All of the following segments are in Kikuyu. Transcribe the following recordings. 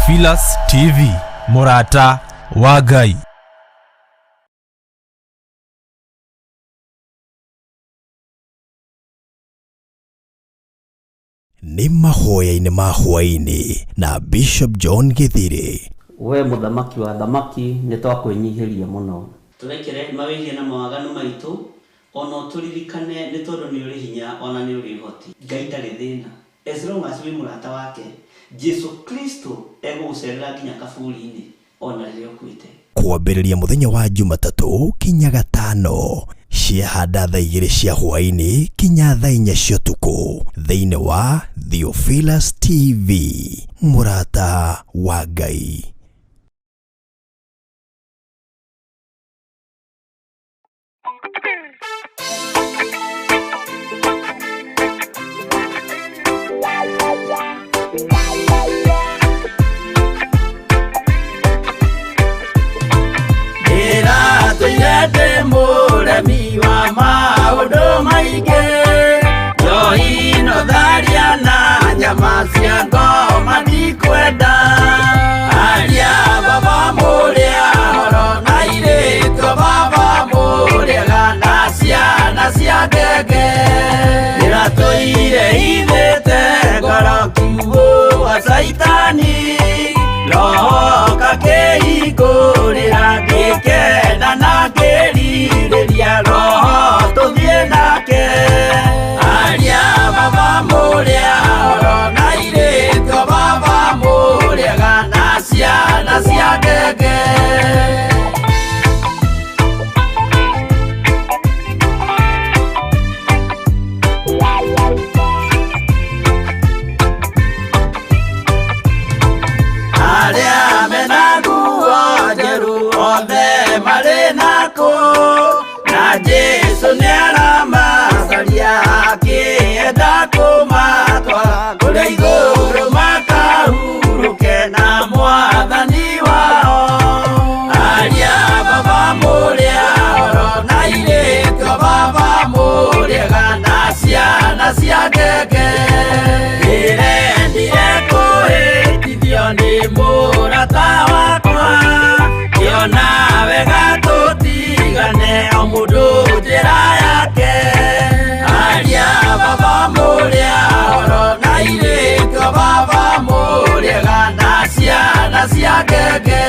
Theophilus TV, mũrata wa Ngai. Nĩ mahoya-inĩ ma hwaĩ-inĩ na Bishop John Gĩthirĩ. We mũthamaki wa athamaki, nĩ twakwĩnyihĩria mũno. Tũrekere mawĩhia na mawaganu maitũ, o na ũtũririkane, nĩ tondũ nĩ ũrĩ hinya o na nĩ ũrĩ ũhoti. Ngai ndarĩ thĩna as long as wĩ mũrata wake, Jesu Kristo egũgũcerera nginya kaburi-inĩ o na rĩrĩa ũkuĩte. Kwambĩrĩria mũthenya wa Jumatatũ kinya Gatano ciahanda thaa 2 cia hwaĩ-inĩ kinya thaa 4 cia ũtukũ thĩinĩ wa Theophilus TV, mũrata wa Ngai. Ndĩratũire ndĩ mũremi wa maũndũ maingĩ, njohi no tharia na nyama cia ngoma ndikwenda. Aria baba mũrĩa horo na airĩtu baba mũrĩega na ciana cia ngenge. Ndĩratũire hithĩte ngoro kiugũ wa Caitani, roho kakĩhingũrĩra ngĩkena na ngĩrirĩria roho tũthiĩ nake. Aria baba mũrĩa horo na airĩtu baba mũrĩega na ciana cia ngenge. Arĩa mena nguo njerũ othe marĩ nakũ, na Jesũ nĩaramacaria akĩenda kũmatwara kũrĩa igũrũ makahurũke na mwathani wao. Aria baba mũrĩa horo na airĩtu baba mũrĩega na ciana cia ngenge. Ndĩrendire kũhĩtithio nĩ mũrata wakwa, ngĩona wega tũtigane o mũndũ njĩra yake. Aria baba mũrĩa horo na airĩtu baba mũrĩega na ciana cia ngenge.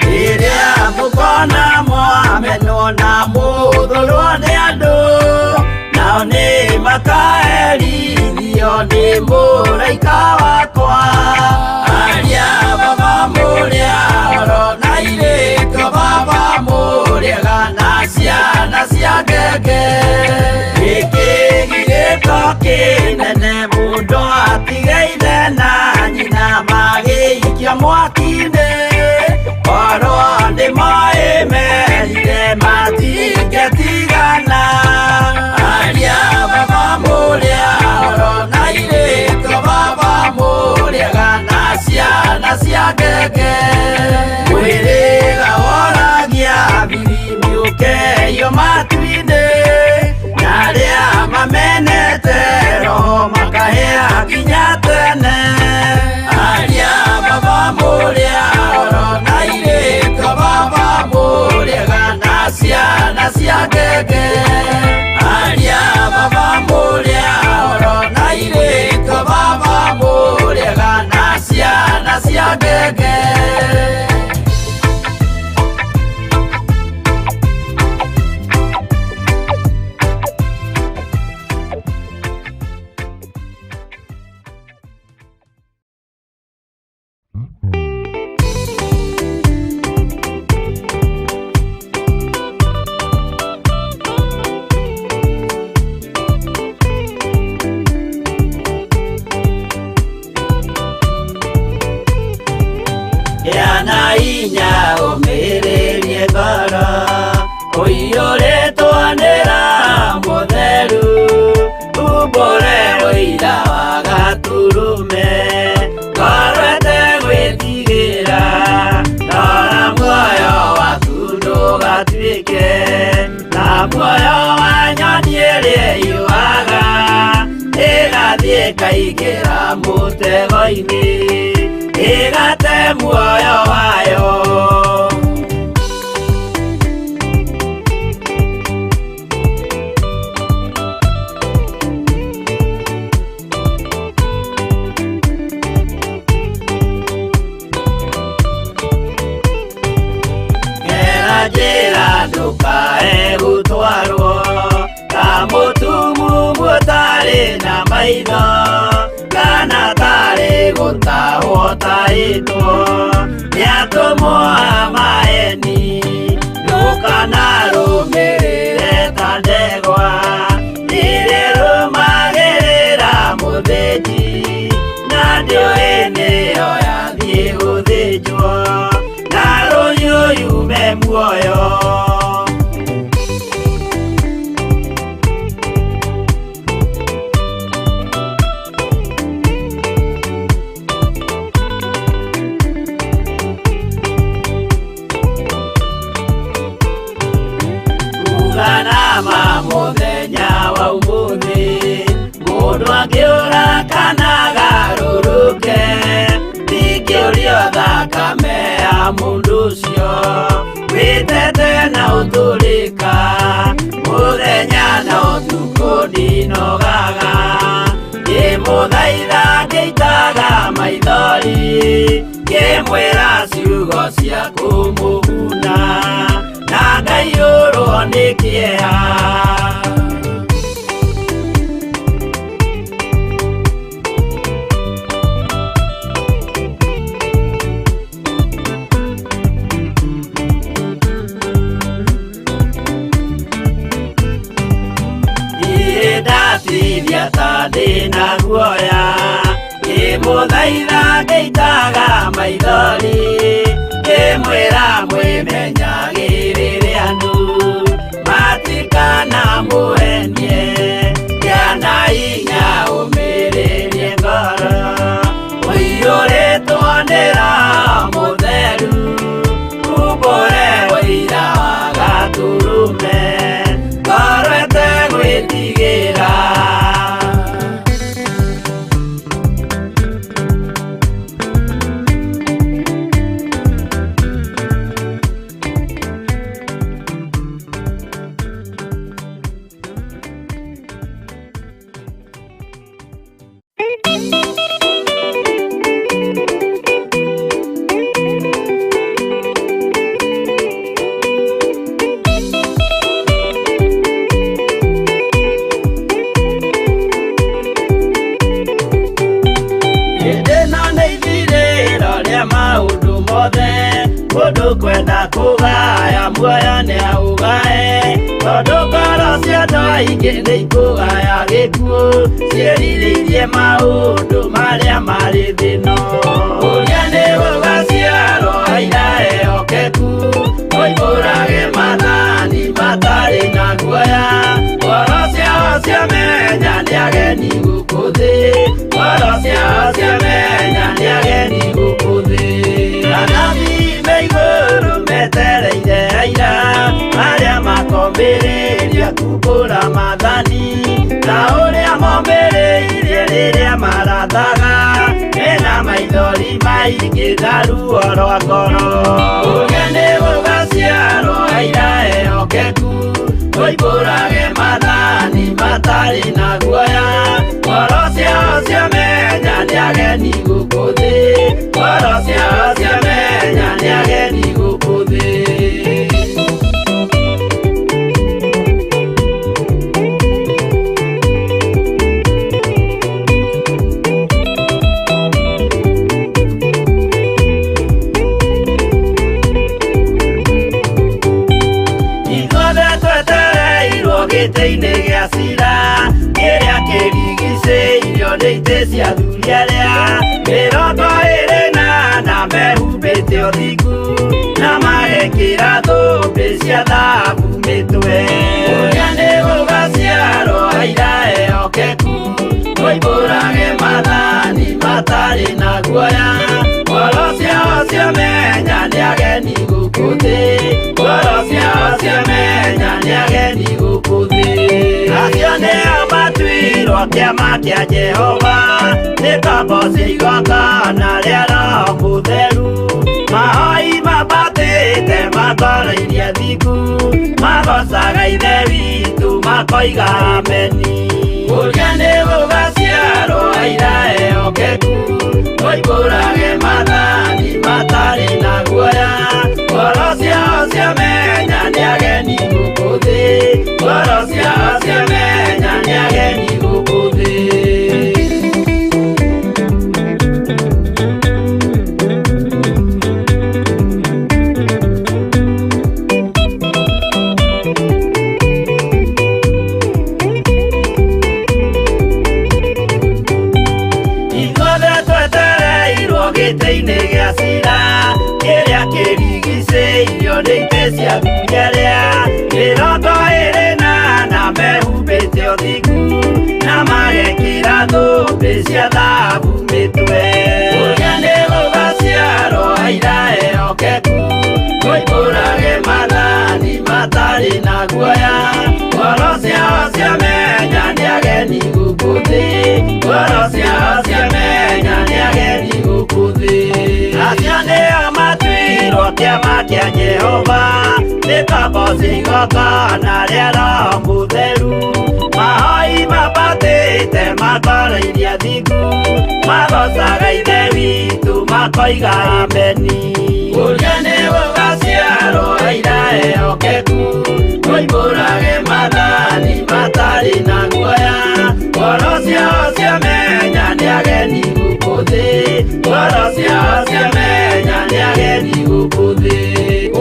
Rĩrĩa mũkona mwamenwo na mũthũrwo nĩ andũ, nao nĩ makaherithio nĩ mũraika wakwa. Aria baba mũrĩa horo na airĩtu baba mũrĩega na ciana cia ngenge. Gĩkĩ gĩgĩko kĩnene mũndũ atige ithe na nyina magĩikio mwaki-inĩ, korwo nĩ moĩ merire matingĩtigana. Aria baba mũrĩa horo na airĩtu baba mũrĩega na ciana cia ngenge. Mwĩrĩga woragia biri mĩũkeyo matu-inĩ, na arĩa mamenete roho makahĩa nginya tene. Aria baba mũrĩa horo na airĩtu baba mũrĩega na ciana cia ngenge. Aria baba mũrĩa horo na airĩtu baba mũrĩega na ciana cia ngenge. Gĩa na hinya ũmĩrĩrie ngoro, ũiyũrĩtwo nĩ Roho Mũtheru, umbũre ũira wa Gatũrũme, ngoro ĩtegwĩtigĩra, rora muoyo wa Ĩkaingĩra mũtego-inĩ ĩgate muoyo wayo. Gera njĩra ndũkae gũtwarwo ta mũtumumu ũtarĩ na maitho kana tarĩ gũtahwo tahĩtwo nĩ atũmwo a maeni. Ndũkanarũmĩrĩre ta ndegwa ĩrĩrũmagĩrĩra mũthĩnji na ndĩũĩ nĩyo yathiĩ gũthĩnjwo na rũhiũ yume muoyo. Uganama mũthenya wa ũmũthĩ mũndũ angĩũra kana agarũrũke ndingĩũrio thakame ya mũndũ ũcio wĩtete na ũtũrĩka mũthenya na ũtukũ ndinogaga ngĩmũthaitha ngĩitaga maithori ngĩmwĩra ciugo cia kũmũguna na ngaiyũrwo nĩ kĩeha. Ndatithia ta ndĩna guoya ngĩmũthaitha ngĩitaga maithori ngĩmwĩra mwĩmenyagĩrĩre andũ matikanamũhenie gĩa na hinya ũmĩrĩrie ngoro ũiyũrĩtwo nĩ Roho Mũtheru umbũre ũira wa Gatũrũme ngoro ĩtegwĩtigĩra. Hĩndĩ ĩno nĩ ithirĩro rĩa maũndũ mothe mũndũ kwenda kũgaya muoyo nĩaũgae tondũ ngoro cia andũ aingĩ nĩ ikũgaya gĩkuũ ciĩrirĩirie maũndũ marĩa marĩ thĩ-ĩno. Ũrĩa nĩ gũgaciarwo aira ehokeku moimbũrage maathani matarĩ na guoya ngoro ciao ciamenya nĩ ageni gũkũ thĩ ngoro ciao ciamenya nĩ ageni gũkũ thĩ. Anabii me igũrũ metereire aira arĩa makombĩrĩria kumbũra maathani ta ũrĩa mombĩrĩirie rĩrĩa marathaga mena maithori maingĩ na ruo rwa ngoro. Ũrĩa nĩ gũgaciarwo aira ehokeku moimbũrage maathani matarĩ na guoya ngoro ciao ciamenya nĩ ageni gũkũ thĩ ngoro ciao ciamenya nĩ ageni gũkũ thĩ. Ithuothe twetereirwo gĩtĩ-inĩ gĩa cira kĩrĩa kĩrigicĩirio nĩ itĩ cia athuri arĩa 24 mehumbĩte ũthingu na magekĩra thũmbĩ cia thahabu mĩtwe. Ũrĩa nĩ gũgaciarwo aira ehokeku moimbũrage maathani matarĩ na guoya ngoro ciao ciamenya nĩ ageni gũkũ thĩ ngoro ciao ciamenya nĩ ageni gũkũ thĩ. Acio nĩo matuirwo kĩama kĩa Jehova, nĩ ngombo cia igongona rĩa Roho Mũtheru. Mahoi mambatĩte matwarairie thingu, magocaga Ithe witũ makoiga ameni. Ũrĩa nĩ gũgaciarwo aira ehokeku, moimbũrage maathani matarĩ na guoya. Ngoro ciao ciamenya nĩ ageni gũkũ thĩ, ngoro ciao ciamenya nĩ ageni gũkũ thĩ. Ithuothe twetereirwo gĩtĩ-inĩ gĩa cira, kĩrĩa kĩrigicĩirio nĩ itĩ cia ngunyarĩa, mĩrongo ĩrĩ na ana mehumbĩte ũthingu, na magekĩra thũmbĩ cia thahabu mĩtwe. Ũrĩa nĩ gũgaciarwo aira ehokeku, moimbũrage maathani matarĩ na guoya. Ngoro ciao ciamenya nĩ ageni gũkũ thĩ, ngoro ciao ciamenya nĩ ageni gũkũ thĩ. Acio nĩo matuirwo kĩama kĩa Jehova, nĩ ngombo cia igongona rĩa Roho Mũtheru. Mahoi mambatĩte matwarairie thingu, magocaga Ithe witũ makoiga ameni. Ũrĩa nĩ gũgaciarwo aira ehokeku, moimbũrage maathani matarĩ na guoya. Ngoro ciao ciamenya nĩ ageni gũkũ thĩ, ngoro ciao ciamenya nĩ ageni gũkũ thĩ.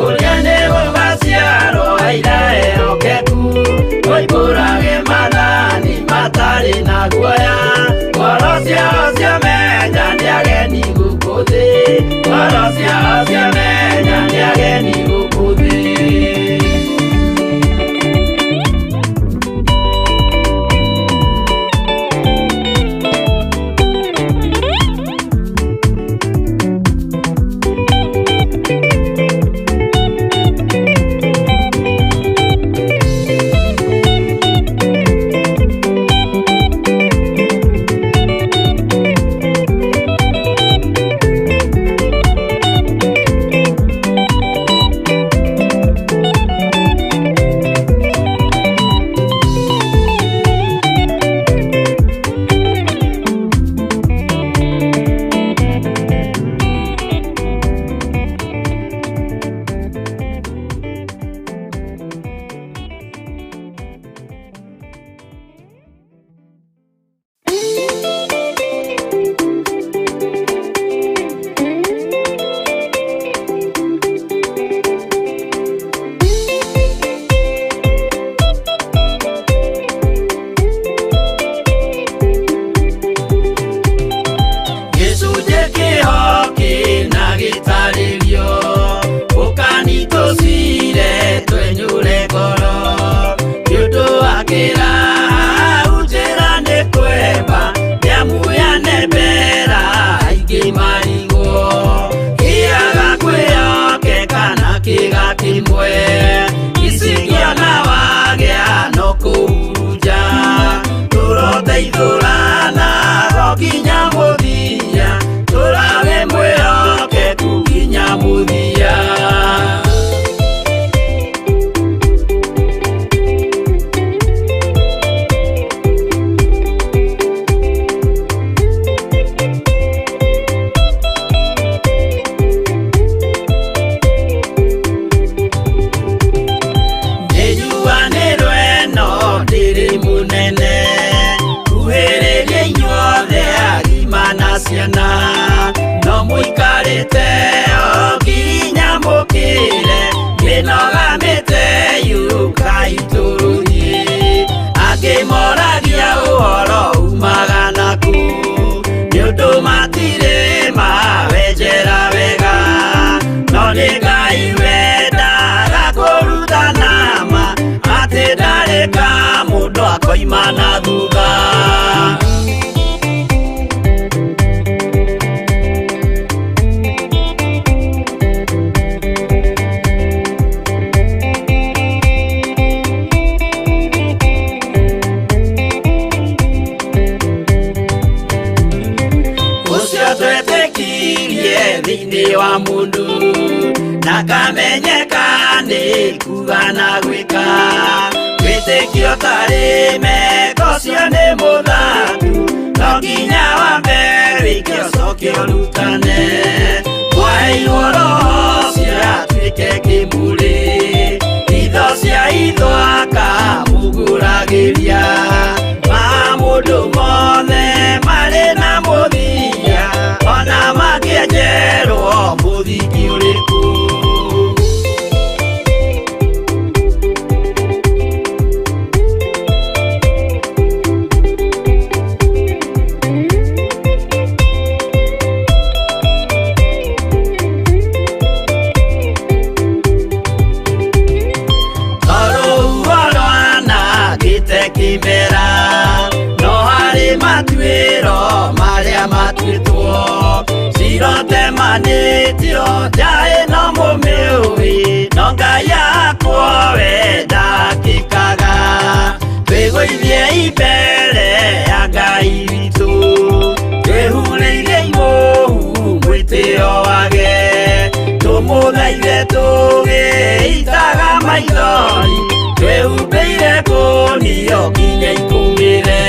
Ũrĩa nĩ gũgaciarwo aira ehokeku, moimbũrage maathani matarĩ na guoya. Ngoro ciao ciamenya nĩ ageni gũkũ thĩ, ngoro ciao ciamenya nĩ ageni gũkũ thĩ. Gĩcunjĩ kĩho kĩna gĩtarĩrio, ũkanitũcire twenyũre ngoro. Nĩ ũndũ wa kĩraha njĩra nĩ kwemba, nĩamuyane mbera aingĩ marigwo. Kĩaga kwĩhokeka na kĩga kĩmwe, icingĩona wagĩa no kũhurunja. Tũroteithũrana o nginya mũthia, tũrage mwĩhokeku nginya mũthia. Nĩnjuanĩrwo ĩno ndĩrĩ mũnene, kuhĩrĩria inyuothe agima na ciana. No mũikarĩte o nginya mũkĩre, mĩnoga mĩte yũkai tũrũthiĩ. Angĩ moragia ũhoro umaga nakũ, nĩ ũndũ matirĩ mawenjera wega. No nĩ Ngai wendaga kũrutana ma, atĩ ndarĩ ka mũndũ akoima na thutha. Thĩinĩ wa mũndũ Nakamenyeka nĩ kuga na gwĩka Wĩtĩkio tarĩ meko cio nĩ mũthaku No nginya wambe wĩke ũcoke ũrutane Mwaheirwo roho ũcio atuĩke kĩmũrĩ Itho cia itho akamũgũragĩria Maũndũ mothe marĩ na mũthia Ona mangĩenjerwo mũthingi ũrĩkũ Kimera no harĩ matuĩro marĩa matuĩtwo cirotemanĩtio njaĩ no mũmĩũĩ no Ngai akwo we ndakĩkaga twĩgũithie mbere ya Ngai witũ twĩhurĩire imũhu mwĩtĩo wage tũmũthaithe tũgĩitaga maithori twĩhumbĩire kũnio nginya ikũmĩre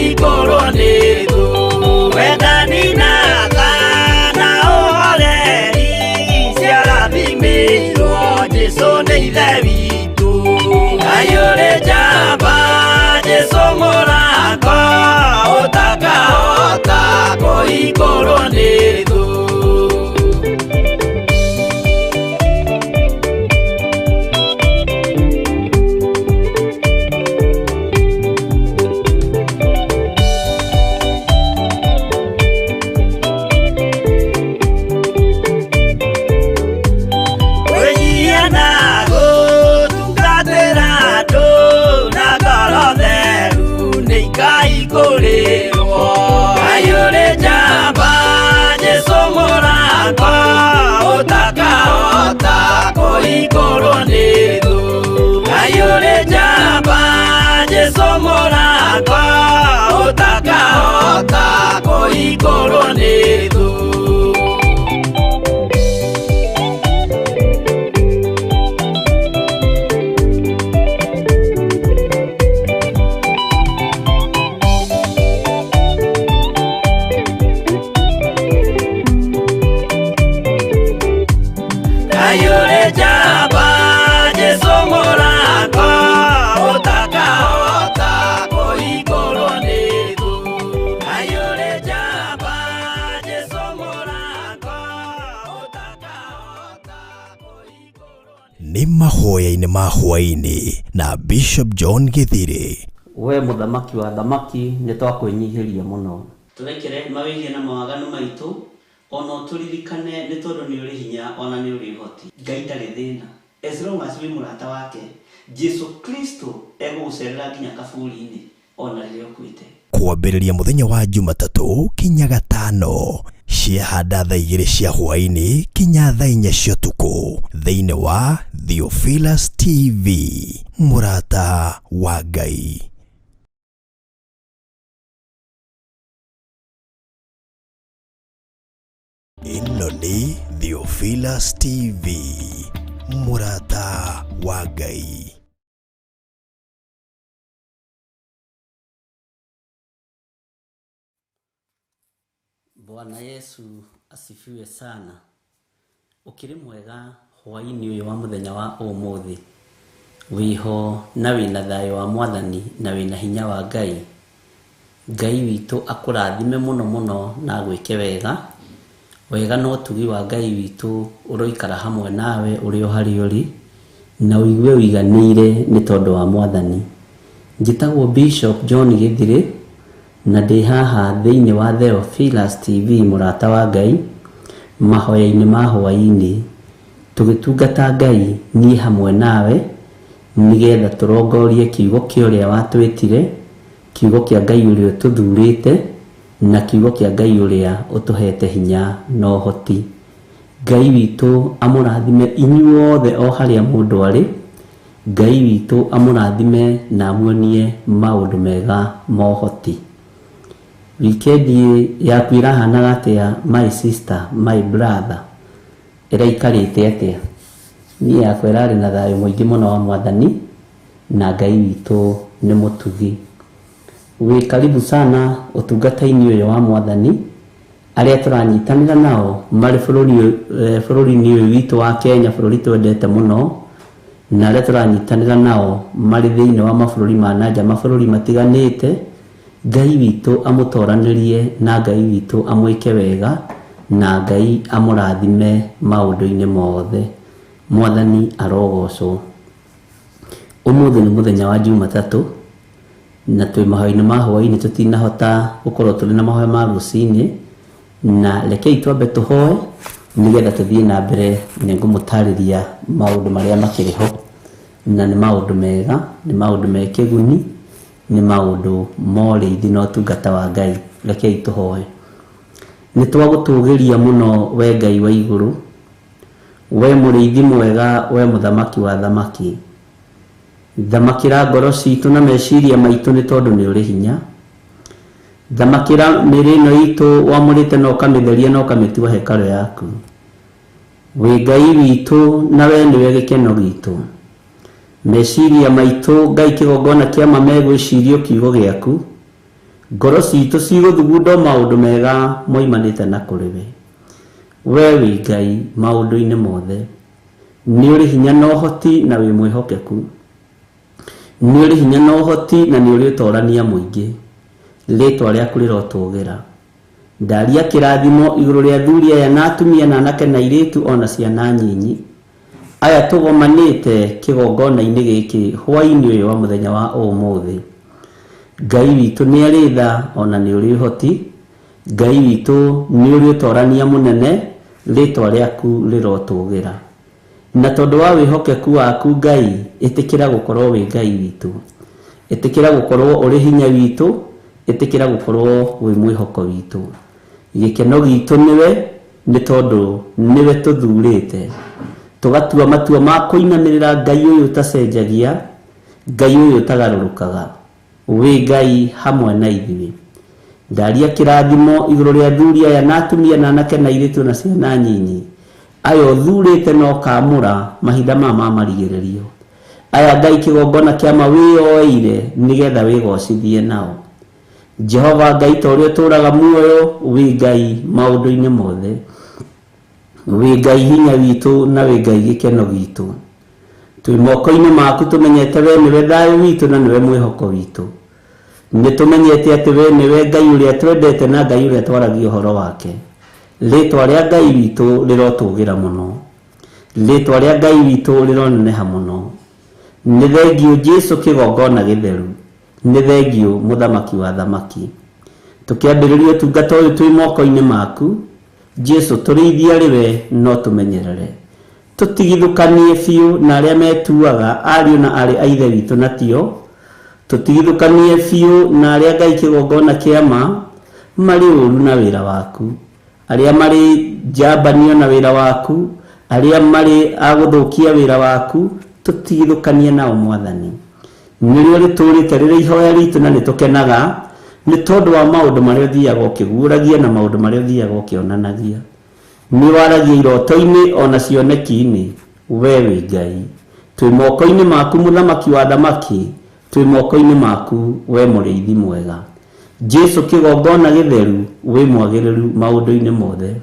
kũhingũrwo nĩ thũ wendani na tha na ũhoreri ciarathimĩirwo Jesũ nĩ ithe witũ Ngai ũrĩ njamba Jesũ mũrango ũtakahota kũhingũrwo nĩ thũ. Kũhingũrwo nĩ thũ Ngai ũrĩ njamba Jesũ mũrango ũtakahota kũhingũrwo nĩ thũ. Nĩ mahoya-inĩ ma hwaĩ-inĩ na Bishop John Githiri. We mũthamaki wa thamaki nĩ twakwĩnyihĩria mũno. Tũrekere mawĩhia na mawaganu maitũ ona ũtũririkane nĩ tondũ nĩ ũrĩ hinya ona nĩ ũrĩ ũhoti. Ngai ndarĩ thĩna as long as wĩ mũrata wake Jesu Kristo egũgũcerera nginya kaburi-inĩ ona rĩrĩa ũkuĩte. Kwambĩrĩria mũthenya wa Jumatatũ kinya gatano ciahanda thaa 2 cia hwaĩ-inĩ kinya thaa 4 cia ũtukũ thĩinĩ wa Theophilus TV mũrata wa Ngai. Ĩno nĩ Theophilus TV mũrata wa Ngai. Bwana Yesu asifiwe sana. Ũkĩrĩ mwega hwaĩ-inĩ ũyũ wa mũthenya wa ũmũthĩ. Wĩho na wĩna thayũ wa mwathani na wĩna hinya wa Ngai. Ngai witũ akũrathime mũno mũno na agwĩke wega. Wega na ũtugi wa Ngai witũ ũroikara hamwe nawe ũrĩ o harĩa ũrĩ na ũigue ũiganĩire nĩ tondũ wa mwathani. Njĩtagwo Bishop John Githiri na ndĩ haha thĩinĩ wa Theophilus TV mũrata wa Ngai mahoya-inĩ ma hwaĩ-inĩ tũgĩtungata Ngai niĩ hamwe nawe nĩgetha tũrongorie kiugo kĩa ũrĩa watwĩtire, kiugo kĩa Ngai ũrĩa ũtũthurĩte na kiugo kĩa Ngai ũrĩa ũtũhete hinya na ũhoti. Ngai witũ amũrathime inyuothe o harĩa mũndũ arĩ. Ngai witũ amũrathime na amuonie maũndũ mega ma ũhoti. Wikendi yaku ĩrahanaga atĩa my sister, my brother? Ĩraikarĩte atĩa? Niĩ yakwa ĩrarĩ na thayũ mũingĩ mũno wa mwathani na Ngai witũ nĩ mũtugi. Wĩ karibu sana ũtungata-inĩ ũyũ wa mwathani. Arĩa tũranyitanĩra nao marĩ bũrũri-inĩ ũyũ witũ wa Kenya, bũrũri twendete mũno, na arĩa tũranyitanĩra nao marĩ thĩinĩ wa mabũrũri ma nanja, mabũrũri matiganĩte. Ngai witũ amũtoranĩrie na Ngai witũ amwĩke wega na Ngai amũrathime maũndũ-inĩ mothe. Mwathani arogocwo. Ũmũthĩ nĩ mũthenya wa Jumatatũ na twĩ mahoya-inĩ ma hwaĩ-inĩ, tũtinahota gũkorwo tũrĩ na mahoya ma rũcinĩ, na rekei twambe tũhoe nĩgetha tũthiĩ na mbere. Nĩngũmũtarĩria maũndũ marĩa makĩrĩ ho, na nĩ maũndũ mega, nĩ maũndũ me kĩguni, nĩ maũndũ ma ũrĩithi na ũtungata wa Ngai. Rekei tũhoe. Nĩ twagũtũgĩria mũno we Ngai wa igũrũ, we mũrĩithi mwega, we mũthamaki wa thamaki. Thamakĩra ngoro citũ na meciria maitũ nĩ tondũ nĩ ũrĩ hinya. Thamakĩra mĩĩrĩ ĩno itũ wamũrĩte na ũkamĩtheria na ũkamĩtua hekarũ yaku. Wĩ Ngai witũ na we nĩwe gĩkeno gitũ. Meciria maitũ Ngai kĩgongona kĩa ma megwĩcirio kiugo gĩaku. Ngoro citũ cigũthugunda o maũndũ mega moimanĩte na kũrĩ we. We wĩ Ngai maũndũ-inĩ mothe. Nĩ ũrĩ hinya na ũhoti na wĩ mwĩhokeku. Nĩ ũrĩ hinya na ũhoti na nĩ ũrĩ ũtorania mũingĩ. Rĩtwa rĩaku rĩrotũgĩra. Ndaria kĩrathimo igũrũ rĩa athuri aya na atumia na anake na airĩtu ona ciana nyinyi. Aya tũgomanĩte kĩgongona-inĩ gĩkĩ hwaĩ-inĩ ũyũ wa mũthenya wa ũmũthĩ. Ngai witũ nĩ arĩ tha ona nĩ ũrĩ ũhoti. Ngai witũ nĩ ũrĩ ũtorania mũnene, rĩtwa rĩaku rĩrotũgĩra. Na tondũ wa wĩhokeku waku Ngai, ĩtĩkĩra gũkorwo wĩ Ngai witũ. Ĩtĩkĩra gũkorwo ũrĩ hinya witũ, ĩtĩkĩra gũkorwo wĩ mwĩhoko witũ. Gĩkeno gitũ nĩwe, nĩ tondũ nĩwe tũthurĩte. Tũgatua matua ma kũinamĩrĩra Ngai ũyũ ũtacenjagia, Ngai ũyũ ũtagarũrũkaga. Wĩ Ngai hamwe na ithuĩ. Ndaria kĩrathimo igũrũ rĩa athuri aya na atumia na anake na airĩtu na ciana nyinyi. Aya ũthurĩte na ũkaamũra mahinda maya ma marigĩrĩrio. Aya Ngai kĩgongona kĩa ma wĩyoeire nĩgetha wĩgocithie nao. Jehova Ngai ta ũrĩa ũtũũraga muoyo, wĩ Ngai maũndũ-inĩ mothe. Wĩ Ngai hinya witũ na wĩ Ngai gĩkeno gitũ. Twĩ moko-inĩ maku tũmenyete we nĩwe thayũ witũ na nĩwe mwĩhoko witũ. Nĩ tũmenyete atĩ we nĩwe Ngai ũrĩa twendete na Ngai ũrĩa twaragia ũhoro wake. Rĩtwa rĩa Ngai witũ rĩrotũgĩra mũno. Rĩtwa rĩa Ngai witũ rĩroneneha mũno. Nĩ thengiũ Jesu kĩgongona gĩtheru. Nĩ thengiũ mũthamaki wa thamaki. Tũkĩambĩrĩria ũtungata ũyũ twĩ moko-inĩ maku, Jesu tũrĩithie arĩ we no tũmenyerere. Tũtigithũkanie biũ na arĩa metuaga ariũ na aarĩ a Ithe witũ na tio. Tũtigithũkanie biũ na arĩa Ngai kĩgongona kĩa ma marĩ ũru na wĩra waku. Arĩa marĩ njambanio na wĩra waku, arĩa marĩ a gũthũkia wĩra waku, tũtigithũkanie nao Mwathani. Nĩrĩo rĩtũũrĩte rĩrĩ ihoya ritũ na nĩtũkenaga nĩ tondũ wa maũndũ marĩa ũthiaga ũkĩguũragia na maũndũ marĩa ũthiaga ũkĩonanagia. Nĩ waragia iroto-inĩ ona cioneki-inĩ, we wĩ Ngai. Twĩ moko-inĩ maku mũthamaki wa thamaki, twĩ moko-inĩ maku we mũrĩithi mwega. Jesu kĩgongona gĩtheru, wĩ mwagĩrĩru maũndũ-inĩ mothe.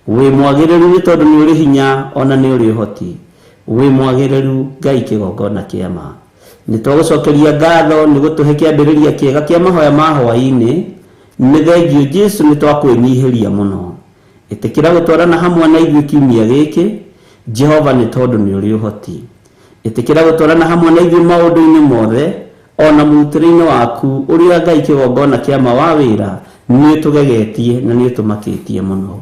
Wĩ mwagĩrĩru nĩ tondũ nĩ ũrĩ hinya ona nĩ ũrĩ ũhoti. Wĩ mwagĩrĩru Ngai kĩgongona kĩa ma. Nĩ twagũcokeria ngatho nĩ gũtũhe kĩambĩrĩria kĩega kĩa mahoya ma hwaĩ-inĩ. Nĩ thengiũ Jesu nĩ twakwĩnyihĩria mũno. Ĩtĩkĩra gũtwarana hamwe na ithuĩ kiumia gĩkĩ, Jehova nĩ tondũ nĩ ũrĩ ũhoti. Ĩtĩkĩra gũtwarana hamwe na ithuĩ maũndũ-inĩ mothe, ona mũrutĩre-inĩ waku ũrĩa Ngai kĩgongona kĩa ma wa wĩra nĩ ũtũgegetie na nĩ ũtũmakĩtie mũno.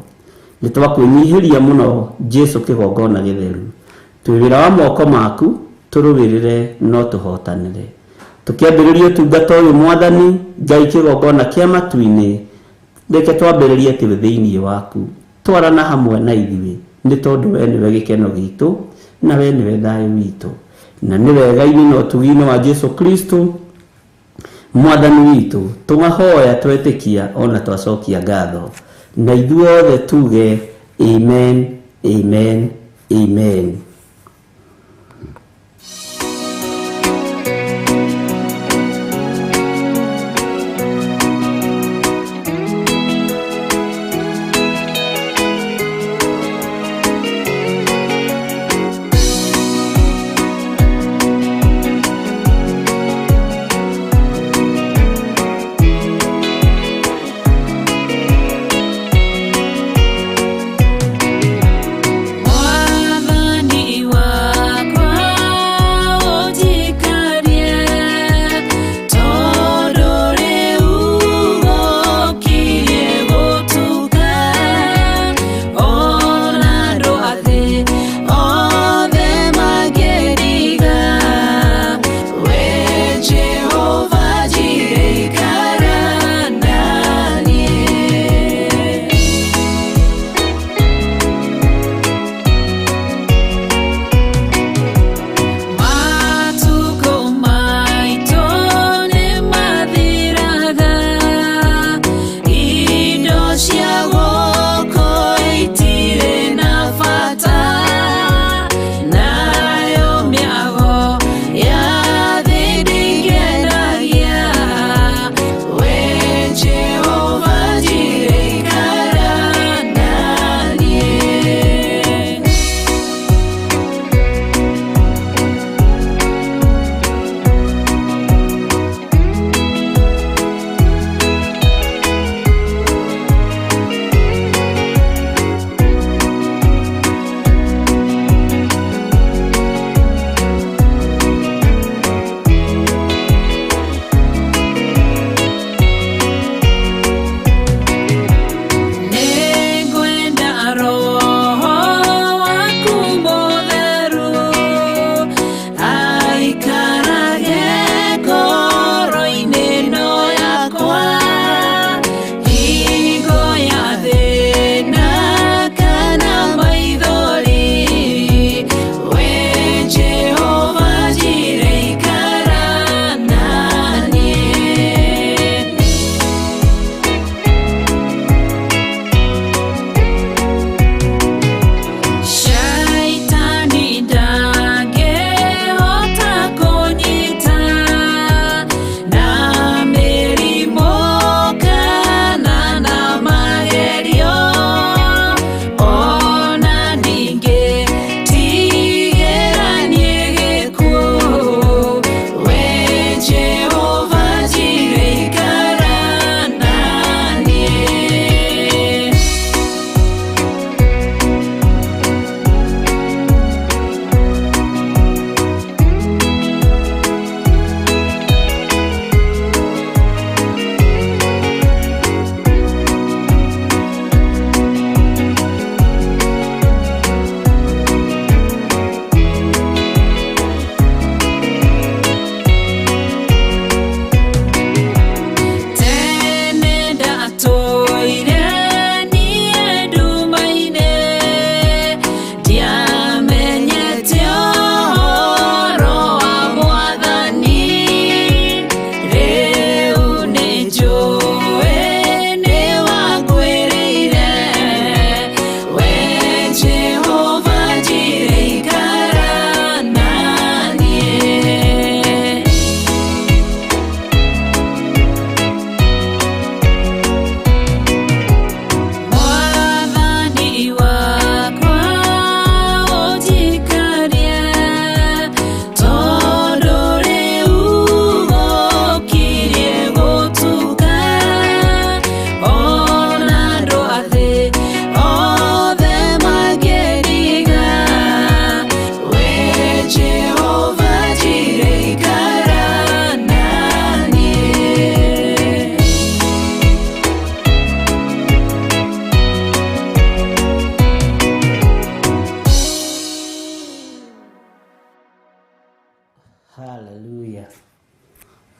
Nĩ twakwĩnyihĩria mũno Jesu kĩgongona gĩtheru. Twĩ wĩra wa moko maku, tũrũĩrĩre no tũhotanĩre. Tũkĩambĩrĩria ũtungata ũyũ Mwathani, Ngai kĩgongona kĩa matu-inĩ, reke twambĩrĩrie atĩ wĩ thĩinĩ waku. Twarana hamwe na ithuĩ, nĩ tondũ we nĩwe gĩkeno gitũ, na we nĩwe thayũ witũ. Na nĩ wega-inĩ na ũtugi-inĩ wa Jesu Kristo, Mwathani witũ, tũmahoya twetĩkia ona twacokia ngatho. Na ithuothe tuge amen, amen, amen. Mwathani.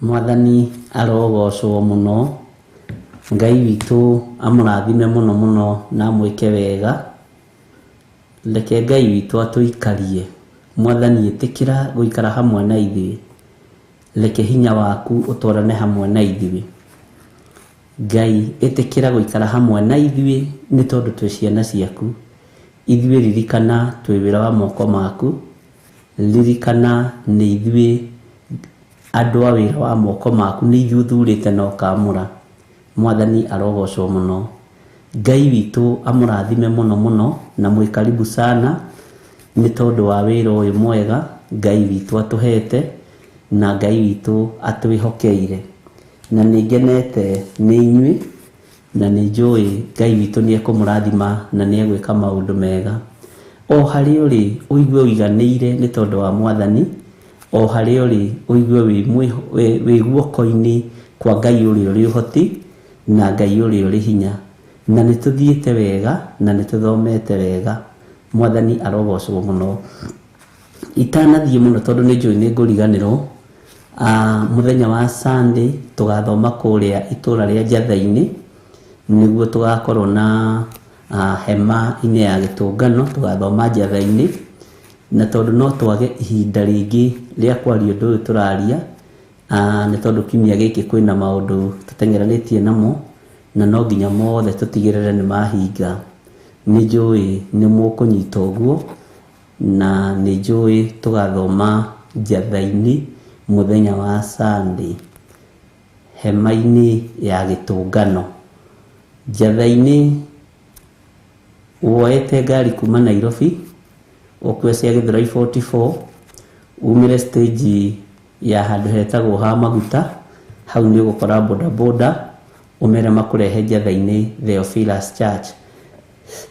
Mwathani arogocwo mũno, Ngai witũ amũrathime mũno mũno na amwĩke wega. Reke Ngai witũ atũikarie. Mwathani ĩtĩkĩra gũikara hamwe na ithuĩ. Reke hinya waku ũtwarane hamwe na ithuĩ. Ngai ĩtĩkĩra gũikara hamwe na ithuĩ nĩ tondũ twĩ ciana ciaku. Ithuĩ ririkana twĩ wĩra wa moko maku. Ririkana nĩ ithuĩ andũ a wĩra wa moko maku, nĩ ithuĩ ũthurĩte na ũkaamũra. Mwathani arogocwo mũno. Ngai witũ amũrathime mũno mũno na mwĩ karibu sana nĩ tondũ wa wĩra ũyũ mwega Ngai witũ atũhete na Ngai witũ atwĩhokeire. Na nĩ ngenete nĩ inyuĩ na nĩ njũĩ Ngai witũ nĩ ekũmũrathima na nĩ egwĩka maũndũ mega. O harĩa ũrĩ ũigue ũiganĩire nĩ tondũ wa Mwathani. O harĩa ũrĩ ũigue wĩ guoko-inĩ kwa Ngai ũrĩa ũrĩ ũhoti na Ngai ũrĩa ũrĩ hinya. Na nĩ tũthiĩte wega na nĩ tũthomete wega. Mwathani arogocwo mũno. Itanathiĩ mũno tondũ nĩ njũĩ nĩ ngũriganĩrwo, mũthenya wa Sunday tũgathoma kũrĩa itũra rĩa Njatha-inĩ, nĩguo tũgakorwo na hema-inĩ ya gĩtũngano, tũgathoma Njatha-inĩ. Na tondũ no twage ihinda rĩngĩ rĩa kwaria ũndũ ũyũ tũraria, nĩ tondũ kiumia gĩkĩ kwĩna maũndũ tũteng'eranĩtie namo, na no nginya mothe tũtigĩrĩre nĩ mahinga. Nĩ njũĩ nĩ mũkũnyita ũguo, na nĩ njũĩ tũgathoma Njatha-inĩ mũthenya wa Sunday hema-inĩ ya gĩtũngano. Njatha-inĩ woete ngari kuma Nairobi ũkue cia Gĩthũrai 44 umĩre stage ya handũ hetagwo ha maguta, hau nĩ ũgũkora bodaboda ũmere makũrehe Njatha-inĩ Theophilus Church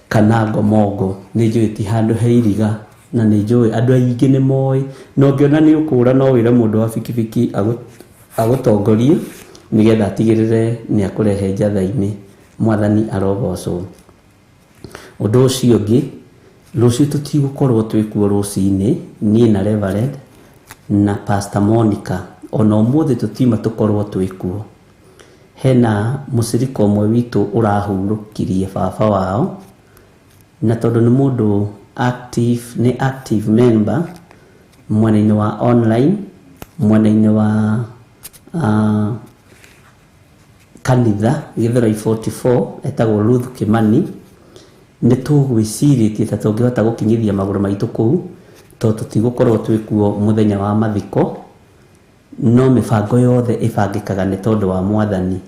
kana Ngomongo. Nĩ njũĩ ti handũ he iriga na nĩ njũĩ andũ aingĩ nĩ moĩ, na ũngĩona nĩ ũkũra no wĩre mũndũ wa bikibiki agũtongorie nĩgetha atigĩrĩre nĩ akũrehe Njatha-inĩ. Mwathani arogocwo. Ũndũ ũcio ũngĩ, rũciũ tũtigũkorwo twĩkuo rũcinĩ, niĩ na Reverend na Pastor Monica, ona ũmũthĩ tũtiuma tũkorwo twĩkuo. Hena mũcirika ũmwe witũ ũrahurũkirie baba wao, na tondũ nĩ mũndũ active, nĩ active member mwena-inĩ wa online, mwena-inĩ wa kanitha Gĩthũrai 44, etagwo Ruth Kimani. Nĩ tũgwĩcirĩtie ta tũngĩhota gũkinyithia magũrũ maitũ kũu, tondũ tũtigũkorwo twĩkuo mũthenya wa mathiko, no mĩbango yothe ĩbangĩkaga nĩ tondũ wa Mwathani.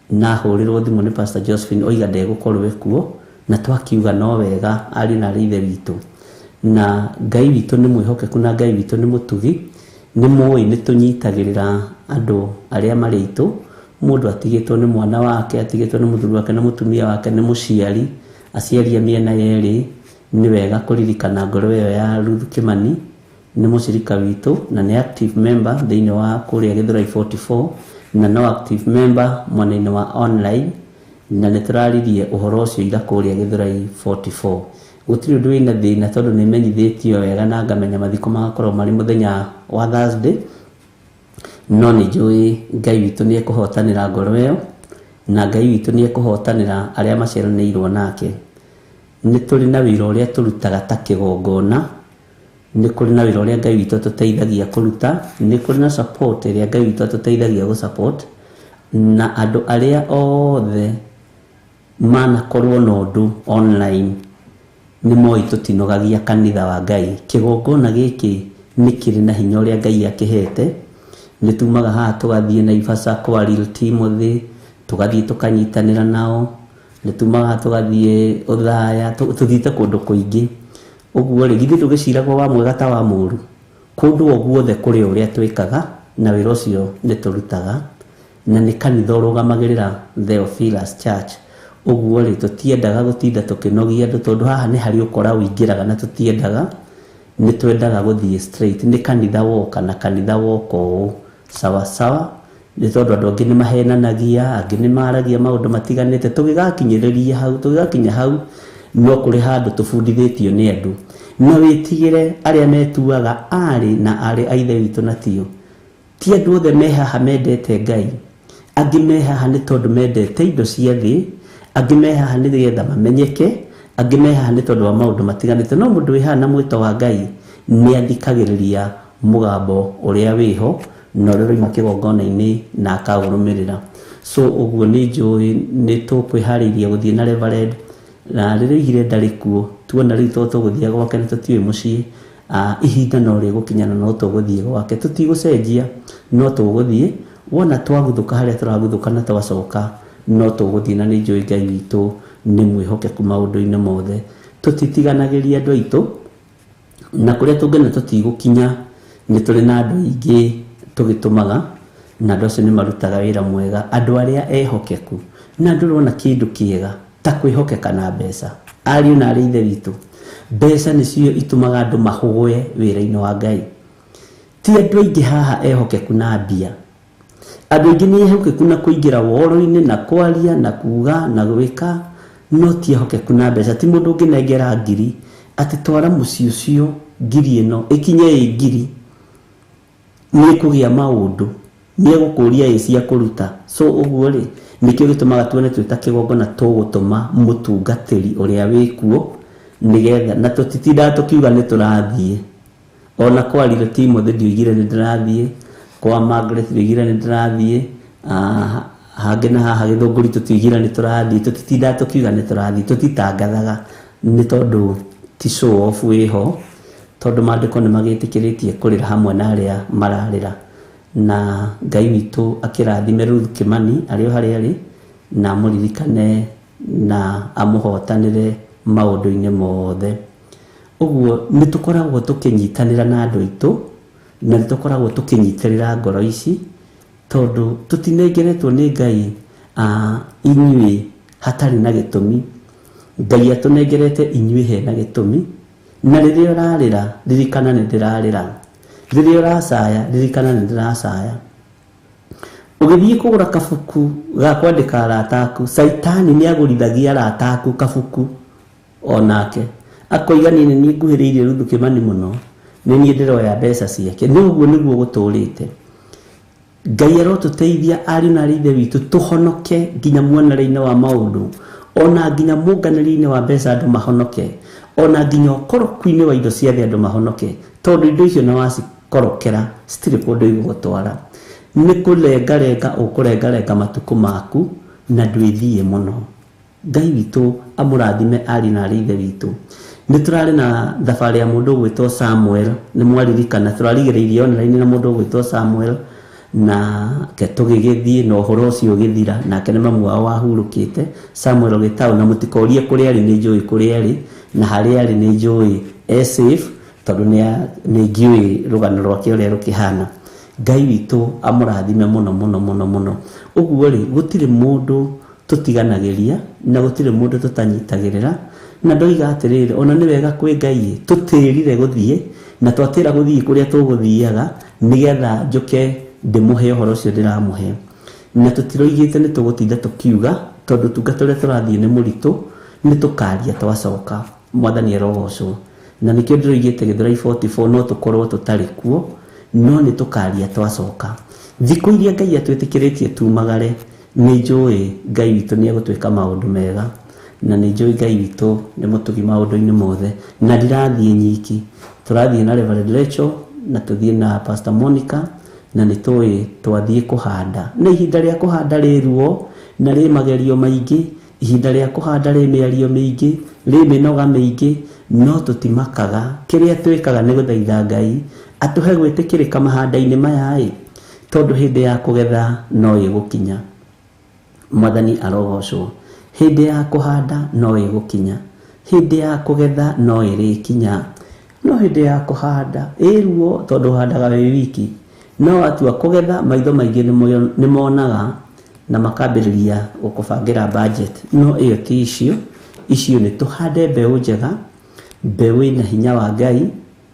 Na hũrĩrwo thimũ nĩ Pastor Josephine oiga ndegũkorwo ekuo, na twakiuga no wega ariũ na aarĩ a Ithe witũ. Na Ngai witũ nĩ mwĩhokeku na Ngai witũ nĩ mũtugi, nĩ mũĩ nĩ tũnyitagĩrĩra andũ arĩa marĩ aitũ. Mũndũ atigĩtwo nĩ mwana wake, atigĩtwo nĩ mũthuri wake na mũtumia wake, nĩ mũciari, aciari a mĩena yerĩ. Nĩ wega kũririkana ngoro ĩyo ya Ruth Kimani, nĩ mũcirika witũ na nĩ active member thĩinĩ wa kũrĩa Gĩthũrai 44, na no active member mwena-inĩ wa online, na nĩ tũraririe ũhoro ũcio ira kũrĩa Gĩthũrai 44. Gũtirĩ ũndũ wĩna thĩna tondũ nĩ menyithĩtio wega na ngamenya mathiko magakorwo marĩ mũthenya wa Thursday, no nĩ njũĩ Ngai witũ nĩ ekũhotanĩra ngoro ĩyo, na Ngai witũ nĩ ekũhotanĩra arĩa maciaranĩirwo nake. Nĩ tũrĩ na wĩra ũrĩa tũrutaga ta kĩgongona, nĩ kũrĩ na wĩra ũrĩa Ngai witũ atũteithagia kũruta, nĩ kũrĩ na support ĩrĩa Ngai witũ atũteithagia gũ-support, na andũ arĩa othe manakorwo na ũndũ online nĩ moĩ tũtinogagia kanitha wa Ngai. Kĩgongona gĩkĩ nĩ kĩrĩ na hinya ũrĩa Ngai akĩhete. Nĩ tumaga haha tũgathiĩ Naivasha kwa Real Timothy, tũgathiĩ tũkanyitanĩra nao, nĩ tumaga haha tũgathiĩ Othaya, tũthiĩte kũndũ kũingĩ. Ũguo rĩ, githĩ ndũgĩciragwo wa mwega ta wa mũũru? Kũndũ o guothe kũrĩ ũrĩa twĩkaga, na wĩra ũcio nĩ tũrutaga, na nĩ kanitha ũrũgamagĩrĩra Theophilus Church. Ũguo rĩ, tũtiendaga gũtinda tũkĩnogia andũ, tondũ haha nĩ harĩ ũkora ũingĩraga na tũtiendaga, nĩ twendaga gũthiĩ straight. Nĩ kanitha woka na kanitha woka ũũ sawa sawa, nĩ tondũ andũ angĩ nĩ mahenanagia, angĩ nĩ maragia maũndũ matiganĩte. Tũgĩgakinyĩrĩria hau, tũgĩgakinya hau, no kũrĩ handũ tũbundithĩtio nĩ andũ. Na wĩtigĩre arĩa metuaga arĩ na arĩ a Ithe witũ na tio. Ti andũ othe me haha mendete Ngai, angĩ me haha nĩ tondũ mendete indo cia thĩ, angĩ me haha nĩ getha mamenyeke, angĩ me haha nĩ tondũ wa maũndũ matiganĩte. No mũndũ wĩ haha na mwĩto wa Ngai nĩ athikagĩrĩria mũgambo ũrĩa wĩho na ũrĩa ũrauma kĩgongona-inĩ na akaũrũmĩrĩra. So ũguo nĩ njũĩ nĩ tũkwĩharĩirie gũthiĩ na Reverend, na rĩrĩa oigire ndarĩ kuo, tuona rĩu to tũgũthiĩ gwake na tũtiũĩ mũciĩ, ihinda no rĩgũkinya na no tũgũthiĩ gwake, tũtigũcenjia no tũgũthiĩ. Wona twaguthũka harĩa tũraguthũka na twacoka no tũgũthiĩ, na nĩ njũĩ Ngai witũ nĩ mwĩhokeku maũndũ-inĩ mothe. Tũtitiganagĩria andũ aitũ, na kũrĩa tũngĩona tũtigũkinya nĩ tũrĩ na andũ aingĩ tũgĩtũmaga, na andũ acio nĩ marutaga wĩra mwega, andũ arĩa ehokeku, na andũ ũrona kĩndũ kĩega ta kwĩhokeka na mbeca. Ariũ na arĩ ithe witũ, mbeca nĩcio itũmaga andũ mahũgwe wĩra-inĩ wa Ngai. Ti andũ aingĩ haha ehokeku na mbia, andũ aingĩ nĩ ehokeku na kũingĩra woro-inĩ na kwaria na kuga na gwĩka, no ti ehokeku na mbeca. Ti mũndũ ũngĩnengera ngiri atĩ twara mũciĩ ũcio ngiri ĩno ĩkinye ĩ ngiri, nĩ ĩkũgĩa maũndũ, nĩ egũkũria ĩ cia kũruta. So ũguo rĩ, nĩkĩo gĩtũmaga tuone twĩ ta kĩgongona tũgũtũma mũtungatĩri ũrĩa wĩkuo, nĩgetha na tũtitindaga tũkiuga nĩ tũrathiĩ. Ona kwarire Timothy ndioigire nĩ ndĩrathiĩ, kwa Margaret ndioigire nĩ ndĩrathiĩ, hangĩ na haha Gĩthũngũri tũtioigire nĩ tũrathiĩ, tũtitindaga tũkiuga nĩ tũrathiĩ, tũtitangathaga nĩ tondũ ti show off wĩho, tondũ maandĩko nĩ magĩtĩkĩrĩtie kũrĩra hamwe na arĩa mararĩra. Na Ngai witũ akĩrathime Ruth Kimani arĩ o harĩa arĩ, na amũririkane na amũhotanĩre maũndũ-inĩ mothe. Ũguo nĩ tũkoragwo tũkĩnyitanĩra na andũ aitũ, na nĩ tũkoragwo tũkĩnyitĩrĩra ngoro ici, tondũ tũtinengeretwo nĩ Ngai inyuĩ hatarĩ na gĩtũmi. Ngai atũnengerete inyuĩ hena gĩtũmi, na rĩrĩa ũrarĩra ririkana nĩ ndĩrarĩra, rĩrĩa ũracaya ririkana nĩ ndĩracaya. Ũgĩthiĩ kũgũra kabuku ga kwandĩka arata aku, Caitani nĩ agũrithagia arata aku kabuku onake akoiga niĩ nĩ niĩ nguhĩrĩirie Ruth Kimani mũno, nĩ niĩ ndĩroya mbeca ciake. Nĩ ũguo nĩguo gũtũrĩte. Ngai arotũteithia ariũ na arĩ ithe witũ tũhonoke nginya muonere-inĩ wa maũndũ, ona nginya mũnganĩrie-inĩ wa mbeca andũ mahonoke, ona nginya ũkoroku-inĩ wa indo cia thĩ andũ mahonoke, tondũ indo icio na wacikorokera citirĩ kũndũ igũgũtwara. Nĩ kũrengarenga ũkũrengarenga matukũ maku na ndwĩthiĩ mũno. Ngai witũ amũrathime ariũ na arĩ ithe witũ. Nĩ tũrarĩ na thabarĩ ya mũndũ ũgwĩtwo Samuel, nĩ mwaririkana tũrarigĩrĩirie online na mũndũ ũgwĩtwo Samuel, na ke tũgĩgĩthiĩ na ũhoro ũcio ũgĩthira, nake nĩ mamu wao wahurũkĩte Samuel Gĩtaũ, na mũtikorie kũrĩa arĩ, nĩ njũĩ kũrĩa arĩ, na harĩa arĩ nĩ njũĩ e safe, tondũ nĩ ngĩũĩ rũgano rwake ũrĩa rũkĩhana. Ngai witũ amũrathime mũno mũno mũno mũno. Ũguo rĩ, gũtirĩ mũndũ tũtiganagĩria na gũtirĩ mũndũ tũtanyitagĩrĩra, na ndoiga atĩrĩrĩ, ona nĩ wega kwĩ Ngai tũtĩrire gũthiĩ, na twatĩra gũthiĩ kũrĩa tũgũthiaga nĩgetha njũke ndĩmũhe ũhoro ũcio ndĩramũhe. Na tũtiroigĩte nĩ tũgũtinda tũkiuga, tondũ tungata ũrĩa tũrathiĩ nĩ mũritũ, nĩ tũkaria twacoka. Mwathani arogocwo. Na nĩkĩo ndĩroigĩte Gĩthũrai 44 no tũkorwo tũtarĩ kuo, no nĩ tũkaria twacoka. Thikũ iria Ngai atwĩtĩkĩrĩtie tumagare, nĩ njũĩ Ngai witũ nĩ egũtwĩka maũndũ mega, na nĩ njũĩ Ngai witũ nĩ mũtugi maũndũ-inĩ mothe. Na ndirathiĩ nyiki, tũrathiĩ na Reverend Rachel, na tũthiĩ na Pastor Monica, na nĩ tũĩ twathiĩ kũhanda. Na ihinda rĩa kũhanda rĩ ruo na rĩ magerio maingĩ, ihinda rĩa kũhanda rĩ mĩario mĩingĩ, rĩ mĩnoga mĩingĩ, no tũtimakaga. Kĩrĩa twĩkaga nĩ gũthaitha Ngai atũhe gwĩtĩkĩrĩka mahanda-inĩ maya ĩ, tondũ hĩndĩ ya kũgetha no ĩgũkinya. Mwathani arogocwo. Hĩndĩ ya kũhanda no ĩgũkinya, hĩndĩ ya kũgetha no ĩrĩkinya, no hĩndĩ ya kũhanda ĩ ruo, tondũ ũhandaga wĩ wiki, no watua kũgetha maitho maingĩ nĩ monaga na makambĩrĩria gũkũbangĩra budget. No ĩyo ti icio, icio nĩ tũhande mbeũ njega, mbeũ ĩna hinya wa Ngai,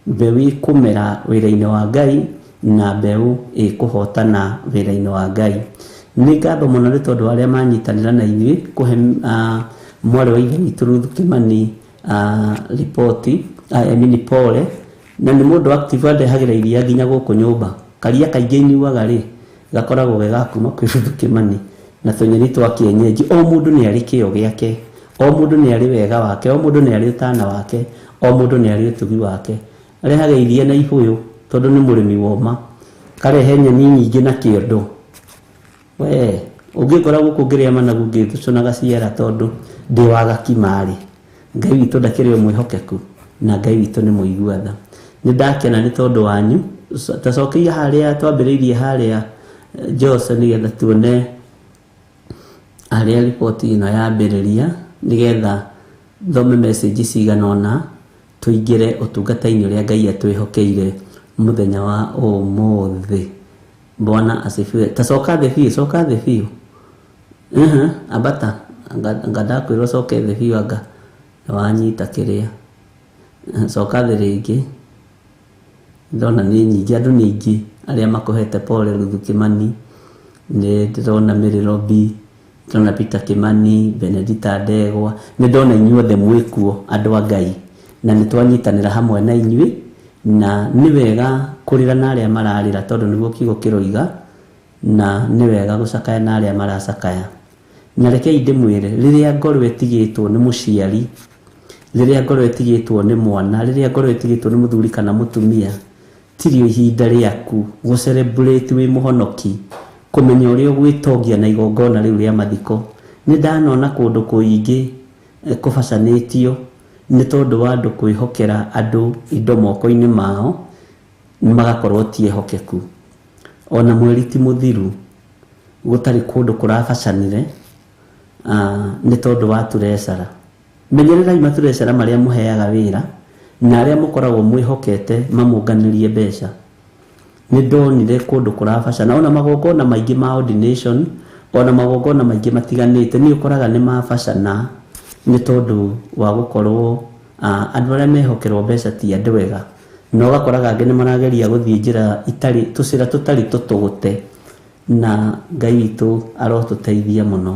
mbeũ ĩkũmera wĩra-inĩ wa Ngai, na mbeũ ĩkũhotana wĩra-inĩ wa Ngai. Nĩ ngatho mũno nĩ tondũ arĩa manyitanĩra na ithuĩ kũhe mwarĩ wa ithe witũ Ruth Kimani ripoti, I mean pole, na nĩ mũndũ active, andehagĩra iria nginya gũkũ nyũmba. Karia kaingĩ nyuaga rĩ gakoragwo ge ga kuma kwĩ Ruthu Kimani na tũnyeni twa kienyeji. O mũndũ nĩ arĩ kĩo gĩake, o mũndũ nĩ arĩ wega wake, o mũndũ nĩ arĩ ũtana wake, o mũndũ nĩ arĩ ũtugi wake. Arehaga iria na ibũyũ tondũ nĩ mũrĩmi woma, karehe nyeni nyingĩ na kĩondo. We ũngĩkora gũkũ ngĩrĩa managu ngĩtũcũnaga ciara tondũ ndĩ wa gakima-rĩ, Ngai witũ ndakĩrĩ o mwĩhokeku na Ngai witũ nĩ mũigua tha. Nĩ ndakena nĩ tondũ wanyu. Tacokeria harĩa twambĩrĩirie harĩa Jose, nĩgetha tuone harĩa riboti ĩno yambĩrĩria, nĩgetha thome message cigana ũna tũingĩre ũtungata-inĩ ũrĩa Ngai atwĩhokeire mũthenya wa ũmũthĩ. Bwana asifiwe. Tacoka thĩ biũ, coka thĩ biũ. Ambata anga ndakwĩrwo coke thĩ biũ, anga wanyita kĩrĩa. Coka thĩ rĩngĩ. Ndona nĩ nyingĩ, andũ nĩ aingĩ arĩa makũhete pole Ruthu Kimani. Nĩ ndĩrona Mĩrĩro B, ndĩrona Peter Kimani, Benedita Ndegwa. Nĩ ndona inyuothe mwĩkuo andũ a Ngai, na nĩ twanyitanĩra hamwe na inyuĩ, na nĩ wega kũrĩra na arĩa mararĩra tondũ nĩguo kiugo kĩroiga, na nĩ wega gũcakaya na arĩa maracakaya. Na rekei ndĩmwĩre, rĩrĩa ngoro ĩtigĩtwo nĩ mũciari, rĩrĩa ngoro ĩtigĩtwo nĩ mwana, rĩrĩa ngoro ĩtigĩtwo nĩ mũthuri kana mũtumia, tirio ihinda rĩaku gũ celebrate wĩ mũhonoki, kũmenya ũrĩa ũgwĩtongia na igongona rĩu rĩa mathiko. Nĩ ndanona kũndũ kũingĩ kũbacanĩtio nĩ tondũ wa andũ kwĩhokera andũ indo moko-inĩ mao, magakorwo ti ehokeku. Ona mweri ti mũthiru gũtarĩ kũndũ kũrabacanire nĩ tondũ wa turecara. Menyererai maturecara marĩa mũheaga wĩra na arĩa mũkoragwo mwĩhokete mamũnganĩrie mbeca. Nĩ ndonire kũndũ kũrabacana, ona magongona maingĩ ma ordination, ona magongona maingĩ matiganĩte nĩ ũkoraga nĩ mabacana nĩ tondũ wa gũkorwo andũ arĩa mehokerwo mbeca ti andũ ega, na ũgakoraga angĩ nĩ marageria gũthiĩ njĩra itarĩ tũcĩra tũtarĩ tũtũgũte, na Ngai witũ arotũteithia mũno.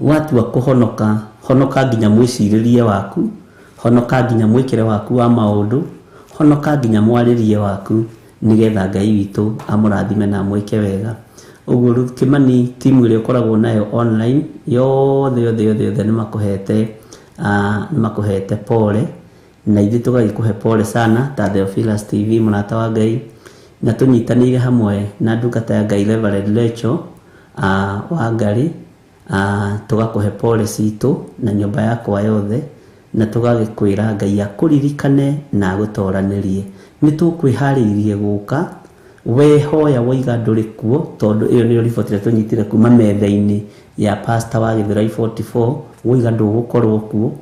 Watua kũhonoka, honoka nginya mwĩcirĩrie waku, honoka nginya mwĩkĩre waku wa maũndũ, honoka nginya mwarĩrie waku, nĩgetha Ngai witũ amũrathime na amwĩke wega. Ũguo Ruth Kimani, timu ĩrĩa ũkoragwo nayo online yothe yothe yothe yothe nĩ makũhete pole, na ithuĩ tũgagĩkũhe pole sana ta Theophilus TV, mũrata wa Ngai, na tũnyitanĩire hamwe na ndungata ya Ngai Reverend Rachel Wangari, tũgakũhe pole citũ na nyũmba yakwa yothe, na tũgagĩkwĩra Ngai akũririkane na agũtoranĩrie. Nĩ tũkwĩharĩirie gũka, we hoya woiga ndũrĩ kuo, tondũ ĩyo nĩyo riboti ĩrĩa tũnyitire kuma metha-inĩ ya pastor wa Gĩthũrai 44, woiga ndũgũkorwo kuo,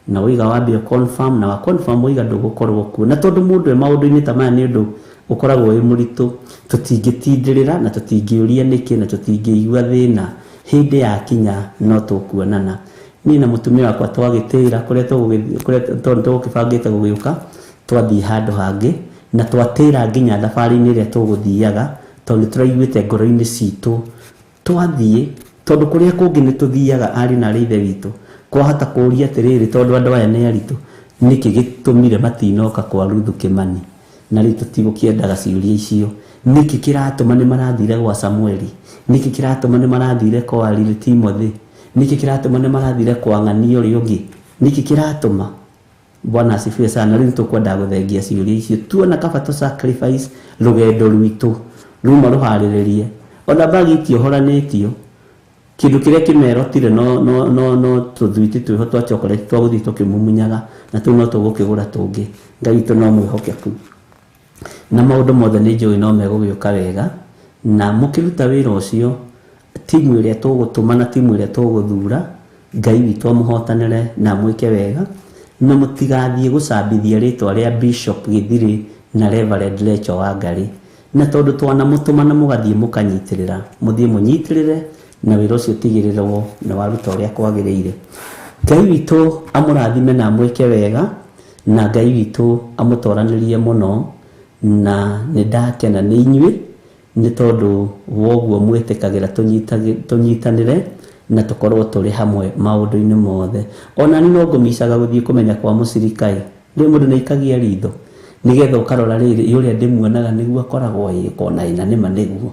na woiga wambe confirm, na wa confirm woiga ndũgũkorwo kuo. Na tondũ mũndũ e maũndũ-inĩ ta maya nĩ ũndũ ũkoragwo wĩ mũritũ, tũtingĩtindĩrĩra na tũtingĩũria nĩkĩ na tũtingĩigua thĩna. Hĩndĩ yakinya no tũkuonana. Niĩ na mũtumia wakwa twagĩtĩra kũrĩa tondũ tũgũkĩbangĩte gũgĩũka, twathiĩ handũ hangĩ na twatĩra nginya thabarĩ-inĩ ĩrĩa tũgũthiaga, tondũ nĩ tũraiguĩte ngoro-inĩ citũ twathiĩ, tondũ kũrĩa kũngĩ nĩ tũthiaga arĩ na arĩ ithe witũ, kwahota kũũria atĩrĩrĩ, tondũ andũ aya nĩ aritũ, nĩkĩ gĩtũmire matinoka kwa Ruthu Kimani? Na rĩu tũtigũkĩendaga ciũria icio. Nĩkĩ kĩratũma nĩ marathire gwa Samueli? Nĩkĩ kĩratũma nĩ marathire kwa Lil Timothy? Nĩkĩ kĩratũma nĩ marathire kwa ng'ania ũrĩa ũngĩ? Nĩkĩ kĩratũma? Bwana asifiwe sana. Rĩu tũkwenda gũthengia ciũria icio, tuona kaba tũ sacrifice rũgendo rwitũ ruma rũharĩrĩrie, ona bagi itiohoranĩtio, kĩndũ kĩrĩa kĩmerotire no no no no tũthwiti twĩho twa chocolate twa gũthiĩ tũkĩmumunyaga, na tũu no tũgũkĩgũra tũngĩ. Ngai witũ no mwĩhokeku, na maũndũ mothe nĩ njũĩ no megũgĩũka wega. Na mũkĩruta wĩra ũcio, timu ĩrĩa tũgũtũma na timu ĩrĩa tũgũthura, Ngai witũ amũhotanĩre na amwĩke wega, na mũtigathiĩ gũcambithia rĩtwa rĩa Bishop Gĩthirĩ na Reverend Rachel Wangari. Na tondũ twanamũtũma na mũgathiĩ mũkanyitĩrĩra, mũthiĩ mũnyitĩrĩre na wĩra ũcio ũtigĩrĩrwo nĩ waruta ũrĩa kwagĩrĩire. Ngai witũ amũrathime na amwĩke wega, na Ngai witũ amũtoranĩrie mũno, na nĩ ndakena nĩ inyuĩ nĩ tondũ woguo mwĩtĩkagĩra tũnyitanĩre na tũkorwo tũrĩ hamwe maũndũ-inĩ mothe. Ona niĩ no ngũmicaga gũthiĩ kũmenya kwa mũcirikai, rĩu mũndũ nĩ aikagia ritho. Nĩgetha ũkarora rĩrĩ ũrĩa ndĩmuonaga nĩguo akoragwo ĩ kona ĩna nĩma nĩguo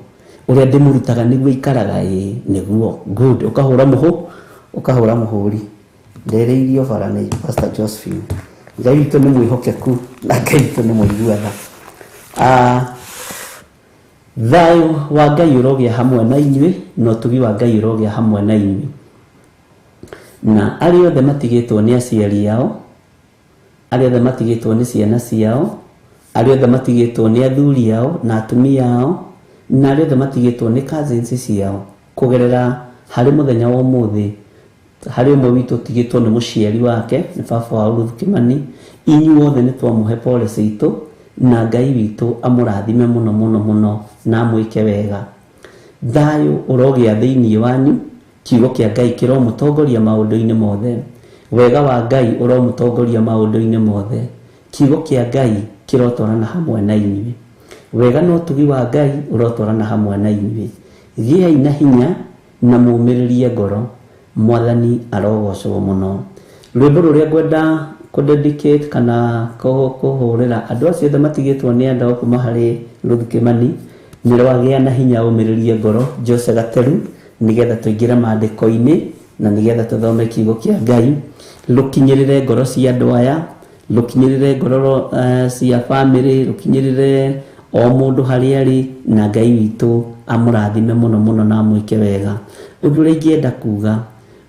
ũrĩa ndĩmũrutaga nĩguo ikaraga ĩ nĩguo good ũkahũra mũhũ ũkahũra mũhũri ndereirio bara nĩ Pastor Josephine. Ngai witũ nĩ mwĩhokeku na Ngai witũ nĩ mũigua tha. Thayũ wa Ngai ũrogĩa hamwe na inyuĩ na ũtugi wa Ngai ũrogĩa hamwe na inyuĩ. Na arĩa othe matigĩtwo nĩ aciari ao, arĩa othe matigĩtwo nĩ ciana ciao, arĩa othe matigĩtwo nĩ athuri ao na atumia ao, na arĩa othe matigĩtwo nĩ cousins ciao kũgerera harĩ mũthenya wa ũmũthĩ harĩ ũmwe witũ ũtigĩtwo nĩ mũciari wake nĩ baba wa Ruth Kimani. Inyuothe nĩ twamũhe pole citũ na Ngai witũ amũrathime mũno mũno mũno na amwĩke wega. Thayũ ũrogĩa thĩinĩ wanyu, kiugo kĩa Ngai kĩromũtongoria maũndũ-inĩ mothe, wega wa Ngai ũromũtongoria maũndũ-inĩ mothe, kiugo kĩa Ngai kĩrotwarana hamwe na inyuĩ, wega na ũtugi wa Ngai ũrotwarana hamwe na inyuĩ. Gĩai na hinya na mũmĩrĩrie ngoro, Mwathani arogocwo mũno. Rwĩmbo rũrĩa ngwenda kũ-dedicate kana kũhũrĩra andũ acio othe matigĩtwo nĩ andũ kuma harĩ Ruth Kimani nĩ rwagĩa na hinya ũmĩrĩrie ngoro Jose Gateru, nĩgetha tũingĩre maandĩko-inĩ na nĩgetha tũthome kiugo kĩa Ngai rũkinyĩrĩre ngoro cia andũ aya, rũkinyĩrĩre ngoro cia family, rũkinyĩrĩre o mũndũ harĩa arĩ, na Ngai witũ amũrathime mũno mũno na amwĩke wega. Ũndũ ũrĩa ingĩenda kuga,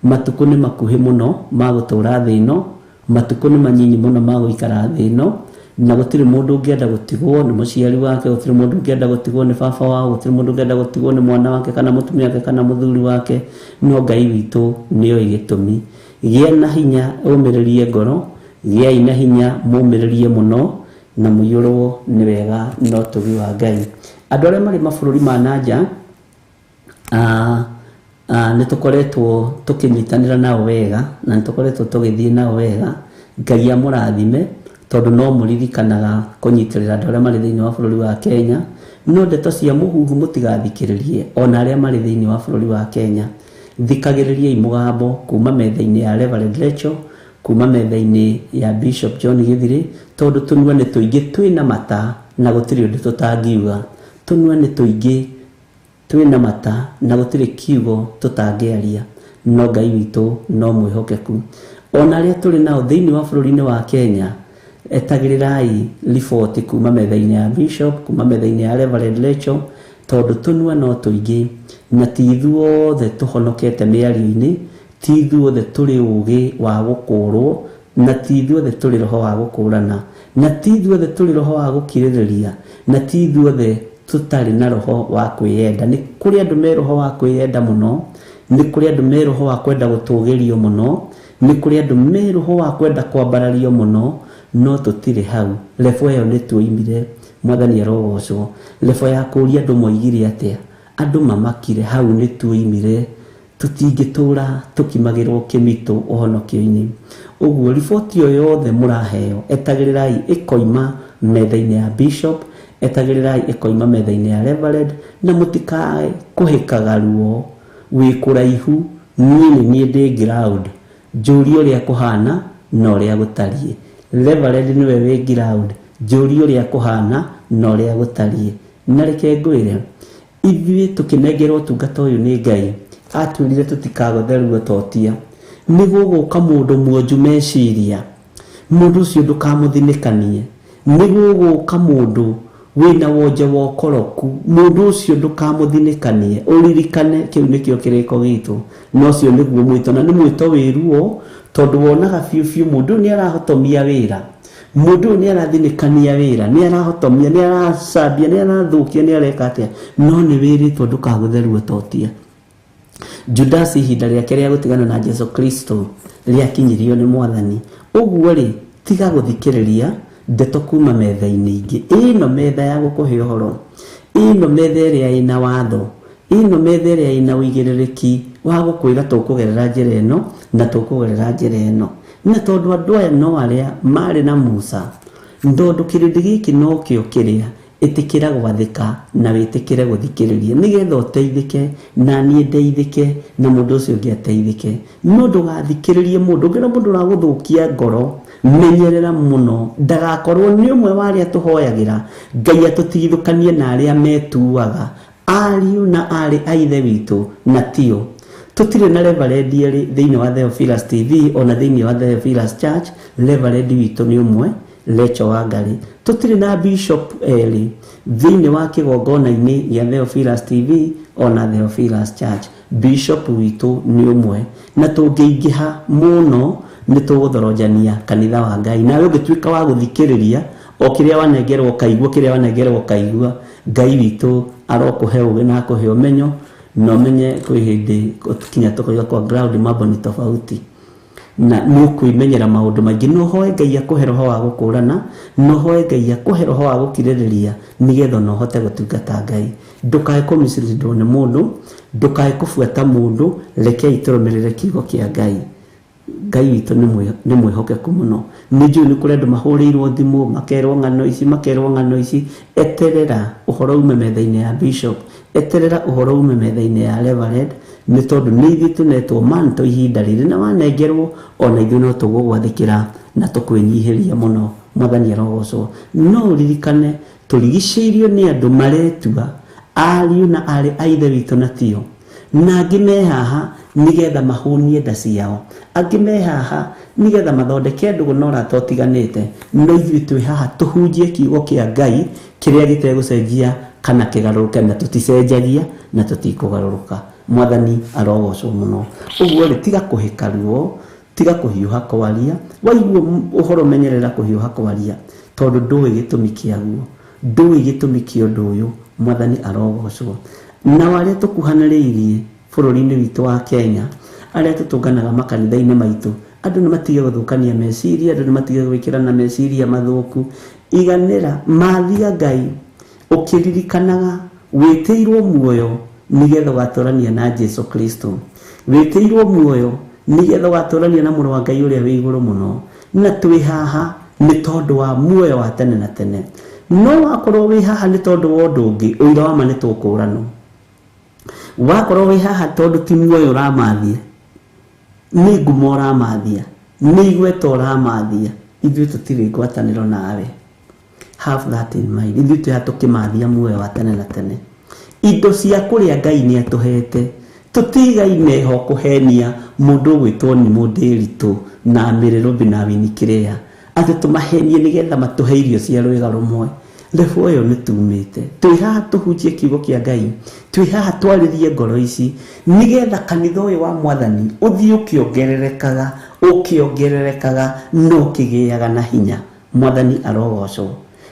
matukũ nĩ makuhĩ mũno ma gũtũra thĩ ĩno, matukũ nĩ manyinyi mũno ma gũikara thĩ ĩno, na gũtirĩ mũndũ ũngĩenda gũtigwo nĩ mũciari wake, gũtirĩ mũndũ ũngĩenda gũtigwo nĩ baba wao, gũtirĩ mũndũ ũngĩenda gũtigwo nĩ mwana wake kana mũtumia wake kana mũthuri wake, no Ngai witũ nĩoĩ gĩtũmi. Gĩa na hinya ũmĩrĩrie ngoro, gĩai na hinya mũmĩrĩrie mũno na mũiyũrwo nĩ wega na ũtugi wa Ngai. Andũ arĩa marĩ mabũrũri ma nanja, nĩ tũkoretwo tũkĩnyitanĩra nao wega na nĩ tũkoretwo tũgĩthiĩ nao wega. Ngai amũrathime tondũ no mũririkanaga kũnyitĩrĩra andũ arĩa marĩ thĩinĩ wa bũrũri wa Kenya, no ndeto cia mũhuhu mũtigathikĩrĩrie ona arĩa marĩ thĩinĩ wa bũrũri wa Kenya. Thikagĩrĩriai mũgambo kuma metha-inĩ ya Reverend Rachel, kuma metha-inĩ ya Bishop John Githiri, tondũ tũnua nĩ tũingĩ twĩna mata na gũtirĩ ũndũ tũtangiuga. Tũnua nĩ tũingĩ twĩna mata na gũtirĩ kiugo tũtangĩaria, no Ngai witũ no mwĩhokeku. Ona arĩa tũrĩ nao thĩinĩ wa bũrũri-inĩ wa Kenya, etagĩrĩrai riboti kuma metha-inĩ ya Bishop, kuma metha-inĩ ya Reverend Rachel, tondũ tũnua no tũingĩ na ti ithuothe tũhonokete mĩario-inĩ, ti ithuothe tũrĩ ũgĩ wa gũkũrwo, na ti ithuothe tũrĩ roho wa gũkũrana, na ti ithuothe tũrĩ roho wa gũkirĩrĩria, na ti ithuothe tũtarĩ na roho wa kwĩyenda. Nĩ kũrĩ andũ me roho wa kwĩyenda mũno, nĩ kũrĩ andũ me roho wa kwenda gũtũgĩrio mũno, nĩ kũrĩ andũ me roho wa kwenda kwambarario mũno, no tũtirĩ hau. Lebo ĩyo nĩ tuoimire, Mwathani arogocwo. Lebo ya kũũria andũ moigire atĩa, andũ mamakire, hau nĩ tuoimire, tũtingĩtũra tũkimagĩrwo kĩmitũ ũhonokio-inĩ. Ũguo riboti o yothe mũraheo, etagĩrĩrai ĩkoima metha-inĩ ya Bishop, etagĩrĩrai ĩkoima metha-inĩ ya Reverend, na mũtikae kũhĩkaga ruo wĩ kũraihu. Niĩ nĩ niĩ ndĩ ground, njũrie ũrĩa kũhana na ũrĩa gũtariĩ. Reverend nĩwe wĩ ground, njũrie ũrĩa kũhana na ũrĩa gũtariĩ. Na reke ngwĩre, ithuĩ tũkĩnengerwo ũtungata ũyũ nĩ Ngai, atwĩrire tũtikagothe ruo totia. Nĩ gũgũka mũndũ mwonju meciria, mũndũ ũcio ndũkamũthinĩkanie. Nĩ gũgũka mũndũ wĩna wonje wa ũkoroku, mũndũ ũcio ndũkamũthinĩkanie. Ũririkane kĩu nĩkĩo kĩrĩko gitũ, na ũcio nĩguo mwĩto, na nĩ mwĩto wĩ ruo, tondũ wonaga biũ biũ mũndũ ũyũ nĩ arahotomia wĩra, mũndũ ũyũ nĩ arathinĩkania wĩra, nĩ arahotomia, nĩ aracambia, nĩ arathũkia, nĩ areka atĩa, no nĩ wĩrĩtwo ndũkagũthe ruo totia. Judas ihinda rĩake rĩa gũtigana na Jesu Kristo rĩakinyirio nĩ Mwathani. Ũguo rĩ, tiga gũthikĩrĩria ndeto kuma metha-inĩ ingĩ. Ĩno metha ya gũkũhe ũhoro, ĩno metha ĩrĩa ĩna watho, ĩno metha ĩrĩa ĩna ũigĩrĩrĩki wa gũkwĩra tũkũgerera njĩra ĩno na tũkũgerera njĩra ĩno. Na tondũ andũ aya no arĩa marĩ na Musa, tondũ kĩrĩndĩ gĩkĩ nokĩo kĩrĩa, ĩtĩkĩra gwathĩka na wĩtĩkĩre gũthikĩrĩria nĩgetha ũteithĩke na niĩ ndeithĩke na mũndũ ũcio ũngĩ ateithĩke. No ndũgathikĩrĩrie mũndũ, ũngĩona mũndũ ũragũthũkia ngoro Menyerera mũno ndagakorwo nĩ ũmwe wa arĩa tũhoyagĩra Ngai atũtigithũkanie na arĩa metuaga ariũ na arĩ a ithe witũ na tio. Tũtirĩ na reverend erĩ thĩinĩ wa Theophilus TV ona thĩinĩ wa Theophilus Church. Reverend witũ nĩ ũmwe, Lecho Wangari. Tũtirĩ na bishop erĩ thĩinĩ wa kĩgongona-inĩ gĩa Theophilus TV ona Theophilus Church. Bishop witũ nĩ ũmwe, na tũngĩingĩha mũno nĩ tũgũthoronjania kanitha wa Ngai. Nawe ũngĩtuĩka wa gũthikĩrĩria o kĩrĩa wanengerwo ũkaigua, kĩrĩa wanengerwo ũkaigua, Ngai witũ arokũhe ũgĩ na akũhe ũmenyo, na ũmenye kwĩ hĩndĩ kinya tũkoiga kwa ground mambo ni tofauti, na nĩ ũkwĩmenyera maũndũ maingĩ. No ũhoe Ngai akũhe roho wa gũkũrana, no ũhoe Ngai akũhe roho wa gũkirĩrĩria, nĩgetha ona ũhote gũtungata Ngai. Ndũkae kũmicirindwo nĩ mũndũ, ndũkae kũbuata mũndũ, rekei tũrũmĩrĩre kiugo kĩa Ngai. Ngai witũ nĩ mwĩhokeku mũno. Nĩ njũĩ nĩ kũrĩ andũ mahũrĩirwo thimũ makerwo ng'ano ici, makerwo ng'ano ici. Eterera ũhoro ume metha-inĩ ya bishop, eterera ũhoro ume metha-inĩ ya reverend, nĩ tondũ nĩ ithuĩ tũnetwo manto ihinda rĩrĩ, na wanengerwo ona ithuĩ no tũgũgwathĩkĩra na tũkwĩnyihĩria mũno. Mwathani arogocwo. No ũririkane tũrigicĩirio nĩ andũ maretua ariũ na arĩ a ithe witũ na tio, na angĩ me haha nĩgetha mahũnie nda ciao, angĩ me haha nĩgetha mathondeke ndũgũ na ũrata ũtiganĩte. No ithuĩ twĩ haha tũhunjie kiugo kĩa Ngai kĩrĩa gĩtegũcenjia kana kĩgarũrũke, na tũticenjagia na tũtikũgarũrũka. Mwathani arogocwo mũno. Ũguo rĩ, tiga kũhĩka ruo, tiga kũhiũha kwaria. Waigua ũhoro menyerera kũhiũha kwaria, tondũ ndũĩ gĩtũmi kĩaguo, ndũĩ gĩtũmi kĩa ũndũ ũyũ. Mwathani arogocwo. Nao arĩa tũkuhanĩrĩirie bũrũri-inĩ witũ wa Kenya, arĩa tũtũnganaga makanitha-inĩ maitũ, andũ nĩ matige gũthũkania meciria, andũ nĩ matige gwĩkĩrana meciria mathũku. Iganĩra mathia Ngai ũkĩririkanaga wĩtĩirwo muoyo nĩgetha ũgatũrania na Jesu Kristo, wĩtĩirwo muoyo nĩgetha ũgatũrania na mũrũ wa Ngai ũrĩa wĩ igũrũ mũno, na twĩ haha nĩ tondũ wa muoyo wa tene na tene. No wakorwo wĩ haha nĩ tondũ wa ũndũ ũngĩ, ũira wa ma nĩ tũkũranwo. Wakorwo wĩ haha tondũ ti muoyo ũramathia, nĩ ngumo ũramathia, nĩ igweta ũramathia, ithuĩ tũtirĩ ngwatanĩro nawe. Have that in mind. Ithuĩ twĩ haha tũkĩmathia muoyo wa tene na tene. Indo cia kũrĩa Ngai nĩ atũhete, tũtigaine ho kũhenia mũndũ ũgwĩtwo nĩ mũndĩritũ na mĩrĩrũmbi na winikĩrĩa, atĩ tũmahenie nĩgetha matũhe irio cia rwĩga rũmwe. Level ĩyo nĩ tumĩte. Twĩ haha tũhunjie kiugo kĩa Ngai, twĩ haha twarĩrie ngoro ici, nĩgetha kanitha ũyũ wa Mwathani ũthiĩ ũkĩongererekaga, ũkĩongererekaga no ũkĩgĩaga na hinya. Mwathani arogocwo.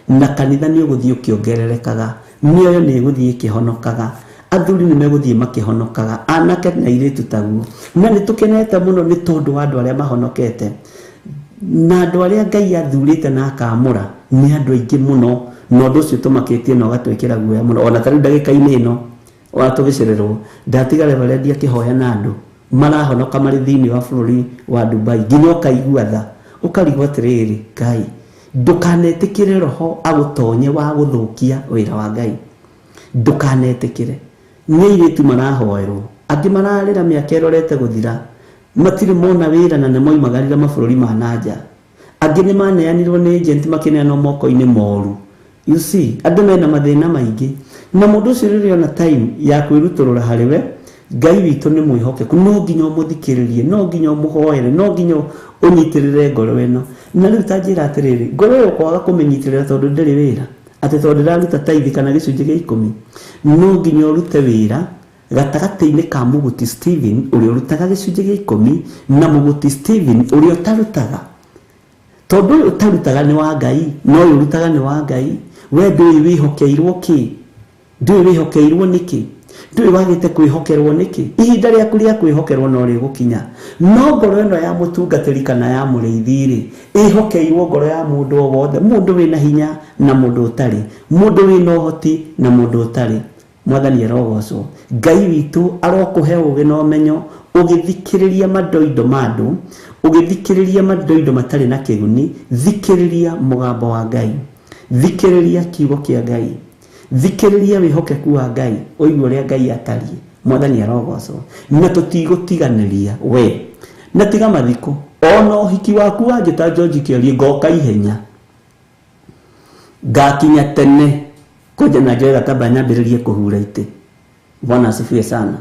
Na kanitha nĩ ũgũthiĩ ũkĩongererekaga, mĩoyo nĩ ĩgũthiĩ ĩkĩhonokaga, athuri nĩ megũthiĩ makĩhonokaga, anake na airĩtu taguo. Na nĩ tũkenete mũno nĩ tondũ wa andũ arĩa mahonokete, na andũ arĩa Ngai athurĩte na akamũra nĩ andũ aingĩ mũno, na ũndũ ũcio tũmakĩtie na ũgatwĩkĩra guoya mũno. Ona ta rĩu ndagĩka-inĩ ĩno ona tũgĩcererwo, ndatiga reverend akĩhoya na andũ marahonoka marĩ thĩinĩ wa bũrũri wa Dubai, nginya ũkaigua tha, ũkarigwo atĩrĩrĩ, Ngai ndũkanetĩkĩre roho agũtonye wa gũthũkia wĩra wa Ngai, ndũkanetĩkĩre. Nĩ airĩtu marahoerwo, angĩ mararĩra mĩaka ĩrorete gũthira, matirĩ mona wĩra na nĩ moimagarire mabũrũri ma nanja, angĩ nĩ maneanirwo nĩ agent makĩneanwo moko-inĩ moru. You see, andũ mena mathĩna maingĩ, na mũndũ ũcio rĩrĩa ona time ya kwĩrutũrũra harĩ we, Ngai witũ nĩ mwĩhokeku, no nginya ũmũthikĩrĩrie, no nginya ũmũhoere, no nginya ũnyitĩrĩre ngoro ĩno. Na rĩu ta njĩra atĩrĩrĩ, ngoro ĩyo kwaga kũmĩnyitĩrĩra tondũ ndĩrĩ wĩra, atĩ tondũ ndĩraruta taithi kana gĩcunjĩ gĩa 10, no nginya ũrute wĩra gatagatĩ-inĩ ka mũgũti Stephen ũrĩa ũrutaga gĩcunjĩ gĩa 10 na mũgũti Stephen ũrĩa ũtarutaga. Tondũ ũyũ ũtarutaga nĩ wa Ngai, na ũyũ ũrutaga nĩ wa Ngai. We ndũĩ wĩhokeirwo kĩ, ndũĩ wĩhokeirwo nĩkĩ, ndũĩ wagĩte kwĩhokerwo nĩkĩ. Ihinda rĩaku rĩa kwĩhokerwo no rĩgũkinya. No ngoro ĩno ya mũtungatĩri kana ya mũrĩithi rĩ, ĩhokeirwo ngoro ya mũndũ o wothe, mũndũ wĩna hinya na mũndũ ũtarĩ, mũndũ wĩna ũhoti na mũndũ ũtarĩ. Mwathani arogocwo. Ngai witũ arokũhe ũgĩ na ũmenyo, ũgĩthikĩrĩria mandoindo ma andũ, ũgĩthikĩrĩria mandoindo matarĩ na kĩguni. Thikĩrĩria mũgambo wa Ngai, thikĩrĩria kiugo kĩa Ngai, thikĩrĩria wĩhokeku wa Ngai, ũigue ũrĩa Ngai atariĩ. Mwathani arogocwo. Na tũtigũtiganĩria we, Na tiga mathiko ona ũhiki waku wanjĩta George Kĩarie ngoka ihenya ngakinya tene kwanja na njoe gatamba nyambĩrĩrie kũhura itĩ. Bwana asifiwe sana.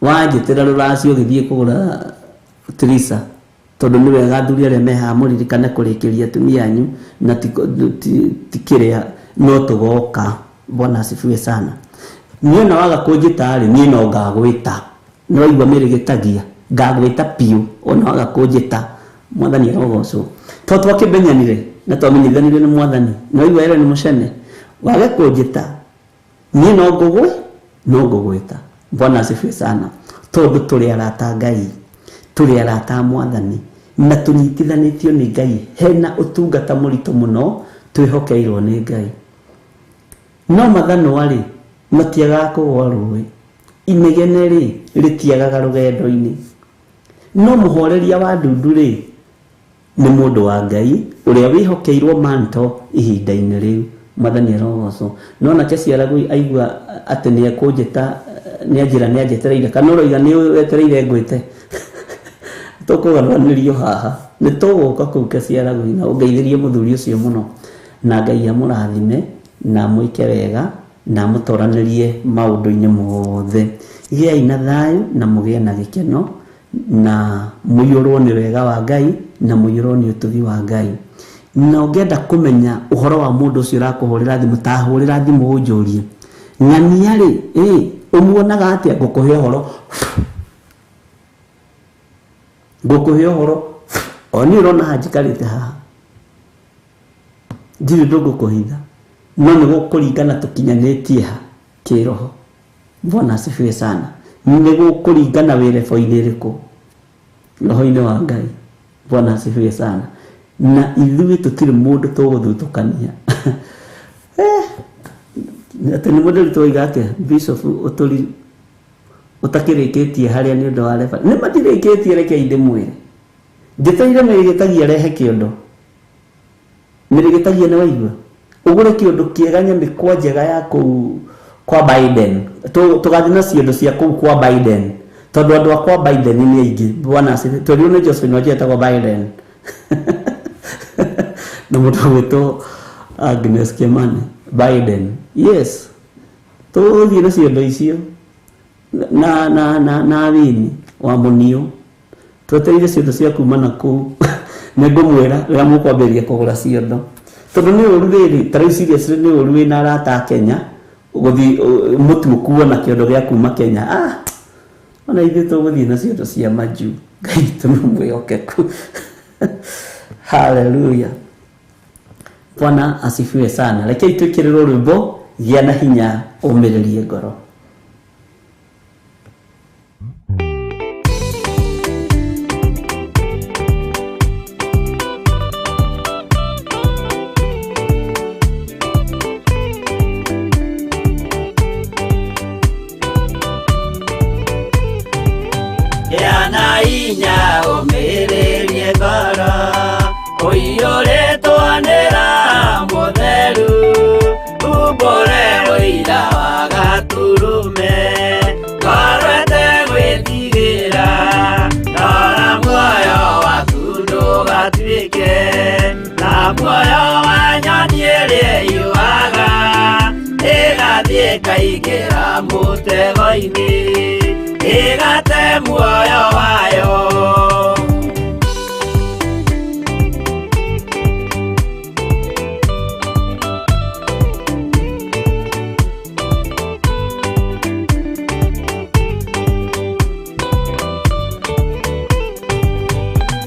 Wanjĩtĩra rũracio ũgĩthiĩ kũgũra Teresa tondũ nĩ wega athuri arĩa me haha mũririkane kũrĩkĩria atumia anyu na ti kĩrĩa no tũgoka. Bwana asifiwe sana. Niĩ ona waga kũnjĩta rĩ niĩ no ngagwĩta. Nĩ waigua mĩrĩgĩtagia ngagwĩta piũ ona waga kũnjĩta. Mwathani arogocwo. To twakĩmenyanire na twamenyithanirio nĩ mwathani. Nĩ waigua ĩrĩa nĩ mũcene. Wage kũnjĩta niĩ no ngũgwĩ no ngũgwĩta. Bwana asifiwe sana. Tondũ tũrĩ arata Ngai, tũrĩ arata a mwathani na tũnyitithanĩtio nĩ Ngai. Hena ũtungata mũritũ mũno twĩhokeirwo nĩ Ngai. No mathanwa rĩ matiagaga kũgwa rũĩ, inegene rĩ rĩtiagaga rũgendo-inĩ. No mũhoreria wa ndundu rĩ nĩ mũndũ wa Ngai ũrĩa wĩhokeirwo manto ihinda-inĩ rĩu. Mwathani arogocwo. No nake Ciaragũi aigua atĩ nĩ ekũnjĩta nĩ anjĩra nĩ anjetereire kana ũroiga nĩ wetereire ngwĩte tũkũgarũranĩrio haha nĩ tũgũka kũu Ciaragũi na ũngeithĩrie mũthuri ũcio mũno na Ngai amũrathime na amwĩke wega na amũtoranĩrie maũndũ-inĩ mothe. Gĩai na thayũ na mũgĩe na gĩkeno na mũiyũrwo nĩ wega wa Ngai na mũiyũrwo nĩ ũtugi wa Ngai. Na ũngĩenda kũmenya ũhoro wa mũndũ ũcio ũrakũhũrĩra thimũ ta hũrĩra thimũ ũnjũrie ng'ania rĩ ũmuonaga atĩa? Ngũkũhe ũhoro, ngũkũhe ũhoro o niĩ ũrona haha njikarĩte haha ndirĩ ũndũ ngũkũhitha no nĩ gũkũringana tũkinyanĩtie ha kĩroho. Bwana asifiwe sana. Nĩ gũkũringana wĩ rebo-inĩ ĩrĩkũ roho-inĩ wa Ngai. Bwana asifiwe sana. Na ithuĩ tũtirĩ mũndũ tũgũthutũkania. Atĩ nĩ mũndũ twoiga atĩa Bishop ũtũri ũtakĩrĩkĩtie harĩa nĩ ũndũ wa reba. Nĩ matirĩkĩtie, reke ndĩmwĩre. Njĩtĩire mĩrĩgĩtagia rehe kĩondo. Mĩrĩgĩtagia nĩ waigua ũgũre kĩondo kĩega nyamĩkwa njega ya kũu kwa Biden. Tũgathiĩ na ciondo cia kũu kwa Biden tondũ andũ a kwa Biden nĩ aingĩ. Bwana asifiwe. Twerirwo nĩ Josephine Wanjĩra etagwo Biden na mũndũ ũgwĩtwo Agnes Kimani Biden. Yes, tũgũthiĩ na ciondo icio na na na na wini wa mũnio twetereire ciondo cia kuma na kũu. Nĩ ngũmwĩra rĩrĩa mũkwambĩrĩria kũgũra ciondo tondũ nĩ ũru rĩrĩ ta rĩu seriously nĩ ũru wĩna arata a Kenya gũthiĩ mũtu ũkuo na kĩondo gĩa kuma Kenya. Ona ithuĩ tũgũthiĩ na ciondo cia majuu. Ngai witũ nĩ mwĩhokeku. Hallelujah. Bwana asifiwe sana. Reke twĩkĩrĩrwo rwĩmbo gĩa na hinya ũmĩrĩrie ngoro. Gĩa na hinya ũmĩrĩrie ngoro ũiyũrĩtwo nĩ Roho Mũtheru umbũre ũira wa Gatũrũme ngoro ĩtegwĩtigĩra rora muoyo waku ndũgatuĩke ta muoyo wa nyoni ĩrĩa ĩyũaga ĩgathiĩ ĩkaingĩra mũtego-inĩ ĩgate muoyo wayo.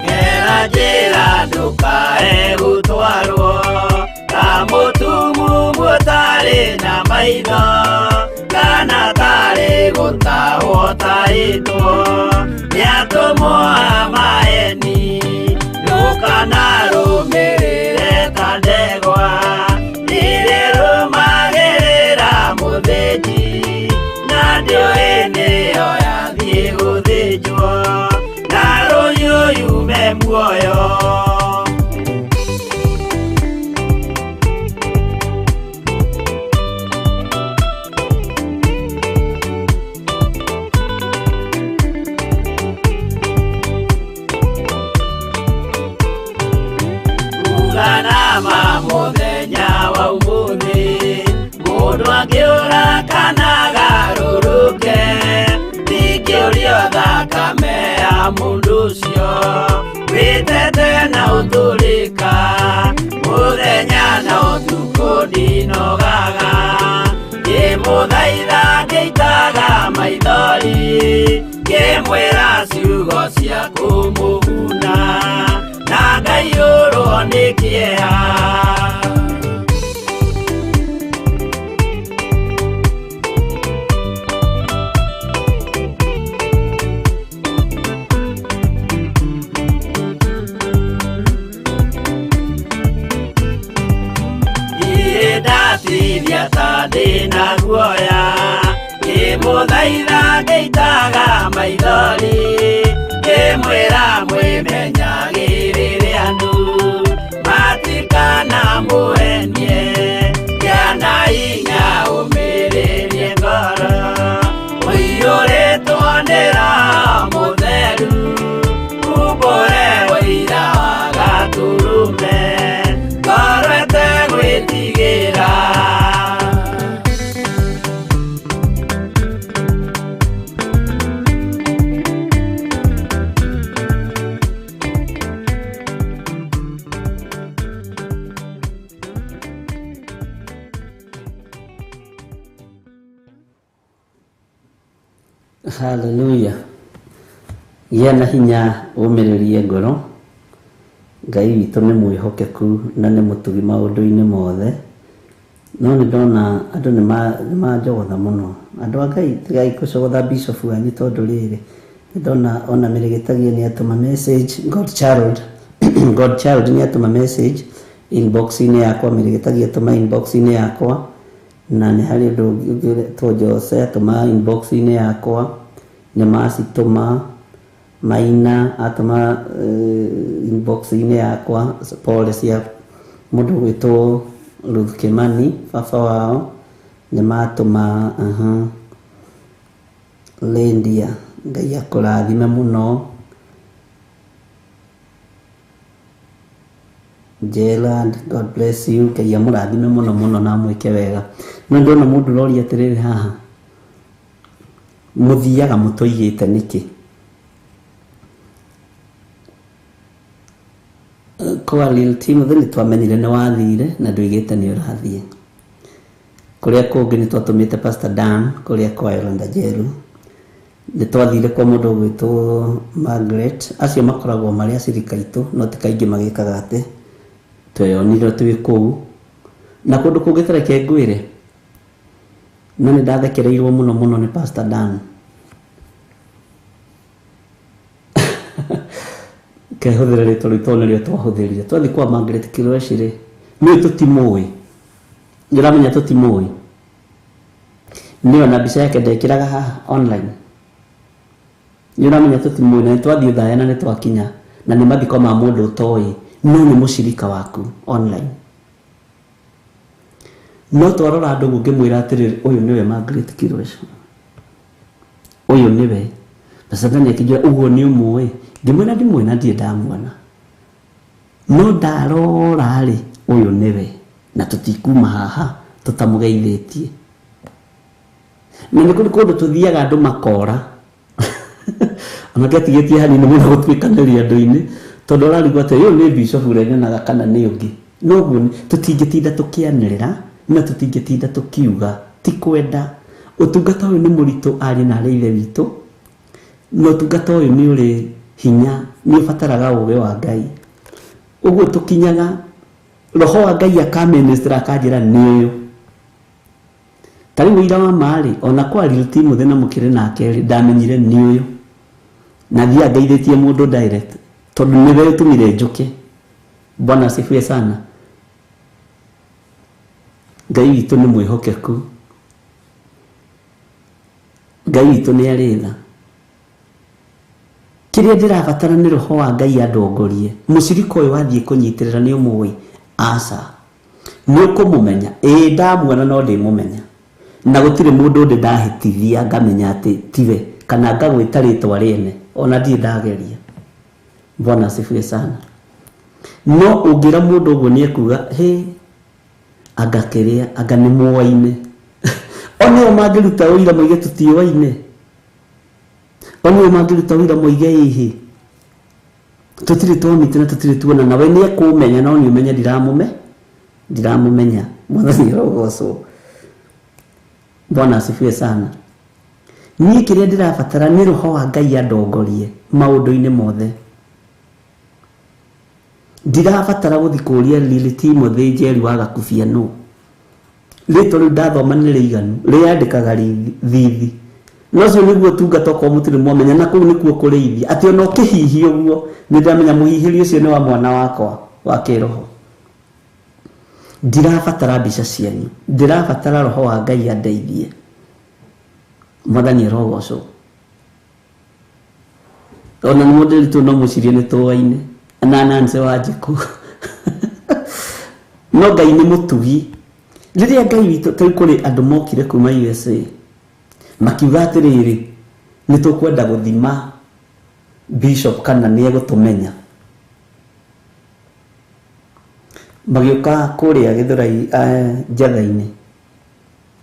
Gera njĩra ndũkae gũtwarwo ta mũtumumu ũtarĩ na maitho kana tarĩ gũtahwo tarĩtwo nĩ atũmwo a maeni ndũkanarũmĩrĩre ta ndegwa irĩrũmagĩrĩra mũthĩnji na ndĩũĩ nĩyo yathiĩ gũthĩnjwo na rũhiũ yume muoyo. ũcio wĩtete na ũtũrĩka mũthenya na ũtukũ ndinogaga ngĩmũthaitha ngĩitaga maithori ngĩmwĩra ciugo cia kũmũguna na ngaiyũrwo nĩ kĩeha. Ndatirĩa ta ndĩna guoya ngĩmũthaitha ngĩitaga maithori ngĩmwĩra mwĩmenyagĩrĩre andũ matikanamũhenie kĩana hinya ũmĩrĩrie ngoro ũiyũrĩtwo nĩ Roho Mũtheru umbũre ũira wa Gatũrũme ngoro ĩtegwĩtigĩra. Hallelujah. Gĩa na hinya ũmĩrĩrie ngoro. Ngai witũ nĩ mwĩhokeku na nĩ mũtugi maũndũ-inĩ mothe. No nĩ ndona andũ nĩ manjogotha mũno. Andũ a Ngai tigai gũcogotha bishop wanyu tondũ rĩrĩ nĩ ndona ona Mĩrĩgĩtagie nĩ atũma message, God child God child nĩ atũma message inbox-inĩ yakwa, Mĩrĩgĩtagie atũma inbox-inĩ yakwa, na nĩ harĩ ũndũ ũngĩ ũngĩtwo Jose atũma inbox-inĩ yakwa, nĩ macitũma Maina atũma inbox-inĩ yakwa pole cia mũndũ ũgwĩtwo Ruth Kimani baba wao nĩ matũma. Lindia Ngai akũrathime mũno. Gerald, God bless you. Ngai amũrathime mũno mũno na amwĩke wega. No ndona mũndũ ũroria atĩrĩrĩ haha, mũthiaga mũtũigĩte nĩkĩ? Kwa Lil Timothy nĩ twamenyire nĩ wathire na ndũigĩte nĩ ũrathiĩ. Kũrĩa kũngĩ nĩ twatũmĩte Pastor Dan kũrĩa kwa Yolanda Njeru. Nĩ twathire kwa mũndũ ũgwĩtwo Margaret. Acio makoragwo marĩ acirika aitũ no ti kaingĩ magĩkaga atĩ tweyonire twĩ kũu na kũndũ kũngĩ tareke ngwĩre. No nĩ ndathekereirwo mũno mũno nĩ Pastor Dan. Kehũthĩra rĩtwa rĩu tondũ nĩrĩo twahũthĩrire. Twathiĩ kwa Margaret Kirweci rĩ, nĩũĩ tũtimũĩ, nĩũramenya tũtimũĩ, nĩyo na mbica yake ndekĩraga haha online, nĩũramenya tũtimũĩ, na nĩtwathiĩ Othaya na nĩtwakinya na nĩ mathiko ma mũndũ ũtoĩ no nĩ mũcirika waku online. No twarora andũ ũguo ngĩmwĩra atĩrĩrĩ, ũyũ nĩwe Margaret Kirweci, ũyũ nĩwe. Pastor Dan akĩnjĩra ũguo nĩ ũmũĩ, ngĩmwĩra ndimũĩ na ndirĩ ndamuona, no ndarora rĩ ũyũ nĩwe na tũtikuma haha tũtamũgeithĩtie. Na nĩ kũrĩ kũndũ tũthiaga andũ makora ona ngĩatigĩtie hanini mũno gũtuĩkanĩria andũ-inĩ tondũ ũrarigwo atĩ ũyũ nĩ bishop ũrĩa nyonaga kana nĩ ũngĩ. Noguo tũtingĩtinda tũkĩanĩrĩra na tũtingĩtinda tũkiuga, ti kwenda. Ũtungata ũyũ nĩ mũritũ ariũ na arĩ ithe witũ, na ũtungata ũyũ nĩ ũrĩ hinya, nĩ ũbataraga ũũgĩ wa Ngai. Ũguo tũkinyaga roho wa Ngai akaminister akanjĩra nĩ ũyũ. Ta rĩu ũira wa ma rĩ, ona kwa Lil Timothy na mũkĩrĩ nake rĩ, ndamenyire nĩ ũyũ. Na thiaga ngeithĩtie mũndũ direct tondũ nĩwe ũtũmire njũke. Bwana asifiwe sana. Ngai witũ nĩ mwĩhokeku, Ngai witũ nĩ arĩ tha. Kĩrĩa ndĩrabatara nĩ roho wa Ngai andongorie. Mũcirika ũyũ wathiĩ kũnyitĩrĩra nĩ ũmũĩ? Aca. Nĩ ũkũmũmenya? Ĩĩ ndamuona no ndĩmũmenya. Na gũtirĩ mũndũ ndĩ ndahĩtithia ngamenya atĩ tiwe kana ngagwĩta rĩtwa rĩene, ona ndirĩ ndageria. Bwana asifiwe sana. No ũngĩra mũndũ ũguo nĩ ekuga hĩ anga kĩrĩa anga nĩ mũaine. Oneo mangĩruta ũira moige tũtiũaine, oneo mangĩruta ũira moige ĩhĩ. Tũtirĩ twamĩte na tũtirĩ tuona na we nĩ ekũmenya no nĩ ũmenye ndiramũmenya. Mwathani arogocwo. Bwana asifiwe sana. Niĩ kĩrĩa ndĩrabatara nĩ roho wa Ngai andongorie maũndũ-inĩ mothe. Ndirabatara gũthiĩ kũũria Lily Timothy Njeri wa Gakubia nũ. Rĩtwa rĩu ndathoma nĩ rĩiganu, rĩandĩkaga thithi. No ũcio nĩguo ũtungata okorwo mũtirĩ mwamenya, na kũu nĩkuo kũrĩithia. Atĩ ona ũkĩhihia ũguo, nĩ ndĩramenya mũhihĩrio ũcio nĩ wa mwana wakwa wa kĩroho. Ndirabatara mbica cianyu, ndirabatara roho wa Ngai andeithie. Mwathani arogocwo. Ona nĩ mũndĩritũ no mũcirie nĩ tũaine na Nancy Wanjikũ. No Ngai nĩ mũtugi. Rĩrĩa Ngai witũ tũrĩ kũrĩ andũ mokire kuma USA makiuga atĩrĩrĩ, nĩ tũkwenda gũthima bishop kana nĩ egũtũmenya. Magĩũka kũrĩa Gĩthũrai Njatha-inĩ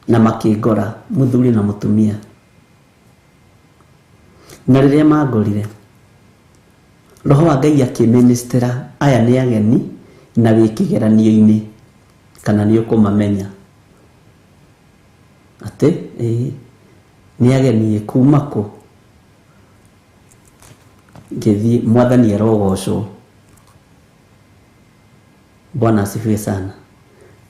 na makĩngora mũthuri na mũtumia. Na rĩrĩa mangorire, roho wa Ngai akĩministera aya nĩ ageni na wĩ kĩgeranio-inĩ kana nĩ ũkũmamenya. Atĩ nĩ ageni kuma kũ? Ngĩthiĩ, Mwathani arogocwo. Bwana asifiwe sana.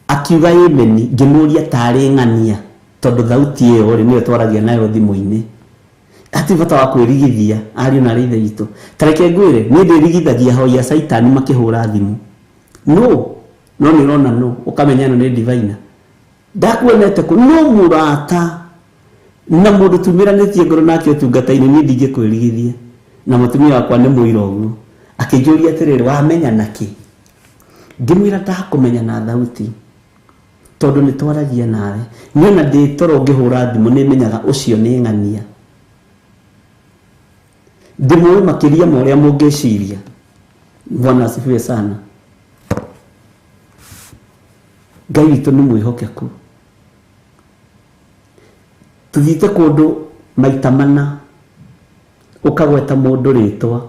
Akiuga ĩmeni, ngĩmũria tarĩ ng'ania tondũ thauti ĩyo rĩ nĩyo twaragia nayo thimũ-inĩ. Hatirĩ bata wa kwĩrigithia ariũ na arĩ ithe witũ. Ta reke ngwĩre, niĩ ndĩrigithagia ahoi a Caitani makĩhũra thimũ. No, no nĩ ũrona no, ũkamenya ĩno nĩ diviner. Ndakuonete kũ? No mũrata na mũndũ tumĩranĩtie ngoro nake ũtungata-inĩ, niĩ ndingĩkwĩrigithia. Na mũtumia wakwa nĩ mũira ũguo. Akĩnjũria atĩrĩrĩ, wamenya nakĩ? Ngĩmwĩra ndakũmenya na thauti tondũ nĩ twaragia nawe. Niĩ ona ndĩ toro ngĩhũra thimũ nĩ menyaga ũcio nĩ ng'ania. Ndĩmũĩ makĩria ma ũrĩa mũngĩciria. Bwana asifiwe sana. Ngai witũ nĩ mwĩhokeku. Tũthiĩte kũndũ maita mana ũkagweta mũndũ rĩtwa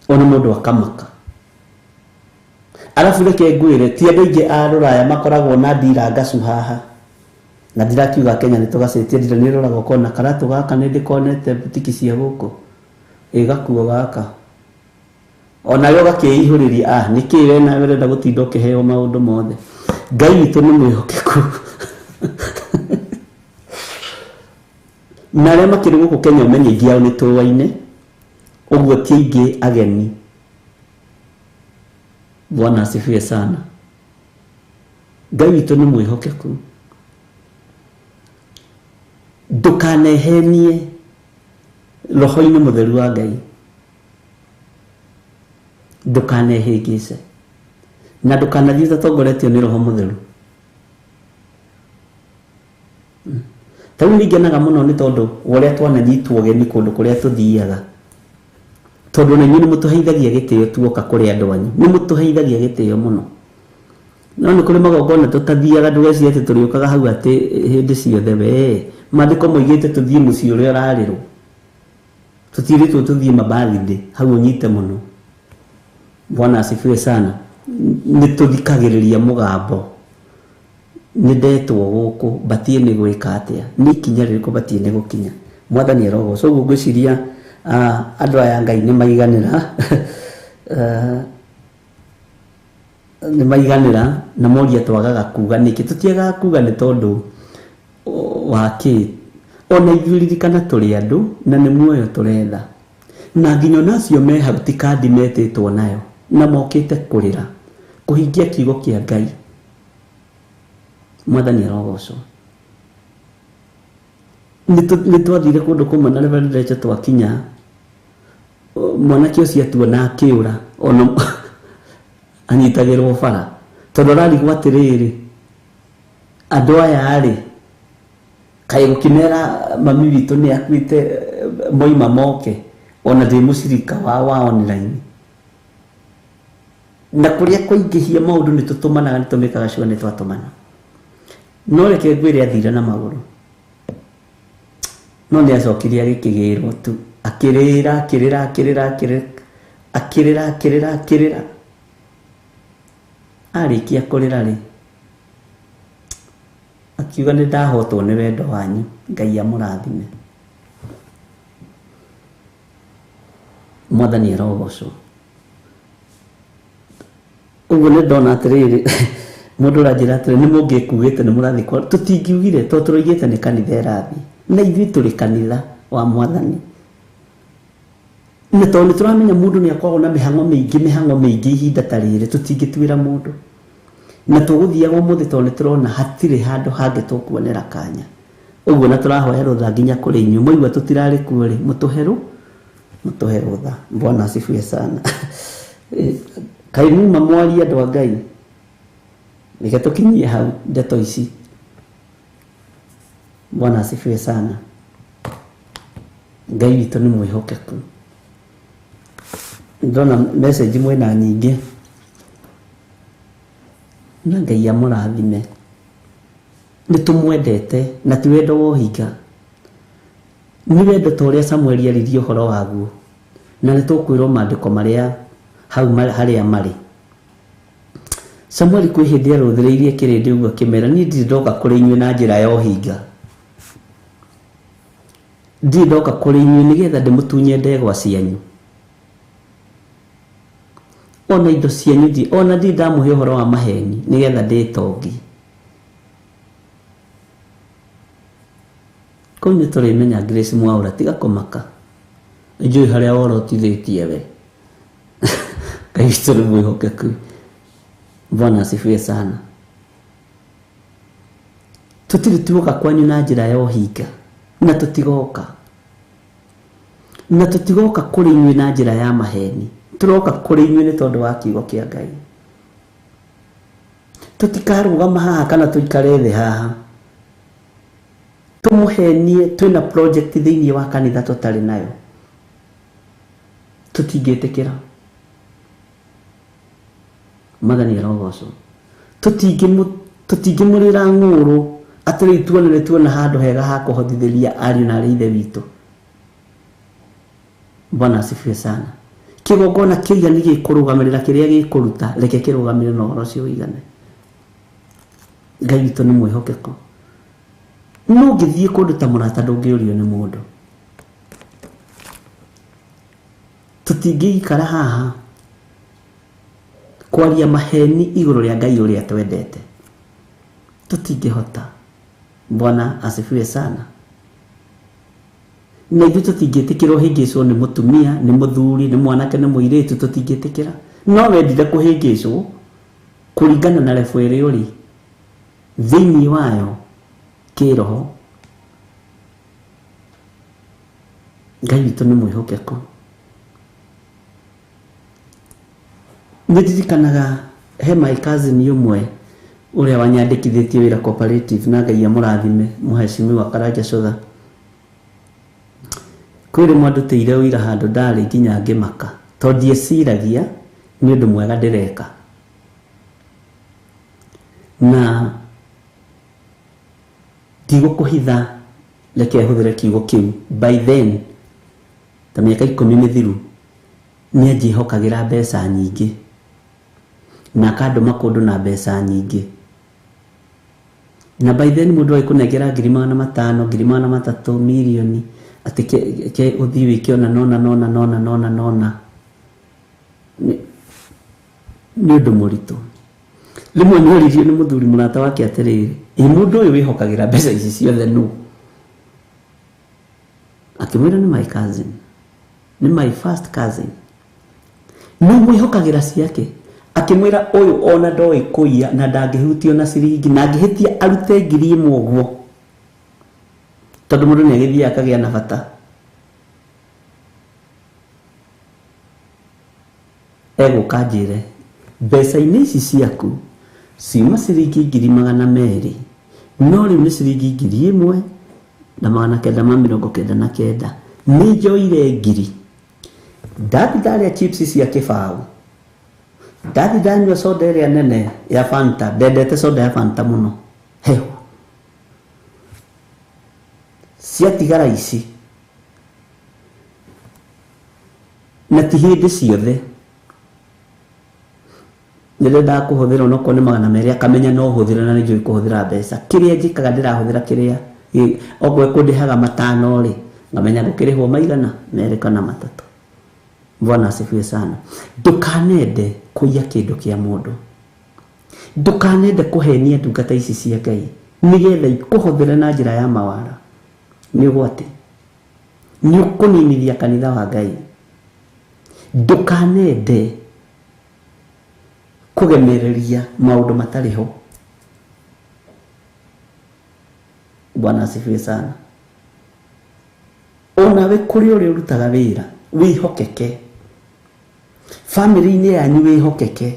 ona mũndũ akamaka. Arabu reke ngwĩre, ti andũ aingĩ a rũraya makoragwo na ndira ngacu haha. Na ndirakiuga Kenya nĩ tũgacĩtie ndira, nĩ ũroraga ũkona karatũ gaka nĩ ndĩkonete butiki cia gũkũ. Ĩ gakuo gaka. Ona yo gakĩihũrĩria, nĩ kĩ we nawe ũrenda gũtinda ũkĩheo maũndũ mothe. Ngai witũ nĩ mwĩhokeku. Na arĩa makĩrĩ gũkũ Kenya ũmenye aingĩ ao nĩ tũaine, ũguo ti aingĩ ageni. Bwana asifiwe sana. Ngai witũ nĩ mwĩhokeku. Ndũkanehenie roho-inĩ mũtheru wa Ngai. Ndũkanehĩngĩce. Na ndũkanathiĩ ũtatongoretio nĩ roho mũtheru. Ta rĩu nĩngenaga mũno nĩ tondũ wa ũrĩa twananyitwo ũgeni kũndũ kũrĩa tũthiaga. Tondũ ona inyuĩ nĩ mũtũheithagia gĩtĩo tuoka kũrĩ andũ anyu. Nĩ mũtũheithagia gĩtĩo mũno. No nĩ kũrĩ magongona tũtathiaga, ndũgecirie atĩ tũrĩũkaga hau atĩ hĩndĩ ciothe we. Maandĩko moigĩte tũthiĩ mũciĩ ũrĩa ũrarĩrwo. Tũtirĩtwo tũthiĩ mabathithĩ, hau ũnyite mũno. Bwana asifiwe sana. Nĩ tũthikagĩrĩria mũgambo. Nĩ ndetwo gũkũ, batiĩ nĩ gwĩka atĩa? Nĩ ikinya rĩrĩkũ batiĩ nĩ gũkinya? Mwathani arogocwo. Ũguo ngwĩciria andũ aya Ngai nĩ maiganĩra. Nĩ maiganĩra na moria twagaga kuga nĩkĩ? Tũtiagaga kuga nĩ tondũ wa kĩ? Ona ithuĩ ririkana tũrĩ andũ na nĩ muoyo tũretha. Na nginya ona acio me hau ti kandi metĩtwo nayo na mokĩte kũrĩra kũhingia kiugo kĩa Ngai. Mwathani arogocwo. Nĩ twathire kũndũ kũmwe na Reverend Rachel twakinya, mwanake ũcio atuona akĩũra, ona anyitagĩrwo bara tondũ ararigwo atĩrĩrĩ, andũ aya rĩ kaĩ gũkĩmera mami witũ nĩ akuĩte moima moke, ona ndĩ mũcirika wa online. Na kũrĩa kũingĩhia maũndũ nĩ tũtũmanaga, nĩ tũmĩkaga sure nĩ twatũmana. No reke ngwĩre athire na magũrũ. No nĩ acokire agĩkĩgĩrwo tu. Akĩrĩra akĩrĩra akĩrĩra akĩrĩra akĩrĩra akĩrĩra akĩrĩra. Arĩkia kũrĩra rĩ, akiuga nĩ ndahotwo nĩ wendo wanyu, Ngai amũrathime. Mwathani arogocwo. Ũguo nĩ ndona atĩrĩrĩ, mũndũ ũranjĩra atĩrĩ nĩ mũngĩkuĩte nĩ mũrathiĩ kwa, tũtingiugire tondũ tũroigĩte nĩ kanitha ĩrathiĩ, na ithuĩ tũrĩ kanitha wa Mwathani. Na tondũ nĩ tũramenya mũndũ nĩ akoragwo na mĩhang'o mĩingĩ, mĩhang'o mĩingĩ ihinda ta rĩrĩ, tũtingĩtuĩra mũndũ. Na tũgũthiaga ũmũthĩ tondũ nĩ tũrona hatirĩ handũ hangĩ tũkuonera kanya. Ũguo na tũrahoya rũtha nginya kũrĩ inyuĩ, mwaigua tũtirarĩ kuo rĩ, mũtũhe rũtha. Bwana asifiwe sana. Kaĩ muma mwarie andũ a Ngai, reke tũkinyie hau ndeto ici. Bwana asifiwe sana. Ngai witũ nĩ mwĩhokeku. Ndona message mwĩna nyingĩ, na Ngai amũrathime. Nĩ tũmwendete na ti wendo wa ũhinga, nĩ wendo ta ũrĩa Samueli aririe ũhoro waguo, na nĩ tũkwĩrwo maandĩko marĩa hau harĩa marĩ. Samueli kwĩ hĩndĩ arũthĩrĩirie kĩrĩndĩ ũguo akĩmera, niĩ ndirĩ ndoka kũrĩ inyuĩ na njĩra ya ũhinga, ndirĩ ndoka kũrĩ inyuĩ nĩgetha ndĩmũtunye ndegwa cianyu ona indo cianyu, ona ndirĩ ndamũhe ũhoro wa maheni nĩgetha ndĩtongie. Kũu nĩ tũrĩmenya Grace Mwaura, tiga kũmaka, njũĩ harĩa worotithĩtie we. Ngai witũ nĩ mwĩhokeku. Bwana asifiwe sana. Tũtirĩ tuoka kwanyu na njĩra ya ũhinga, na tũtigoka, na tũtigoka kũrĩ inyuĩ na njĩra ya maheni. Tũroka kũrĩ inyuĩ nĩ tondũ wa kiugo kĩa Ngai. Tũtikarũgama haha kana tũikare thĩ haha tũmũhenie twĩna project thĩinĩ wa kanitha tũtarĩ nayo, tũtingĩtĩkĩra. Mwathani arogocwo. Tũtingĩmũrĩra ng'ũrũ atĩ rĩu tuone nĩ tuona handũ hega ha kũhothithĩria ariũ na arĩ ithe witũ. Bwana asifiwe sana. Kĩgongona kĩigani gĩkũrũgamĩrĩra kĩrĩa gĩkũruta, reke kĩrũgamĩrĩre na ũhoro ũcio ũigane. Ngai witũ nĩ mwĩhokeku. No ũngĩthiĩ kũndũ ta mũrata ndũngĩũrio nĩ mũndũ. Tũtingĩikara haha kwaria maheni igũrũ rĩa Ngai ũrĩa twendete, tũtingĩhota. Bwana asifiwe sana. Na ithuĩ tũtingĩtĩkĩra ũhĩngĩcwo nĩ mũtumia, nĩ mũthuri, nĩ mwanake, nĩ mũirĩtu, tũtingĩtĩkĩra. No wendire kũhĩngĩcwo kũringana na level ĩrĩa ũrĩ thĩinĩ wayo kĩroho. Ngai witũ nĩ mwĩhokeku. Nĩ ndirikanaga he my cousin ũmwe ũrĩa wanyandĩkithĩtie wĩra cooperative, na Ngai amũrathime, mũhecimiwa Karanja Cũtha. Kwĩ rĩmwe andutĩire ũira handũ ndarĩ nginya ngĩmaka, tondũ ndieciragia nĩ ũndũ mwega ndĩreka. Na ndigũkũhitha, reke hũthĩre kiugo kĩu, by then ta mĩaka 10 mĩthiru nĩ anjĩhokagĩra mbeca nyingĩ na akandũma kũndũ na mbeca nyingĩ. Na by then mũndũ agĩkũnengera 500,000, 300,000, mirioni, atĩ ke ũthiĩ wĩke ona nona nona nona nona nona. Nĩ ũndũ mũritũ. Rĩmwe nĩ oririo nĩ mũthuri mũrata wake atĩrĩrĩ, ĩ mũndũ ũyũ wĩhokagĩra mbeca ici ciothe nũ? Akĩmwĩra nĩ my cousin, nĩ my first cousin. Nĩ mwĩhokagĩra ciake? Akĩmwĩra ũyũ ona ndoĩ kũiya na ndangĩhutio na ciringi, na angĩhĩtia arute 1,000 ũguo, tondũ mũndũ nĩ agĩthiaga akagĩa na bata. Egũka njĩre mbeca-inĩ ici ciaku ciuma ciringi 200,000, no rĩu nĩ ciringi 1,999. Nĩ njoire 1,000, ndathi ndarĩa chips cia kĩbaũ, ndathi ndanyua soda ĩrĩa nene ya Fanta, ndendete soda ya Fanta mũno hehu, ciatigara ici Na ti hĩndĩ ciothe nĩndendaga kũhũthĩra onokorwo nĩ 200 akamenya no hũthĩre na nĩnjũĩ kũhũthĩra mbeca. Kĩrĩa njĩkaga ndĩrahũthĩra kĩrĩa okorwo kũndĩhaga 5 rĩ, ngamenya gũkĩrĩhwo maigana 2 kana 3. Bwana asifiwe sana. Ndũkanende kũiya kĩndũ kĩa mũndũ, ndũkanende kũhenia ndungata ici cia Ngai nĩgetha ikũhũthĩre na njĩra ya mawara. Nĩ ũgwati, nĩ ũkũninithia kanitha wa Ngai. Ndũkanende kũgemereria maũndũ matarĩ ho. Bwana asifiwe sana. Onawe kũrĩ ũrĩa ũrutaga wĩra wĩhokeke, famĩlĩ-inĩ yanyu wĩhokeke,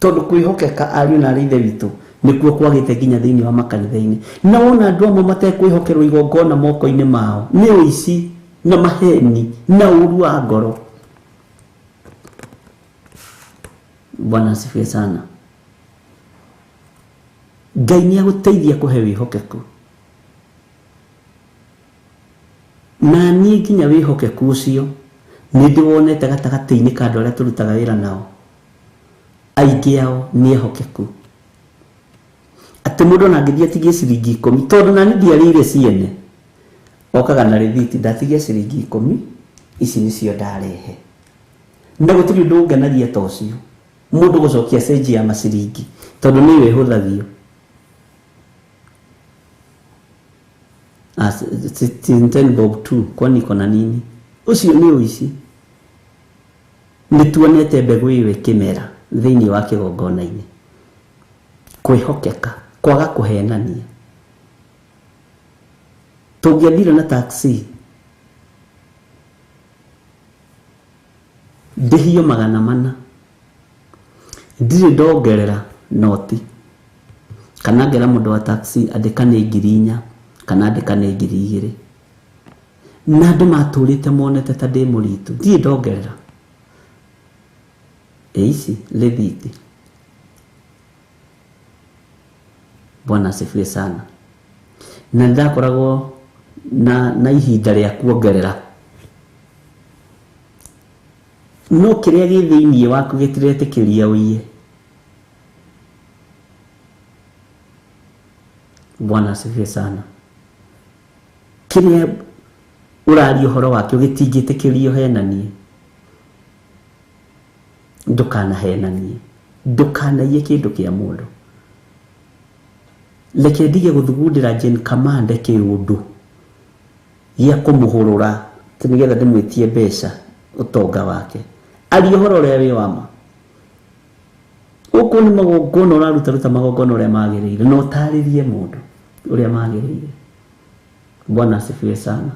tondũ kwĩhokeka ariũ na aarĩ ithe witũ nĩkuo kwagĩte nginya thĩinĩ wa makanitha-inĩ. Na wona andũ amwe matekwĩhokerwo igongona moko-inĩ mao nĩ ũici na maheni na ũru wa ngoro. Bwana asifiwe sana. Ngai nĩ agũteithia kũhe wĩhokeku. Na niĩ nginya wĩhokeku ũcio nĩ ndĩwonete gatagatĩ-inĩ ka andũ arĩa tũrutaga wĩra nao, aingĩ ao nĩ ehokeku. Atĩ mũndũ ona angĩthiĩ atigie ciringi 10, tondũ nani ndiarĩire ciene, okaga na rĩthiti, ndatigia ciringi 10, ici nĩcio ndarehe. Na gũtirĩ ũndũ ũngenagia ta ũcio, mũndũ gũcokia cenji ya maciringi, tondũ nĩyo ĩhũthagio. 10 bob 2, kwani iko na nini? Ũcio nĩ ũici. Nĩ tuonete mbegũ ĩyo ĩkĩmera thĩinĩ wa kĩgongona-inĩ. Kwĩhokeka, kwaga kũhenania. Tũngĩathire na taxi ndĩhio 400, ndirĩ ndongerera noti, kana ngera mũndũ wa taxi andĩka nĩ 4,000 kana andĩka nĩ 2,000. Na andũ matũrĩte monete ta ndĩ mũritũ, ndirĩ ndongerera. Ici rĩthiti. Bwana asifiwe sana. Na ndakoragwo na ihinda rĩa kuongerera, no kĩrĩa gĩ thĩinĩ waku gĩtiretĩkĩria ũiye. Bwana asifiwe sana. Kĩrĩa ũraria ũhoro wakĩo gĩtingĩtĩkĩrio henanie. Ndũkanahenanie, ndũkanaiye kĩndũ kĩa mũndũ. Reke ndige gũthugundĩra Jane Kamande kĩũndũ gĩa kũmũhũrũra atĩ nĩgetha ndĩmwĩtie mbeca ũtonga wake. Aria ũhoro ũrĩa wĩ wa ma. Gũkũ nĩ magongona ũrarutaruta magongona ũrĩa magĩrĩire, na ũtarĩrie mũndũ ũrĩa magĩrĩire. Bwana asifiwe sana.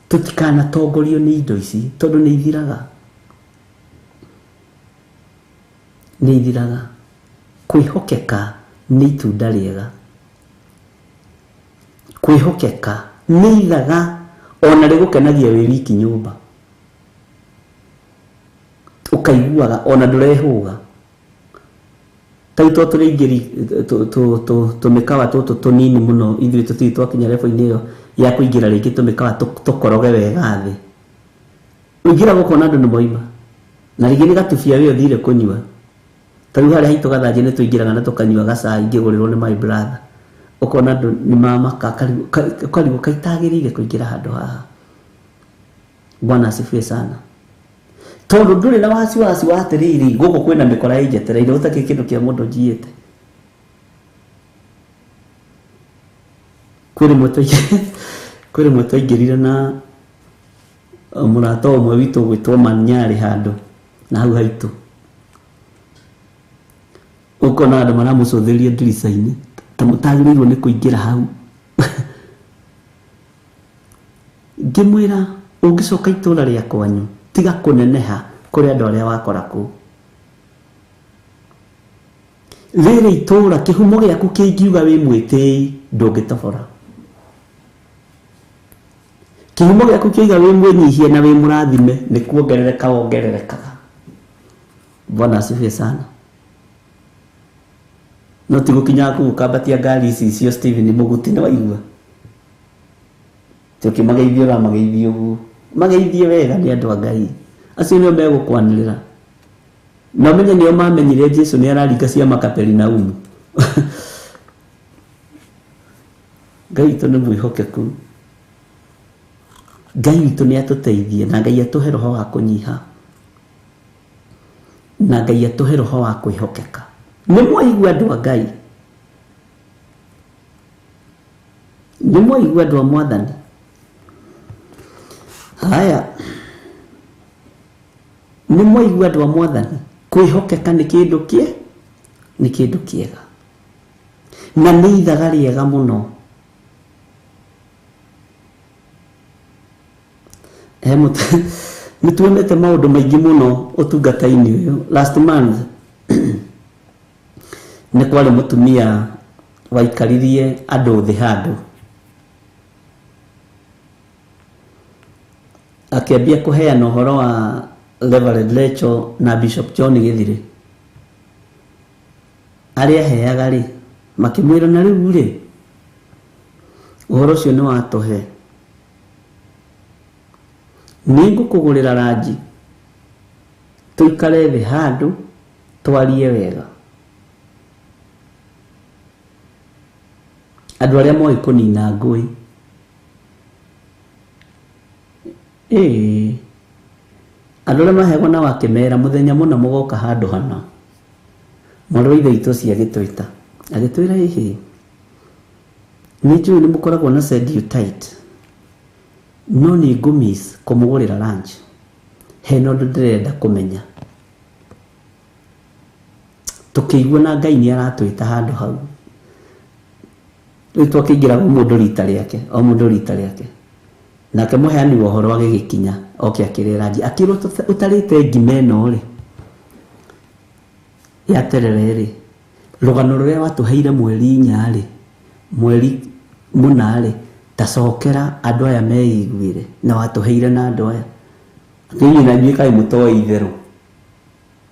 Tũtikanatongorio nĩ indo ici tondũ nĩ ithiraga. Nĩ ithiraga. Kwĩhokeka nĩ itunda rĩega. Kwĩhokeka nĩ ithaga ona rĩgũkenagia wĩ wiki nyũmba, ũkaiguaga ona ndũrehũga. Ta rĩu to tũrĩingĩri tũmĩkawa tũtũ tũnini mũno, ithuĩ tũtirĩ twakinya level-inĩ ĩyo ya kũingĩra rĩngĩ tũmĩkawa tũkoroge wega thĩ. Ũingĩraga ũkona andũ nĩ moima, na rĩngĩ nĩ gatubia we ũthire kũnyua. Ta rĩu harĩa haitũ Gathanjĩ nĩ tũingĩraga na tũkanyua gacai ngĩgũrĩrwo nĩ my brother, ũkona andũ nĩ mamaka, ũkarigwo kaitagĩrĩire kũingĩra handũ haha. Bwana asifiwe sana. Tondũ ndũrĩ na wasiwasi wa atĩrĩrĩ, gũkũ kwĩna mĩkora ĩnjetereire, gũtakĩrĩ kĩndũ kĩa mũndũ njiĩte. Kwĩ rĩmwe twaingĩrire na mũrata ũmwe witũ ũgwĩtwo Manyarĩ handũ na hau haitũ, ũkona andũ maramũcũthĩrĩria ndirica-inĩ ta mũtagĩrĩirwo nĩ kũingĩra hau. Ngĩmwĩra ũngĩcoka itũra rĩa kwanyu tiga kũneneha kũrĩ andũ arĩa wakora kũu. Rĩrĩ itũra kĩhumo gĩaku kĩngiuga wĩ mwĩtĩi ndũngĩtobora. Kĩhumo gĩaku kĩiga wĩ mwĩnyihie na wĩ mũrathime nĩ kuongerereka wongererekaga. Bwana asifiwe sana. No ti gũkinya kũu ũkambatia ngari ici cio Stephen Mũguti nĩ waigua. Ti ũkĩmageithia ũramageithia ũguo. Mageithie wega nĩ andũ a Ngai. Acio nĩo megũkwanĩrĩra. Na ũmenye nĩo mamenyire Jesu nĩ araringa ciama Kaperinaumu. Ngai witũ nĩ mwĩhokeku. Ngai witũ nĩ atũteithie na Ngai atũhe roho wa kũnyiha. Na Ngai atũhe roho wa kwĩhokeka. Nĩ mwaigua andũ a Ngai. Nĩ mwaigua andũ a Mwathani. Haya. Nĩ mwaigua andũ a Mwathani. Kwĩhokeka nĩ kĩndũ kĩe, nĩ kĩndũ kĩega. Na nĩ ithaga rĩega mũno. Nĩ tuonete maũndũ maingĩ mũno ũtungata-inĩ ũyũ. Last month nĩ kwarĩ mũtumia waikaririe andũ thĩ handũ. Akĩambia kũheana ũhoro wa Reverend Rachel na Bishop John Gĩthirĩ. Arĩa aheaga rĩ, makĩmwĩra na rĩu rĩ, ũhoro ũcio nĩ watũhe. Nĩ ngũkũgũrĩra ranji, tũikare thĩ handũ, twarie wega. Andũ arĩa moĩ kũnina ngũĩ. Ĩĩ. Andũ arĩa maheagwo na wakĩmera mũthenya mũna mũgoka handũ hana. Mwarĩ wa ithe witũ ũcio agĩtwĩta. Agĩtwĩra ĩhĩ. Nĩ njũĩ nĩ mũkoragwo na send you tight. No nĩ ngũmiss kũmũgũrĩra lunch. Hena ũndũ ndĩrenda kũmenya. Tũkĩigua na Ngai nĩ aratwĩta handũ hau. Rĩu twakĩingĩra o mũndũ rita rĩake, o mũndũ rita rĩake. Nake mũheani wa ũhoro agĩgĩkinya, oke akĩrĩa ranji. Akĩrwo ũtarĩte ngima ĩno rĩ, ya terere rĩ, rũgano rũrĩa watũheire mweri inya rĩ, mweri mũna rĩ, tacokera andũ aya meiguĩre, na watũheire na andũ aya. Inyuĩ na inyuĩ kaĩ mũtoĩ itherũ.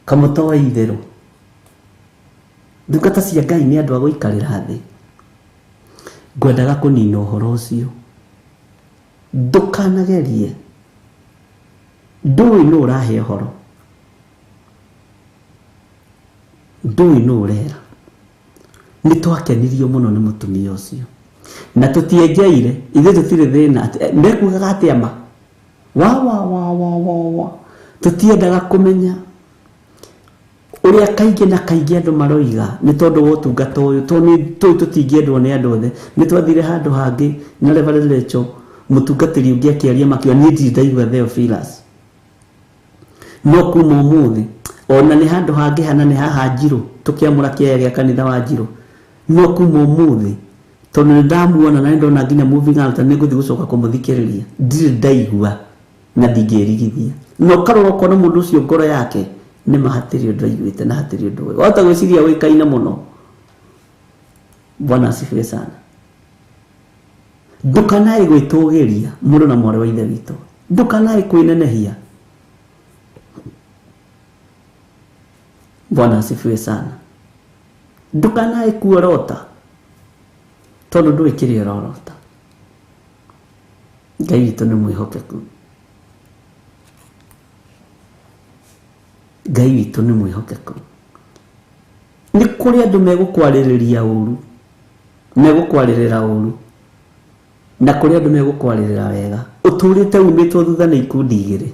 Kamũtoĩ itherũ. Ndungata cia Ngai nĩ andũ a gũikarĩra thĩ. Ngwendaga kũnina ũhoro ũcio. Ndũkanagerie. Ndũĩ nũ ũrahe ũhoro. Ndũĩ nũ ũrera. Nĩ twakenirio mũno nĩ mũtumia ũcio. Na tũtienjeire, ithuĩ tũtirĩ thĩna. Mekugaga atĩa ma? Wa wa wa wa wa wa. Tũtiendaga kũmenya. Ũrĩa kaingĩ na kaingĩ andũ maroiga nĩ tondũ wa ũtungata ũyũ, tondũ nĩ tũĩ tũtingĩendwo nĩ andũ othe. Nĩ twathire handũ hangĩ na Reverend Rachel, mũtungatĩri ũngĩ akĩaria makiuga niĩ ndirĩ ndaigua Theophilus. No kuma ũmũthĩ, ona nĩ handũ hangĩ hana nĩ haha Njirũ, tũkĩamũra kĩaya gĩa kanitha wa Njirũ. No kuma ũmũthĩ, tondũ nĩ ndamuona na nĩ ndona nginya moving out, nĩ ngũthiĩ gũcoka kũmũthikĩrĩria. Ndirĩ ndaigua na ndingĩrigithia. Na ũkarora ũkona mũndũ ũcio ngoro yake nĩ ma hatirĩ ũndũ aiguĩte na hatirĩ ũndũ oĩ. Wahota gwĩciria ũĩkaine mũno. Bwana asifiwe sana. Ndũkanae gwĩtũgĩria mũrũ na mwarĩ wa ithe witũ. Ndũkanae kwĩnenehia. Bwana asifiwe sana. Ndũkanae kuorota tondũ ndũĩ kĩrĩa ũrorota. Ngai witũ nĩ mwĩhokeku. Ngai witũ nĩ mwĩhokeku. Nĩ kũrĩ andũ megũkwarĩrĩria ũru, megũkwarĩrĩra ũru, na kũrĩ andũ megũkwarĩrĩra wega. Ũtũrĩte umĩtwo thutha nĩ ikundi igĩrĩ,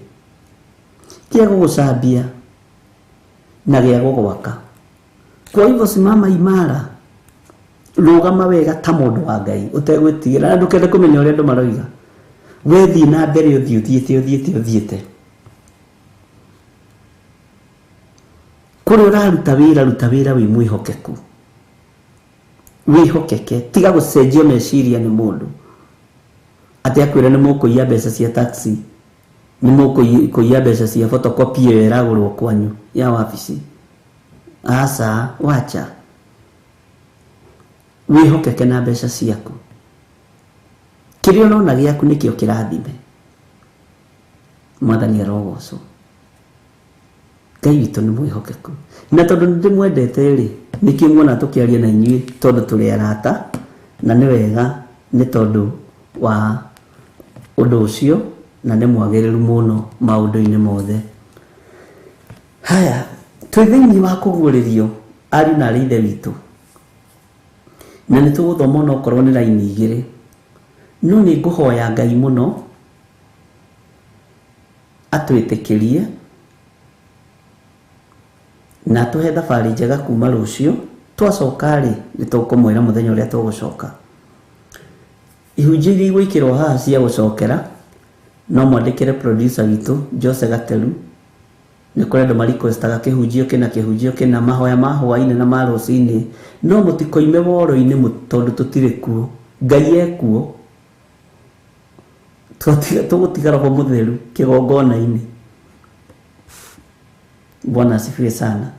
kĩa gũgũcambia na gĩa gũgwaka. Kwa hivyo simama imara, rũgama wega ta mũndũ wa Ngai ũtegwĩtigĩra, na ndũkende kũmenya ũrĩa andũ maroiga. We thiĩ na mbere ũthiĩ ũthiĩte ũthiĩte ũthiĩte. Kũrĩa ũraruta wĩra, ruta wĩra wĩ mwĩhokeku. Wĩhokeke, tiga gũcenjio meciria nĩ mũndũ. Atĩ akwĩra nĩ mũkũiya mbeca cia taxi, nĩ mũkũiya mbeca cia photocopy ĩyo ĩragũrwo kwanyu ya wabici. Aca, wacha. Wĩhokeke na mbeca ciaku. Kĩrĩa ũrona gĩaku nĩkĩo kĩrathime. Mwathani arogocwo. Ngai witũ nĩ mwĩhokeku. Na tondũ nĩ ndĩmwendete rĩ, nĩkĩo muona tũkĩaria na inyuĩ tondũ tũrĩ arata, na nĩ wega nĩ tondũ wa ũndũ ũcio. na nĩ mwagĩrĩru mũno maũndũ-inĩ mothe. Haya, twĩ thĩinĩ wa kũguũrĩrio ariũ na arĩ ithe witũ, na nĩ tũgũthoma onokorwo nĩ raini igĩrĩ, no nĩ ngũhoya Ngai mũno atwĩtĩkĩrie na atũhe thabarĩ njega kuma rũciũ. Twacoka rĩ, nĩ tũkũmwĩra mũthenya ũrĩa tũgũcoka. Ihunjio iria igwĩkĩrwo haha cia gũcokera no mwandĩkĩre producer witũ Jose Gateru. Nĩ kũrĩ andũ marequestaga kĩhunjio kĩna kĩhunjio kĩna, mahoya ma hwaĩ-inĩ na ma rũcinĩ, no mũtikoime woro-inĩ tondũ tũtirĩ kuo. Ngai ekuo, tũgũtiga roho mũtheru kĩgongona-inĩ. Bwana asifiwe sana.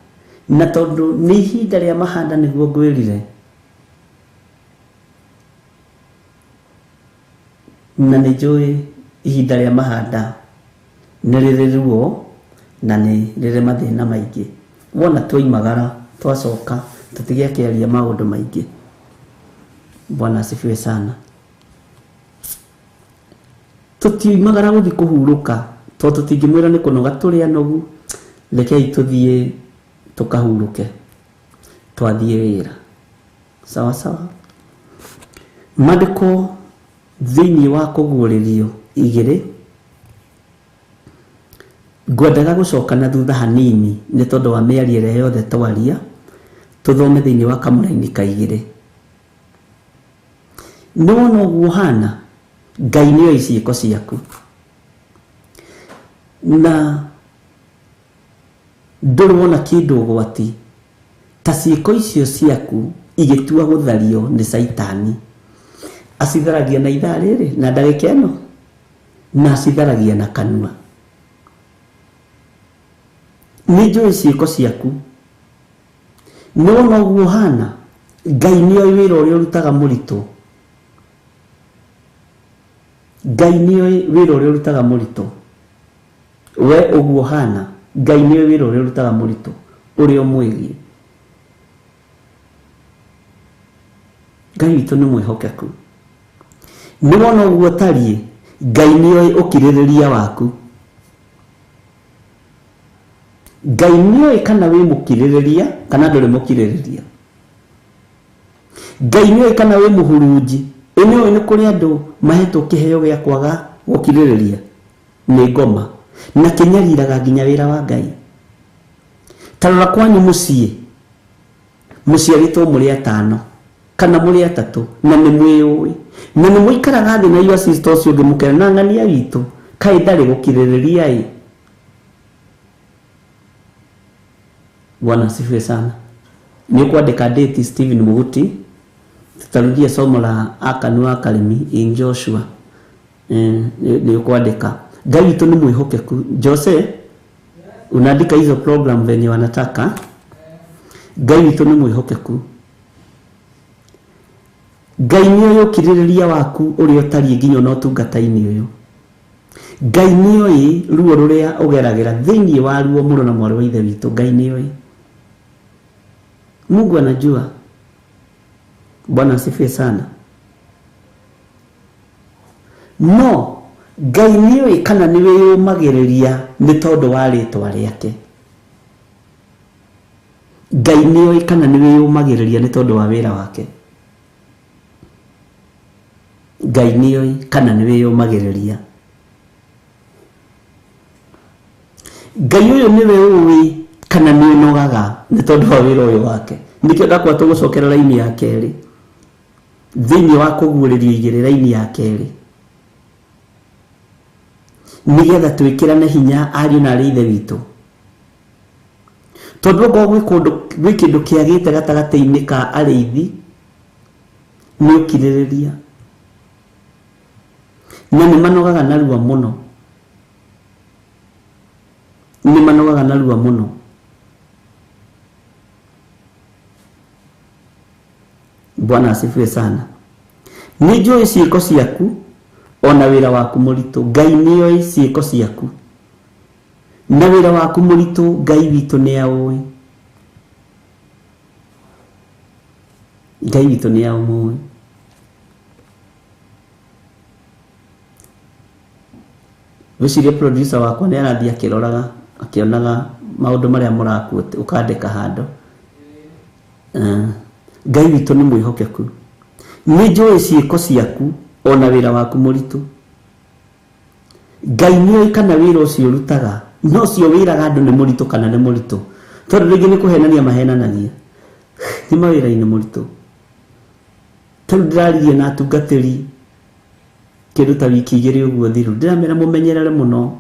Na tondũ nĩ ihinda rĩa mahanda nĩguo ngwĩrire, na nĩ njũĩ ihinda rĩa mahanda nĩ rĩrĩ ruo na nĩ rĩrĩ mathĩna maingĩ. Wona twoimagara twacoka tũtigekĩaria maũndũ maingĩ. Bwana asifiwe sana. Tũtiumagara gũthiĩ kũhurũka tondũ tũtingĩmwĩra nĩ kũnoga tũrĩ anogu, rekei tũthiĩ tũkahurũke twathiĩ wĩra. Sawa sawa. Maandĩko thĩinĩ wa kũguũrĩrio igĩrĩ, ngwendaga gũcoka na thutha hanini nĩ tondũ wa mĩario ĩrĩa yothe twaria, tũthome thĩinĩ wa kamũraini ka igĩrĩ. Nĩ wona ũguo hana, Ngai nĩoĩ ciĩko ciaku, na ndũrĩ wona kĩndũ ũgwati ta ciĩko icio ciaku igĩtua gũthario nĩ Caitani. Acitharagia na ithaa rĩrĩ na ndagĩka ĩno, na acitharagia na kanua. Nĩ njũĩ ciĩko ciaku, nĩ wona ũguo hana, Ngai nĩoĩ wĩra ũrĩa ũrutaga mũritũ. Ngai nĩoĩ wĩra ũrĩa ũrutaga mũritũ. We ũguo hana, Ngai nĩoĩ wĩra ũrĩa ũrutaga mũritũ ũrĩa ũmwĩgiĩ. Ngai witũ nĩ mwĩhokeku. Nĩ wona ũguo ũtariĩ, Ngai nĩoĩ ũkirĩrĩria waku. Ngai nĩoĩ kana wĩ mũkirĩrĩria kana ndũrĩ mũkirĩrĩria. Ngai nĩoĩ kana wĩ mũhurunji. Ĩ nĩũĩ nĩ kũrĩ andũ mahetwo kĩheo gĩa kwaga gũkirĩrĩria nĩ ngoma na kĩnyariraga nginya wĩra wa Ngai. Ta rora kwanyu mũciĩ, mũciarĩtwo mũrĩ atano kana mũrĩ atatũ, na nĩ mwĩũĩ, na nĩ mũikaraga thĩ na your sister ũcio ũngĩ mũkera na ng'ania witũ kaĩ ndarĩ gũkirĩrĩria ĩ. Bwana asifiwe sana. Nĩ ũkwandĩka date Stephen Muguti, tutarudia somo la Akani wa Karimi in Joshua. Nĩ ũkwandĩka. Ngai witũ nĩ mwĩhokeku. Jose, unaandika hizo program venye wanataka. Ngai witũ nĩ mwĩhokeku. Ngai nĩoĩ ũkirĩrĩria waku ũrĩa ũtariĩ nginya ona ũtungata-inĩ ũyũ. Ngai nĩoĩ ruo rũrĩa ũgeragĩra thĩinĩ wa ruo mũrũ na mwarĩ wa ithe witũ. Ngai nĩoĩ. Mungu anajua. Bwana asifiwe sana. No Ngai nĩoĩ kana nĩ wĩyũmagĩrĩria nĩ tondũ wa rĩtwa rĩake. Ngai nĩoĩ kana nĩ wĩyũmagĩrĩria nĩ tondũ wa wĩra wake. Ngai nĩoĩ kana nĩ wĩyũmagĩrĩria. Ngai ũyũ nĩwe ũĩ kana nĩ ũnogaga nĩ tondũ wa wĩra ũyũ wake. Nĩkĩo ndakwa tũgũcokera raini ya kerĩ thĩinĩ wa kũguũrĩrio igĩrĩ, raini ya kerĩ, nĩgetha twĩkĩrane hinya ariũ na arĩ ithe witũ, tondũ okorwo gwĩ kĩndũ kĩagĩte gatagatĩ-inĩ ka arĩithi nĩ ũkirĩrĩria, na nĩ manogaga narua mũno, nĩ manogaga narua mũno. Bwana asifiwe sana. Nĩ njũĩ ciĩko ciaku ona wĩra waku mũritũ. Ngai nĩoĩ ciĩko ciaku na wĩra waku mũritũ. Ngai witũ nĩaũĩ. Ngai witũ nĩaũmũĩ. Gwĩciria producer wakwa nĩ arathiĩ akĩroraga akĩonaga maũndũ marĩa mũrakuo ũkandĩka handũ. Ngai witũ nĩ mwĩhokeku. Nĩ njũĩ ciĩko ciaku ona wĩra waku mũritũ. Ngai nĩoĩ kana wĩra ũcio ũrutaga no ũcio wĩraga andũ nĩ mũritũ kana nĩ mũritũ, tondũ rĩngĩ nĩ kũhenania mahenanagia. Nĩ mawĩra-inĩ mũritũ. Tondũ ndĩraririe na atungatĩri kĩndũ ta wiki igĩrĩ ũguo thiru, ndĩramera mũmenyerere mũno,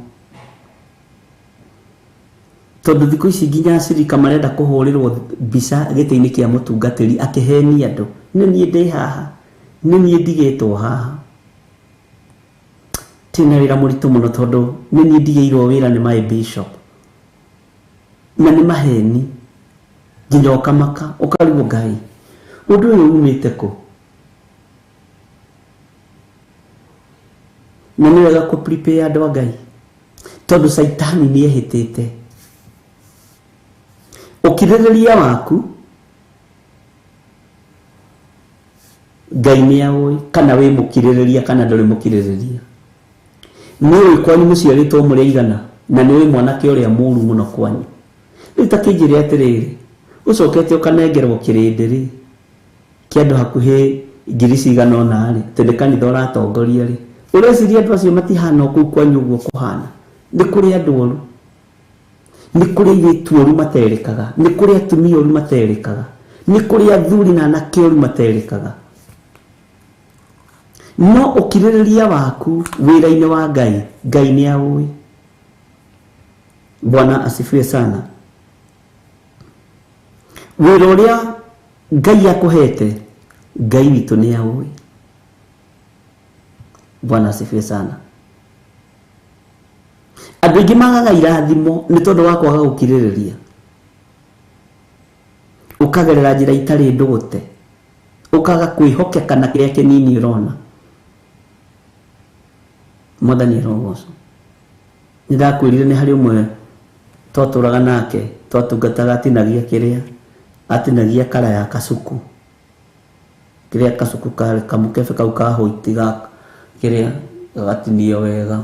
tondũ thikũ ici nginya acirika marenda kũhũrĩrwo mbica gĩtĩ-inĩ kĩa mũtungatĩri akĩhenia andũ. Nĩ niĩ ndĩ haha, nĩ niĩ ndigĩtwo haha. Tina wĩra mũritũ mũno tondũ nĩ niĩ ndigĩirwo wĩra nĩ my bishop. Na nĩ maheni nginya ũkamaka ũkarigwo Ngai ũndũ ũyũ umĩte kũ. Na nĩ wega kũ prepare andũ a Ngai tondũ Caitani nĩ ehĩtĩte. Ũkirĩrĩria waku Ngai nĩ aũĩ kana wĩ mũkirĩrĩria kana ndũrĩ mũkirĩrĩria. Nĩ ũĩ kwanyu mũciarĩtwo mũrĩ aigana na nĩ ũĩ mwanake ũrĩa mũũru mũno kwanyu. Rĩu ta kĩnjĩre atĩrĩrĩ, ũcokete ũkanengerwo kĩrĩndĩ rĩ kĩa andũ hakuhĩ ngiri cigana ũna rĩ, atĩ nĩ kanitha ũratongoria rĩ, ũreciria andũ acio matihana o kũu kwanyu ũguo kũhana? Nĩ kũrĩ andũ oru, nĩ kũrĩ airĩtu oru materĩkaga, nĩ kũrĩ atumia oru materĩkaga, nĩ kũrĩ athuri na anake oru materĩkaga. No ũkirĩrĩria waku wĩra-inĩ wa Ngai, Ngai nĩ aũĩ. Bwana asifiwe sana. Wĩra ũrĩa Ngai akũhete, Ngai witũ nĩ aũĩ. Bwana asifiwe sana. Andũ aingĩ magaga irathimo nĩ tondũ wa kwaga gũkirĩrĩria. Ũkagerera njĩra itarĩ ndũgũte, ũkaga kwĩhokeka na kĩrĩa kĩnini ũrona. Mwathani arogocwo. Nĩ ndakwĩrire nĩ harĩ ũmwe twatũraga nake, twatungataga atinagia kĩrĩa, atinagia kara ya kacuku. Kĩrĩa kacuku karĩ kamũkebe kau ka hũiti ga kĩrĩa gagatinio wega,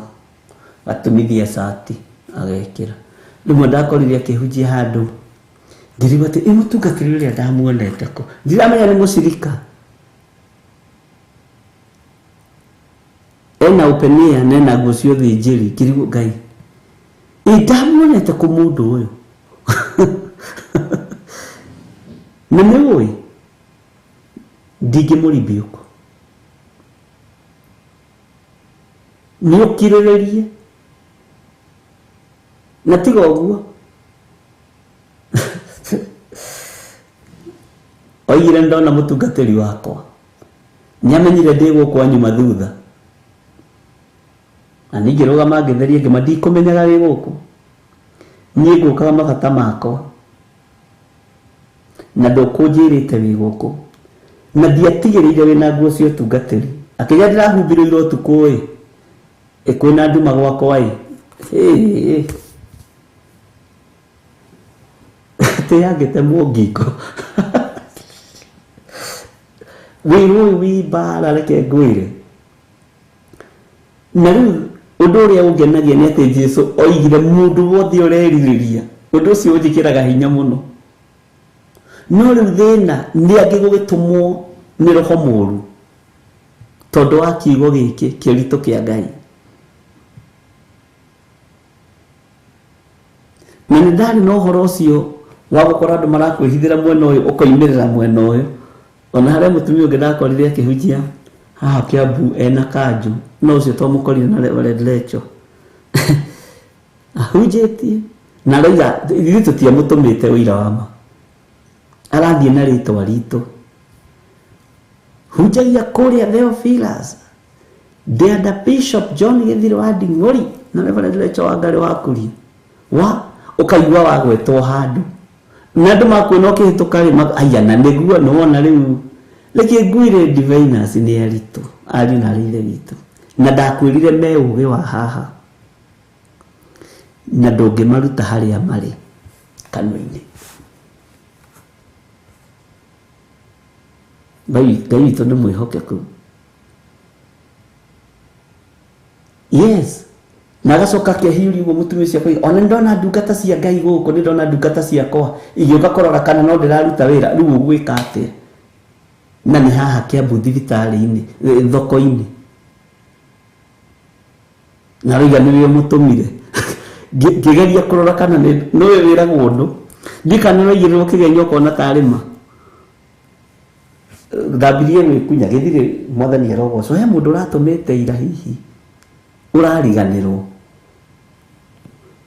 gatumithia cati agekĩra. Rĩmwe ndakorire akĩhunjia handũ, ngĩrigwo atĩ ĩ mũtungatĩri ũrĩa ndamuonete kũ, ndiramenya nĩ mũcirika. Ena open air na ena nguo cia ũthĩnjĩri, ngĩrigwo Ngai ĩ ndamuonete kũ mũndũ ũyũ. Na nĩ ũĩ ndingĩmũribiũka. Nĩ ũkirĩrĩrie na tiga ũguo. Oigire ndona mũtungatĩri wakwa nĩamenyire ndĩ gũkũ anyuma thutha, na ningĩ rũgama ngĩtheria ngĩma ndikũmenyaga wĩ gũkũ, niĩ ngũkaga mabata makwa na ndũkũnjĩrĩte wĩ gũkũ, na ndiatigĩrĩire wĩna nguo cia ũtungatĩri. Akĩrĩa ndĩrahumbĩrĩirwo ũtukũ ĩ, kwĩna nduma gwakwa ĩ, atĩ yangĩtemwo ngingo. Wĩra ũyũ wĩ mbara reke ngwĩre. Na rĩu ũndũ ũrĩa ũngenagia nĩ atĩ Jesũ oigire mũndũ wothe ũrerirĩria, ũndũ ũcio ũnjĩkĩraga hinya mũno. No rĩu thĩna nĩ angĩ gũgĩtũmwo nĩ roho mũũru tondũ wa kiugo gĩkĩ kĩritũ kĩa Ngai. Na nĩ ndarĩ na ũhoro ũcio wa gũkorwo andũ marakwĩhithĩra mwena ũyũ ũkoimĩrĩra mwena ũyũ. Ona harĩa mũtumia ũngĩ ndakorire akĩhunjia haha Kiambu ena kanjũ, no ũcio twamũkorire na Reverend Lecho ahunjĩtie na arauga ithuĩ tũtiamũtũmĩte ũira wa ma, arathiĩ na rĩtwa ritũ. Hunjagia kũrĩa Theophilus ndĩ Bishop John Gĩthirĩ wa Nding'ũri na Reverend Lecho wa Ngarĩ wa Kuria wa ũkaigua wagwetwo handũ na andũ makuona ũkĩhĩtũka rĩ, aya na nĩguo nĩwona rĩu. Reke ngwĩre diviners nĩ aritũ ariũ na arĩ ithe witũ, na ndakwĩrire me ũgĩ wa haha na ndũngĩmaruta harĩa marĩ kanua-inĩ. Ngai witũ nĩ mwĩhokeku. Yes, Na agacoka akĩhiũria ũguo mũtumia ũcio akoiga ona nĩndona ndungata cia Ngai gũkũ, nĩndona ndungata ciakwa igĩũka kũrora kana no ndĩraruta wĩra, rĩu ũgwĩka atĩa? Na nĩ haha Kiambu thibitarĩ-inĩ, thoko-inĩ. Na rĩu nĩwe ũmũtũmire. Ngĩgeria kũrora kana nĩwe wĩragwo ũndũ. Ndikana nĩwaigĩrĩrwo kĩgenyo ũkona tarĩ ma. Thambirie gwĩkunya gĩthirĩ mwathani arogocwo. He mũndũ ũratũmĩte ira hihi ũrariganĩrwo.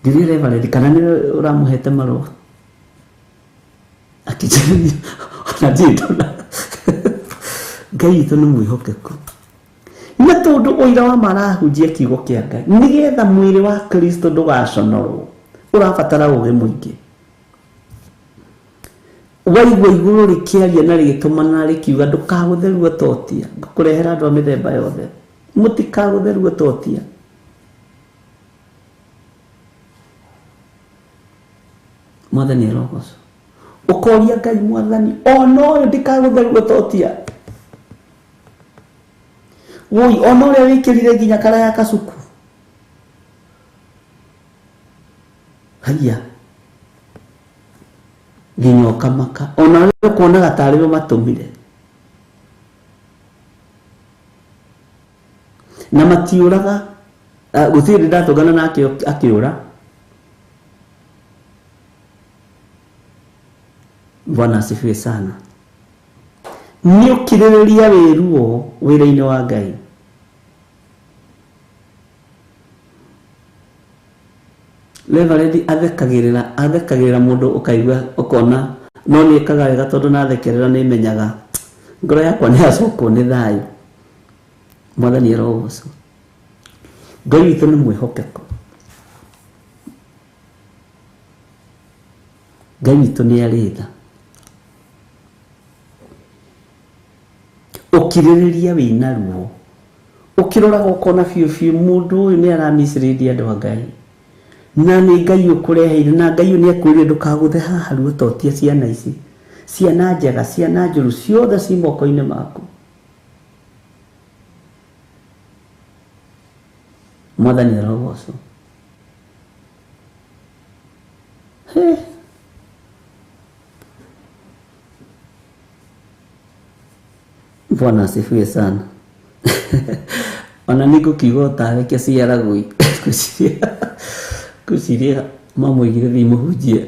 Ndiũĩ Reverend kana nĩwe ũramũhete marũa. Akĩnjĩra ona ndirĩ ndona. Ngai witũ nĩ mwĩhokeku. Na tondũ ũira wa ma arahunjia kiugo kĩa Ngai nĩgetha mwĩrĩ wa Kristo ndũgaconorwo, ũrabatara ũũgĩ mũingĩ. Waigua igũrũ rĩkĩaria na rĩgĩtũmana rĩkiuga ndũkagũthe ruo totia, ngũkũrehera andũ a mĩthemba yothe, mũtikagũthe ruo totia. Mwathani arogocwo. Ũkoria Ngai, mwathani ona ũyũ ndikagũthe ruo totia. Woi, ona ũrĩa wĩkĩrire nginya karaya kacuku. Haiya. Nginya ũkamaka. Ona ũrĩa ũkuonaga tarĩ we matũmire. Na matiũraga, gũtirĩ hĩndĩ ndatũngana nake akĩũra. Bwana asifiwe sana. Nĩ ũkirĩrĩria wĩ ruo wĩra-inĩ wa Ngai. Reverend athekagĩrĩra mũndũ ũkaigua ũkona no nĩ ĩkaga wega tondũ nathekerera nĩ menyaga ngoro yakwa nĩ yacokwo nĩ thayũ. Mwathani arogocwo. Ngai witũ nĩ mwĩhokeku. Ngai witũ nĩ arĩ tha. Ũkirĩrĩria wĩna ruo. Ũkĩroraga ũkona biũ biũ mũndũ ũyũ nĩ aramicĩrĩria andũ a Ngai. Na nĩ Ngai ũkũreheire, na Ngai ũyũ nĩ akwĩrire ndũkagũthe haha ruo totia ciana ici. Ciana njega, ciana njũru, ciothe ci moko-inĩ maku. Mwathani arogocwo. He. Bwana asifiwe sana. Ona nĩngũkiuga otawe kĩciaragwo ngwĩciria mamũigire thiĩ mũhunjie.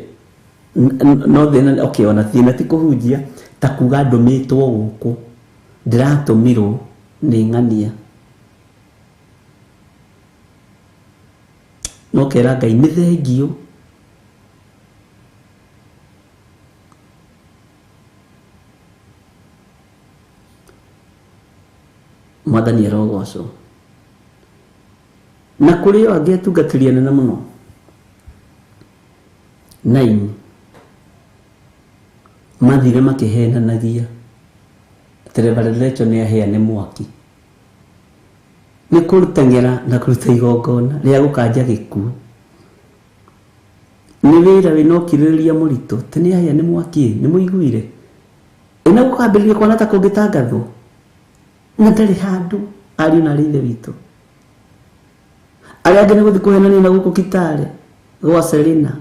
No thĩna, okay, ona thĩna ti kũhunjia, ta kuga ndũmĩtwo gũkũ, ndĩratũmirwo nĩ ng'ania. No kera Ngai nĩ thengio. Mwathani arogocwo. Na kũrĩ o angĩ atungatĩri anene mũno. 9 mathire makĩhenanagia atĩ Reverend Rachel nĩ ahĩa nĩ mwaki. Nĩ kũrutang'era na kũruta igongona rĩa gũkanja gĩkuũ. Nĩ wĩra wĩna ũkirĩrĩria mũritũ, atĩ nĩ ahĩa nĩ mwaki, nĩ mũiguire. Ĩna gũkambĩrĩria kuona ta kũngĩtangathwo. Na ndarĩ handũ ariũ na arĩ ithe witũ. Arĩa angĩ nĩ gũthiĩ kũhenania na gũkũ Kitale, gwa Selina,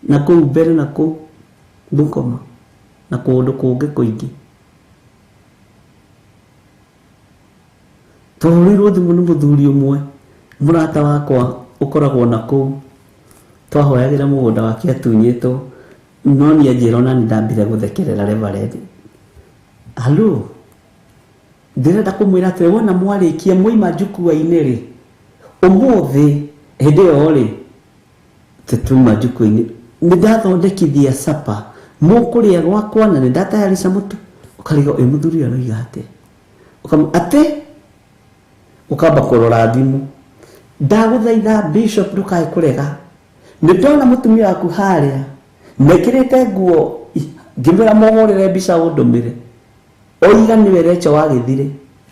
na kũu mbere na kũu Bungoma, na kũndũ kũngĩ kũingĩ. Twahũrĩirwo thimũ nĩ mũthuri ũmwe, mũrata wakwa ũkoragwo na kũu. Twahoyagĩra mũgũnda wake atunyĩtwo, no niĩ anjĩra ona nĩ ndambire gũthekerera Reverend. Hello? Ndĩrenda kũmwĩra atĩrĩ, wona mwarĩkia mwaima njukua-inĩ rĩ, ũmũthĩ hĩndĩ ĩyo rĩ, tũtuma njukua-inĩ, nĩ ndathondekithia sapa, mũkũrĩa gwakwa na nĩ ndatayarisha mũtu. Ũkariga ũyũ mũthuri ũyũ aroiga atĩa? Atĩ? Ũkamba kũrora thimũ. Ndagũthaitha Bishop ndũkae kũrega. Nĩ ndona mũtumia waku harĩa, mekĩrĩte nguo, ngĩmwĩra mũhũrĩre mbica ũndũmĩre. Oiga nĩwe Rachel wa gĩthirĩ.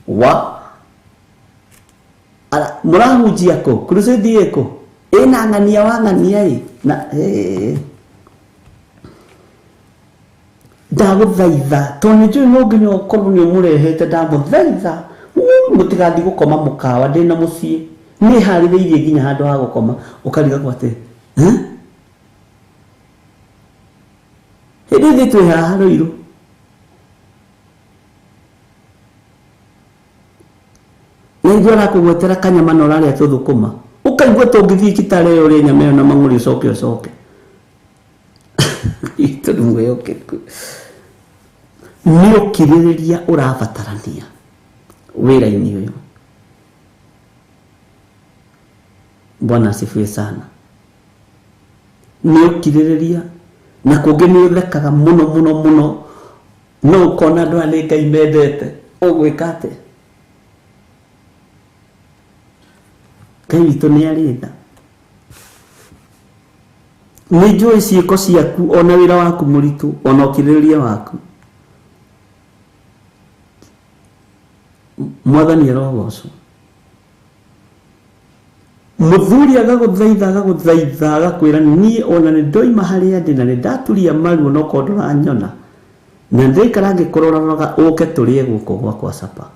Wa? Ara, mũrahunjia kũ? Crusade ĩ kũ? Ĩna ng'ania wa ng'ania ĩ. Na, Ndagũthaitha, tondũ nĩ njũĩ no nginya ũkorwo nĩ ũmũrehete, ndamũthaitha. Mũtigathiĩ gũkoma mũkawa, ndĩna mũciĩ. Nĩ harĩrĩirie nginya handũ ha gũkoma ũkarigagwo atĩ hĩndĩ ithuĩ twĩ haha Rũirũ. Na ithuĩ arakũgwetera kanyama na ũrarĩa tũthũkũma ũkaigua tũngĩthiĩ Kitale ĩyo ũrĩe nyama ĩyo na mang'ũrĩ ũcoke ũcoke. Tondũ mwĩhokeku nĩ ũkirĩrĩria ũrabatarania wĩra-inĩ ũyũ. Bwana asifiwe sana. Nĩ ũkirĩrĩria na kũngĩ nĩ ũthekaga mũno mũno mũno no ũkona andũ aya nĩ Ngai mendete ũgwĩka atĩa? Ngai witũ nĩ arĩ tha. Nĩ njũĩ ciĩko ciaku ona wĩra waku mũritũ ona ũkirĩrĩria waku. Mwathani arogocwo. Mũthuri agagũthaitha agagũthaitha agakwĩra niĩ ona nĩ ndoima harĩa ndĩ na nĩ ndaturia maru onokorwo ndũranyona na ndĩraikara ngĩkũroraga ũke tũrĩe gũkũ gwakwa capa.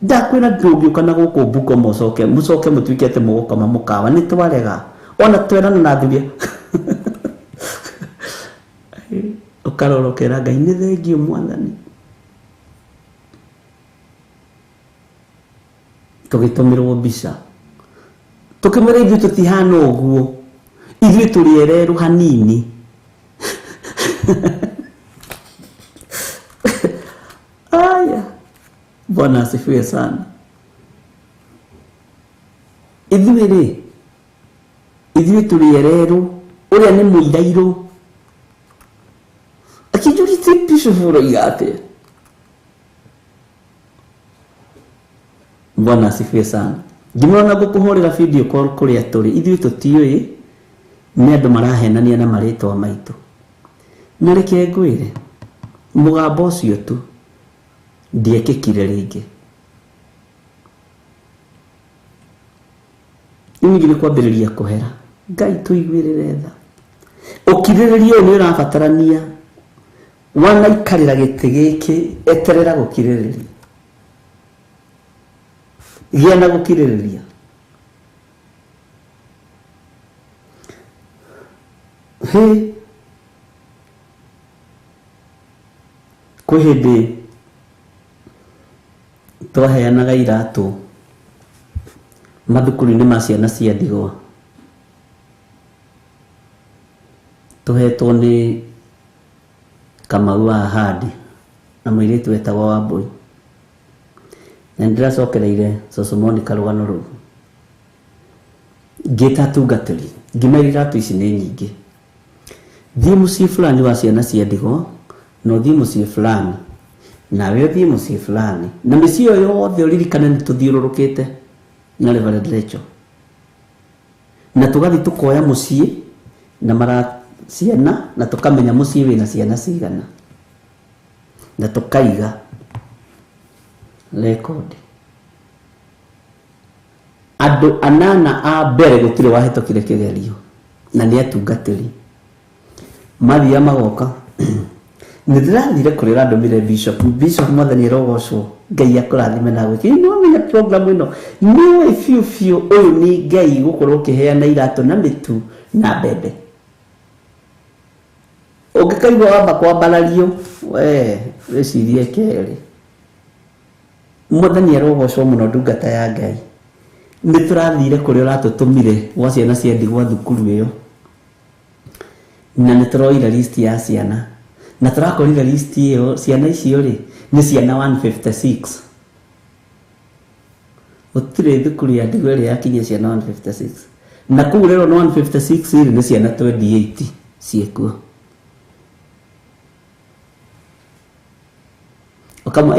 Ndakwĩra ndũngĩũka na gũkũ Bungoma ũcoke mũcoke mũtuĩke atĩ mũgũkoma mũkawa nĩ twarega ona twerana na athuri. Ũkarora ũkera Ngai nĩ thengiũ Mwathani. Tũgĩtũmĩrwo mbica tũkĩmwĩra ithuĩ tũtihana ũguo ithuĩ tũrĩ ererũ hanini. Aya, Bwana asifiwe sana. Ithuĩ rĩ ithuĩ tũrĩ ererũ ũrĩa nĩ mũirairũ akĩnjũria Bishop ũroiga atĩa? Bwana asifiwe sana. Ngĩmwĩra ngũkũhũrĩra video call kũrĩa tũrĩ ithuĩ tũtiũĩ nĩ andũ marahenania na marĩtwa maitũ. Na reke ngwĩre mũgambo ũcio tu ndiekĩkire rĩngĩ. Rĩu ningĩ nĩ kwambĩrĩria kũhera. Ngai tũiguĩrĩre tha. Ũkirĩrĩria ũyũ nĩ ũrabatarania wanaikarĩra gĩtĩ gĩkĩ eterera gũkirĩrĩria. Gĩa na gũkirĩrĩria. Hĩ kwĩ hĩndĩ twaheanaga iratũ mathukuru-inĩ ma ciana cia ndigwa tũhetwo nĩ Kamau wa Ahadi na mũirĩtu wetagwo Wambũi. Na nĩndĩracokereire Cũcũ Monica rũgano rũu ngĩta atungatĩri ngĩmera iratũ ici nĩ nyingĩ thiĩ mũciĩ fulani wa ciana cia ndigwa na ũthiĩ mũciĩ fulani nawe ũthiĩ mũciĩ fulani na mĩciĩ ĩyo yothe ũririkane nĩ tũthiũrũrũkĩte na Reverend Rachel na tũgathiĩ tũkoya mũciĩ na mara ciana na tũkamenya mũciĩ wĩna ciana cigana na tũkaiga record. Andũ anana a mbere gũtirĩ wahĩtũkire kĩgerio na nĩ atungatĩri mathiaga magoka. Nĩ ndĩrathire kũrĩa ũrandũmire Bishop. Bishop Mwathani arogocwo Ngai akũrathime na gwĩkĩra. Nĩ wamenya program ĩno nĩũĩ biũ biũ ũyũ nĩ Ngai gũkorwo ũkĩheana iratũ na mĩtu na mbembe. Ũngĩkaigua wamba kwambarario we wĩcirie kerĩ. Mwathani arogocwo mũno ndungata ya Ngai. Nĩ tũrathire kũrĩa ũratũtũmire gwa ciana cia ndigwa thukuru ĩyo na nĩ tũroire list ya ciana na tũrakorire list ĩyo ciana icio rĩ nĩ ciana 156. Gũtirĩ thukuru ya ndigwa ĩrĩa yakinyia ciana 156 na kũu rĩrwo nĩ 156 rĩ nĩ ciana 28 ciĩkuo. Ũkamwa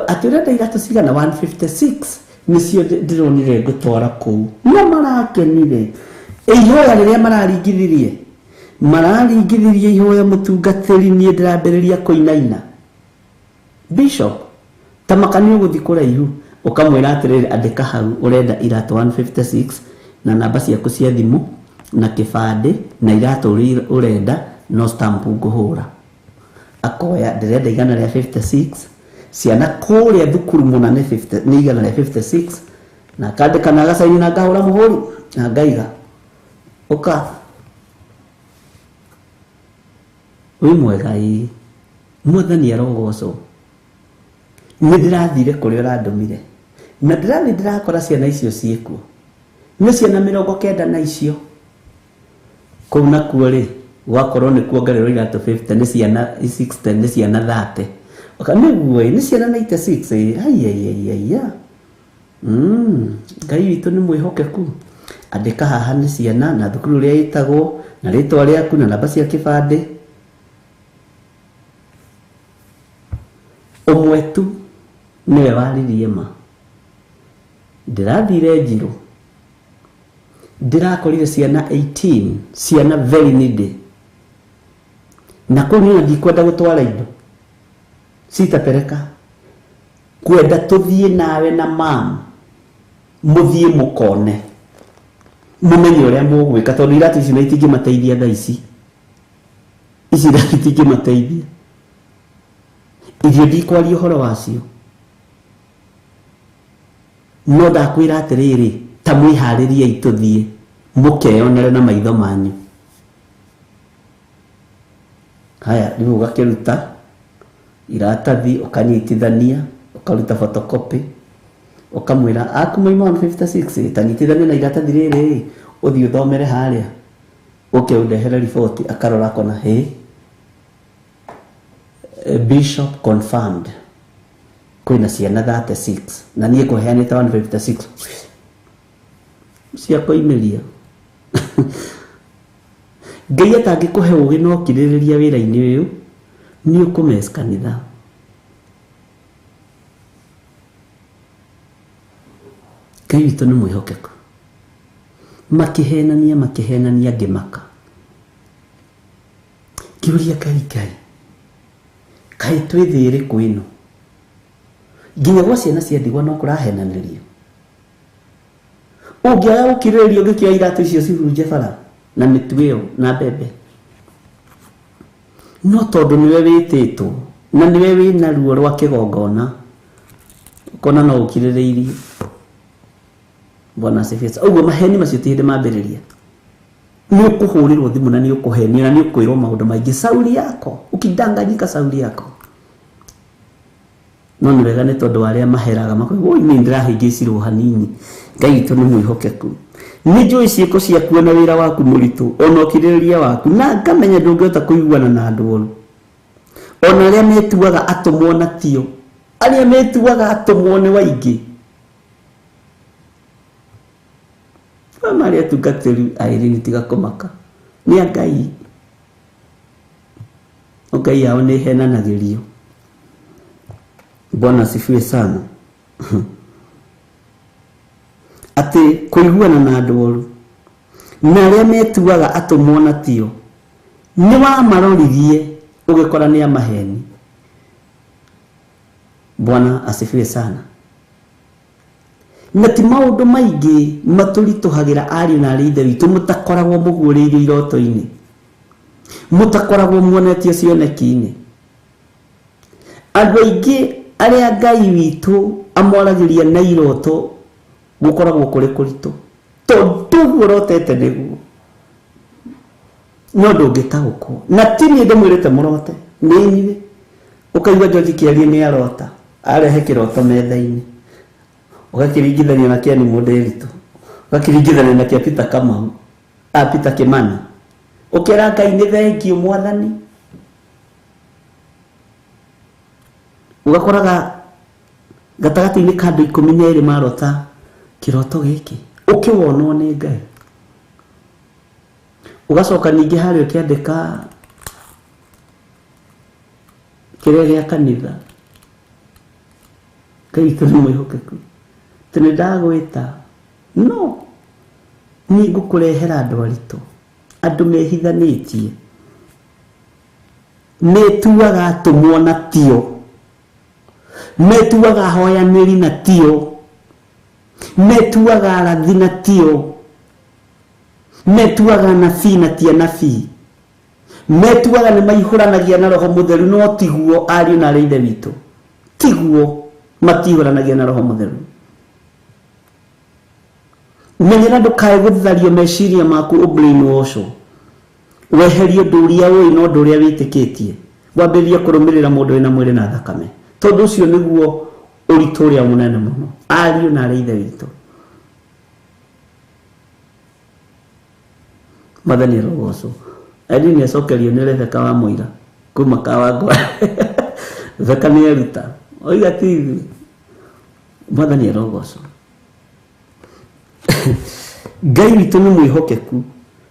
atĩ ũrenda iratũ cigana 156 nĩcio ndĩronire ngũtwara kũu na marakenire. Ihoya rĩrĩa mararingithirie mararingithirie ihoya mũtungatĩri niĩ ndĩrambĩrĩria kũinaina. Bishop ta maka nĩ ũgũthiĩ kũraihu ũkamwĩra atĩrĩrĩ andĩka hau ũrenda iratũ 156 na namba ciaku cia thimũ na kĩbandĩ na iratũ ũrenda no stamp ngũhũra. Akoya ndĩrenda 156 ciana kũrĩa thukuru mũna nĩ 50 nĩ 156 Na akandĩka na agacaini na ngahũra mũhũri na ngaiga ũka wĩ mwega ĩĩ mwathani arogocwo nĩ ndĩrathire kũrĩa ũrandũmire na ndĩrathiĩ ndĩrakora ciana icio ciĩkuo nĩ ciana 90 na icio kũu nakuo rĩ gwakorwo nĩ kuongererwo iratũ 50 nĩ ciana 60 nĩ ciana 30 oka nĩguo ĩ nĩ ciana 96 ĩ aiaiaiaia Ngai witũ nĩ mwĩhokeku andĩka haha nĩ ciana na thukuru ũrĩa ĩtagwo na rĩtwa rĩaku na namba cia kĩbandĩ ũmwe tu nĩwe waririe ma ndĩrathire Njirũ ndĩrakorire ciana 18 ciana very needy na kũu niĩ ndikwenda gũtwara indo citapereka kwenda tũthiĩ nawe na mam mũthiĩ mũkone mũmenye ũrĩa mũgwĩka tondũ iratũ ici na itingĩmateithia thaa ici ici iratũ itingĩmateithia irio ndikwaria ũhoro wacio no ndakwĩra atĩrĩrĩ ta mwĩharĩriei tũthiĩ mũkeyonere na maitho manyu haya rĩu ũgakĩruta iratathi ũkanyitithania ũkaruta photocopy ũkamwĩra aku maima 156 tanyitithania na iratathi rĩrĩ ũthiĩ ũthomere harĩa ũke ũndehere riboti akarora akona hĩ bishop confirmed kwĩna ciana 36 na niĩ kũheanĩte 156 cia kũimĩria Ngai atangĩkũhe ũgĩ na ũkirĩrĩria wĩra-inĩ ũyũ nĩ ũkũmess kanitha Ngai witũ nĩ mwĩhokeku makĩhenania makĩhenania ngĩmaka ngĩũria Ngai Ngai kaĩ twĩ thĩ ĩrĩkũ ĩno nginya gwa ciana cia ndigwa no kũrahenanĩrio ũngĩaga gũkirĩrĩria ũngĩkĩoya iratũ icio cihurunje bara na mĩtu ĩyo na mbembe no tondũ nĩwe wĩtĩtwo na nĩwe wĩna ruo rwa kĩgongona ũkona no ũkirĩrĩirie Bwana asifiwe. Ũguo maheni macio ti hĩndĩ mambĩrĩria nĩ ũkũhũrĩrwo thimũ na nĩ ũkũhenio na nĩ ũkwĩrwo maũndũ maingĩ sauri yako ukidanganyika sauri yako no nĩ wega nĩ tondũ wa arĩa maheraga makoiga oi nĩ ndĩrahĩngĩcirwo hanini Ngai witũ nĩ mwĩhokeku nĩ njũĩ ciĩko ciaku na wĩra waku mũritũ ona ũkirĩrĩria waku na ngamenya ndũngĩhota kũiguana na andũ oru ona arĩa metuaga atũmwo na tio arĩa metuaga atũmwo nĩ waingĩ marĩa atungatĩri aĩrĩ tiga kũmaka nĩ a Ngai Ngai yao nĩ ĩhenanagĩrio Bwana asifiwe sana atĩ kũiguana na andũ oru na arĩa metuaga atũmwo na tio nĩ wamaroririe ũgĩkora nĩ a maheni Bwana asifiwe sana na ti maũndũ maingĩ matũritũhagĩra ariũ na arĩ ithe witũ mũtakoragwo mũguũrĩirio iroto-inĩ mũtakoragwo muonetio cioneki-inĩ andũ aingĩ arĩa Ngai witũ amwaragĩria na iroto gũkoragwo kũrĩ kũritũ tondũ ũguo ũrotete nĩguo no ndũngĩtaũkwo na ti niĩ ndĩmwĩrĩte mũrote nĩ inyuĩ ũkaigua George kĩarie nĩ arota arehe kĩroto metha-inĩ ũgakĩringithania na kĩa Mũndĩritũ ũgakĩringithania na kĩa Peter Kamau a Peter Kimani ũkera Ngai nĩ thengiũ mwathani ũgakoraga gatagatĩ-inĩ ka andũ 12 marota kĩroto gĩkĩ ũkĩwonwo nĩ Ngai ũgacoka ningĩ harĩa ũkĩandĩka kĩrĩa gĩa kanitha Ngai witũ nĩ mwĩhokeku atĩ nĩ ndagwĩta no nĩ ngũkũrehera andũ aritũ andũ mehithanĩtie metuaga atũmwo na tio metuaga ahoyanĩri na tio metuaga arathi na tio metuaga anabii na ti anabii metuaga nĩ maihũranagia na roho mũtheru no tiguo ariũ na arĩ ithe witũ tiguo matihũranagia na roho mũtheru Menyera ndukae guthario meciria maku ũbrainwash weherie ũndũ ũrĩa ũĩ na ũndũ ũrĩa wĩtĩkĩtie wambĩrĩrie kũrũmĩrĩra mũndũ wĩna mwĩrĩ na thakame tondũ ũcio nĩguo ũritũ ũrĩa mũnene mũno ariũ na arĩ ithe witũ. Mwathani arogocwo. Eri nĩ acokerio nĩ Rebeka wa mũira kuma Kawangwa. Rebeka nĩ eruta oiga ti ithuĩ. Mwathani arogocwo. Ngai witũ nĩ mwĩhokeku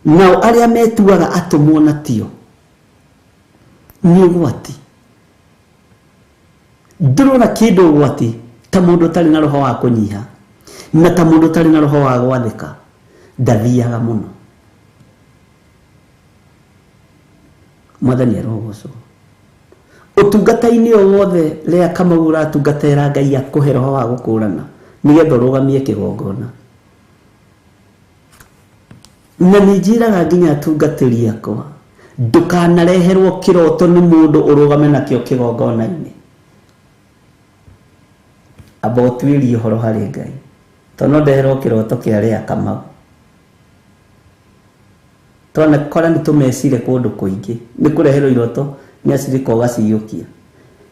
nao arĩa metuaga atũmwo na tio nĩ ũgwati. Ndũrona kĩndũ ũgwati ta mũndũ ũtarĩ na roho wa kũnyiha na ta mũndũ ũtarĩ na roho wa gwathĩka ndathiaga mũno. Mwathani arogocwo. Ũtungata-inĩ o wothe rĩa Kamau ũratungatĩra Ngai akũhe roho wa gũkũrana nĩgetha ũrũgamie kĩgongona. Na nĩ njĩraga nginya atungatĩri akwa ndũkanareherwo kĩroto nĩ mũndũ ũrũgame nakĩo kĩgongona-inĩ. Amba ũtuĩrie ũhoro harĩ Ngai tondũ no ndeherwo kĩroto kĩa Lea Kamau. Twanakora nĩ tũmecire kũndũ kũingĩ nĩ kũreherwo iroto nĩ acirika ũgaciyũkia.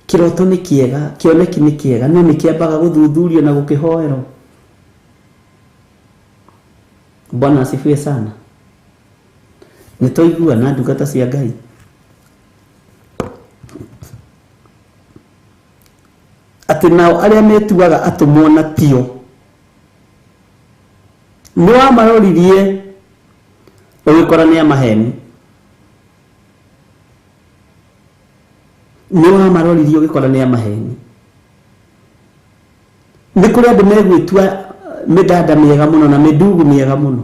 Kĩroto nĩ kĩega, kĩoneki nĩ kĩega, no nĩ kĩambaga gũthuthurio na gũkĩhoerwo. Bwana asifiwe sana. Nĩ twaigua na ndungata cia Ngai. Atĩ nao arĩa metuaga atũmwo na tio nĩ wamaroririe ũgĩkora nĩ a maheni. Nĩ wamaroririe ũgĩkora nĩ a maheni. Nĩ kũrĩ andũ megwĩtua mĩdanda mĩega mũno na mĩndugu mĩega mũno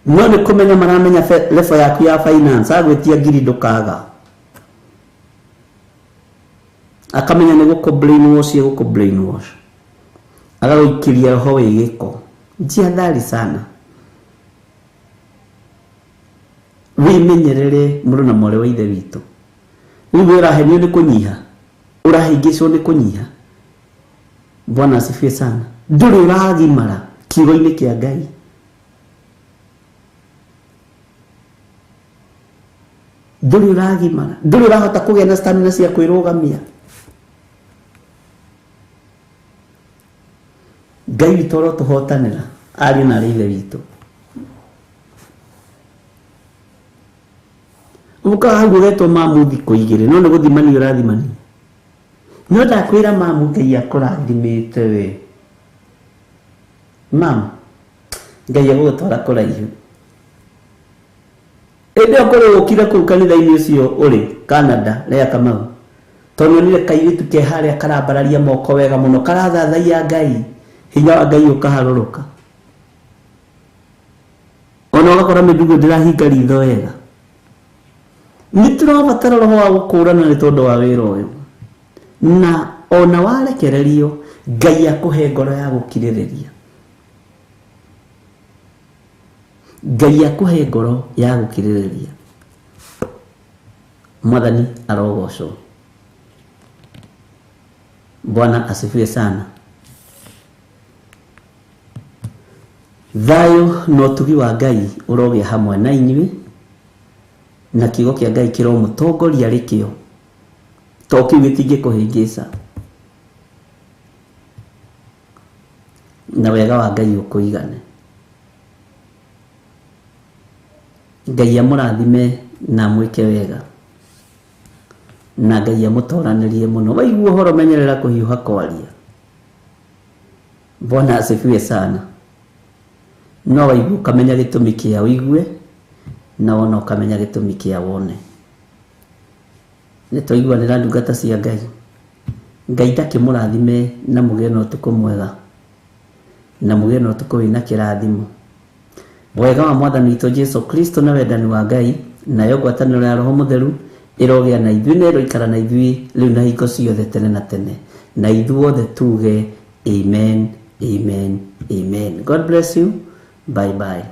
no nĩ kũmenya maramenya level yaku ya finance agwĩtia ngiri ndũkaga akamenya nĩ gũkũ brainwash gũkũ brainwash agagũikĩria roho wĩ gĩko. Jihadhari sana, wĩmenyerere mũrũ na mwarĩ wa ithe witũ. Rĩu ũrahenio nĩ kũnyiha, ũrahĩngĩcwo nĩ kũnyiha. Bwana asifiwe sana. Ndũrĩ ũragimara kiugo-inĩ kĩa Ngai. Ndũrĩ ũragimara, ndũrĩ ũrahota kũgĩa na stamina cia kwĩrũgamia. Ngai witũ arotũhotanĩra ariũ na arĩ ithe witũ. Ũkaga hau ũgetwo mamu thikũ igĩrĩ no nĩ gũthimania ũrathimania. No ndakwĩra mamu Ngai akũrathimĩte we. Mamu Ngai agũgũtwara kũraihu. Ĩndĩ ĩyo korwo ũkire kũu kanitha-inĩ ũcio ũrĩ Canada Lea Kamau tondũ nonire kairĩtu ke harĩa karambararia moko wega mũno karathathaiya Ngai hinya wa Ngai ũkaharũrũka. Ona ũgakora mĩndugu ndĩrahinga ritho wega. Nĩ tũrabatara roho wa gũkũrana nĩ tondũ wa wĩra ũyũ. Na ona warekererio Ngai akũhe ngoro ya gũkirĩrĩria. Ngai akũhe ngoro ya gũkirĩrĩria. Mwathani arogocwo. Bwana asifiwe sana. Thayũ na ũtugi wa Ngai ũrogĩa hamwe na inyuĩ na kiugo kĩa Ngai kĩromũtongoria rĩkĩo to kĩu gĩtingĩkũhĩngĩca na wega wa Ngai ũkũigane. Ngai amũrathime na amwĩke wega na Ngai amũtoranĩrie mũno. Waigua ũhoro menyerera kũhiũha kwaria. Bwana asifiwe sana. No waigua ũkamenya gĩtũmi kĩa ũigue na wona ũkamenya gĩtũmi kĩa wone. Nĩ twaiguanĩra ndungata cia Ngai. Ngai ndakĩmũrathime na mũgĩe na ũtukũ mwega na mũgĩe na ũtukũ wĩna kĩrathimo. Wega wa Mwathani witũ Jesu Kristo na wendani wa Ngai nayo ngwatanĩro ya Roho Mũtheru ĩrogĩa na ithuĩ na ĩroikara na ithuĩ rĩu na hingo ciothe tene na tene. Na ithuothe tuge amen, amen, amen. God bless you. Bye bye.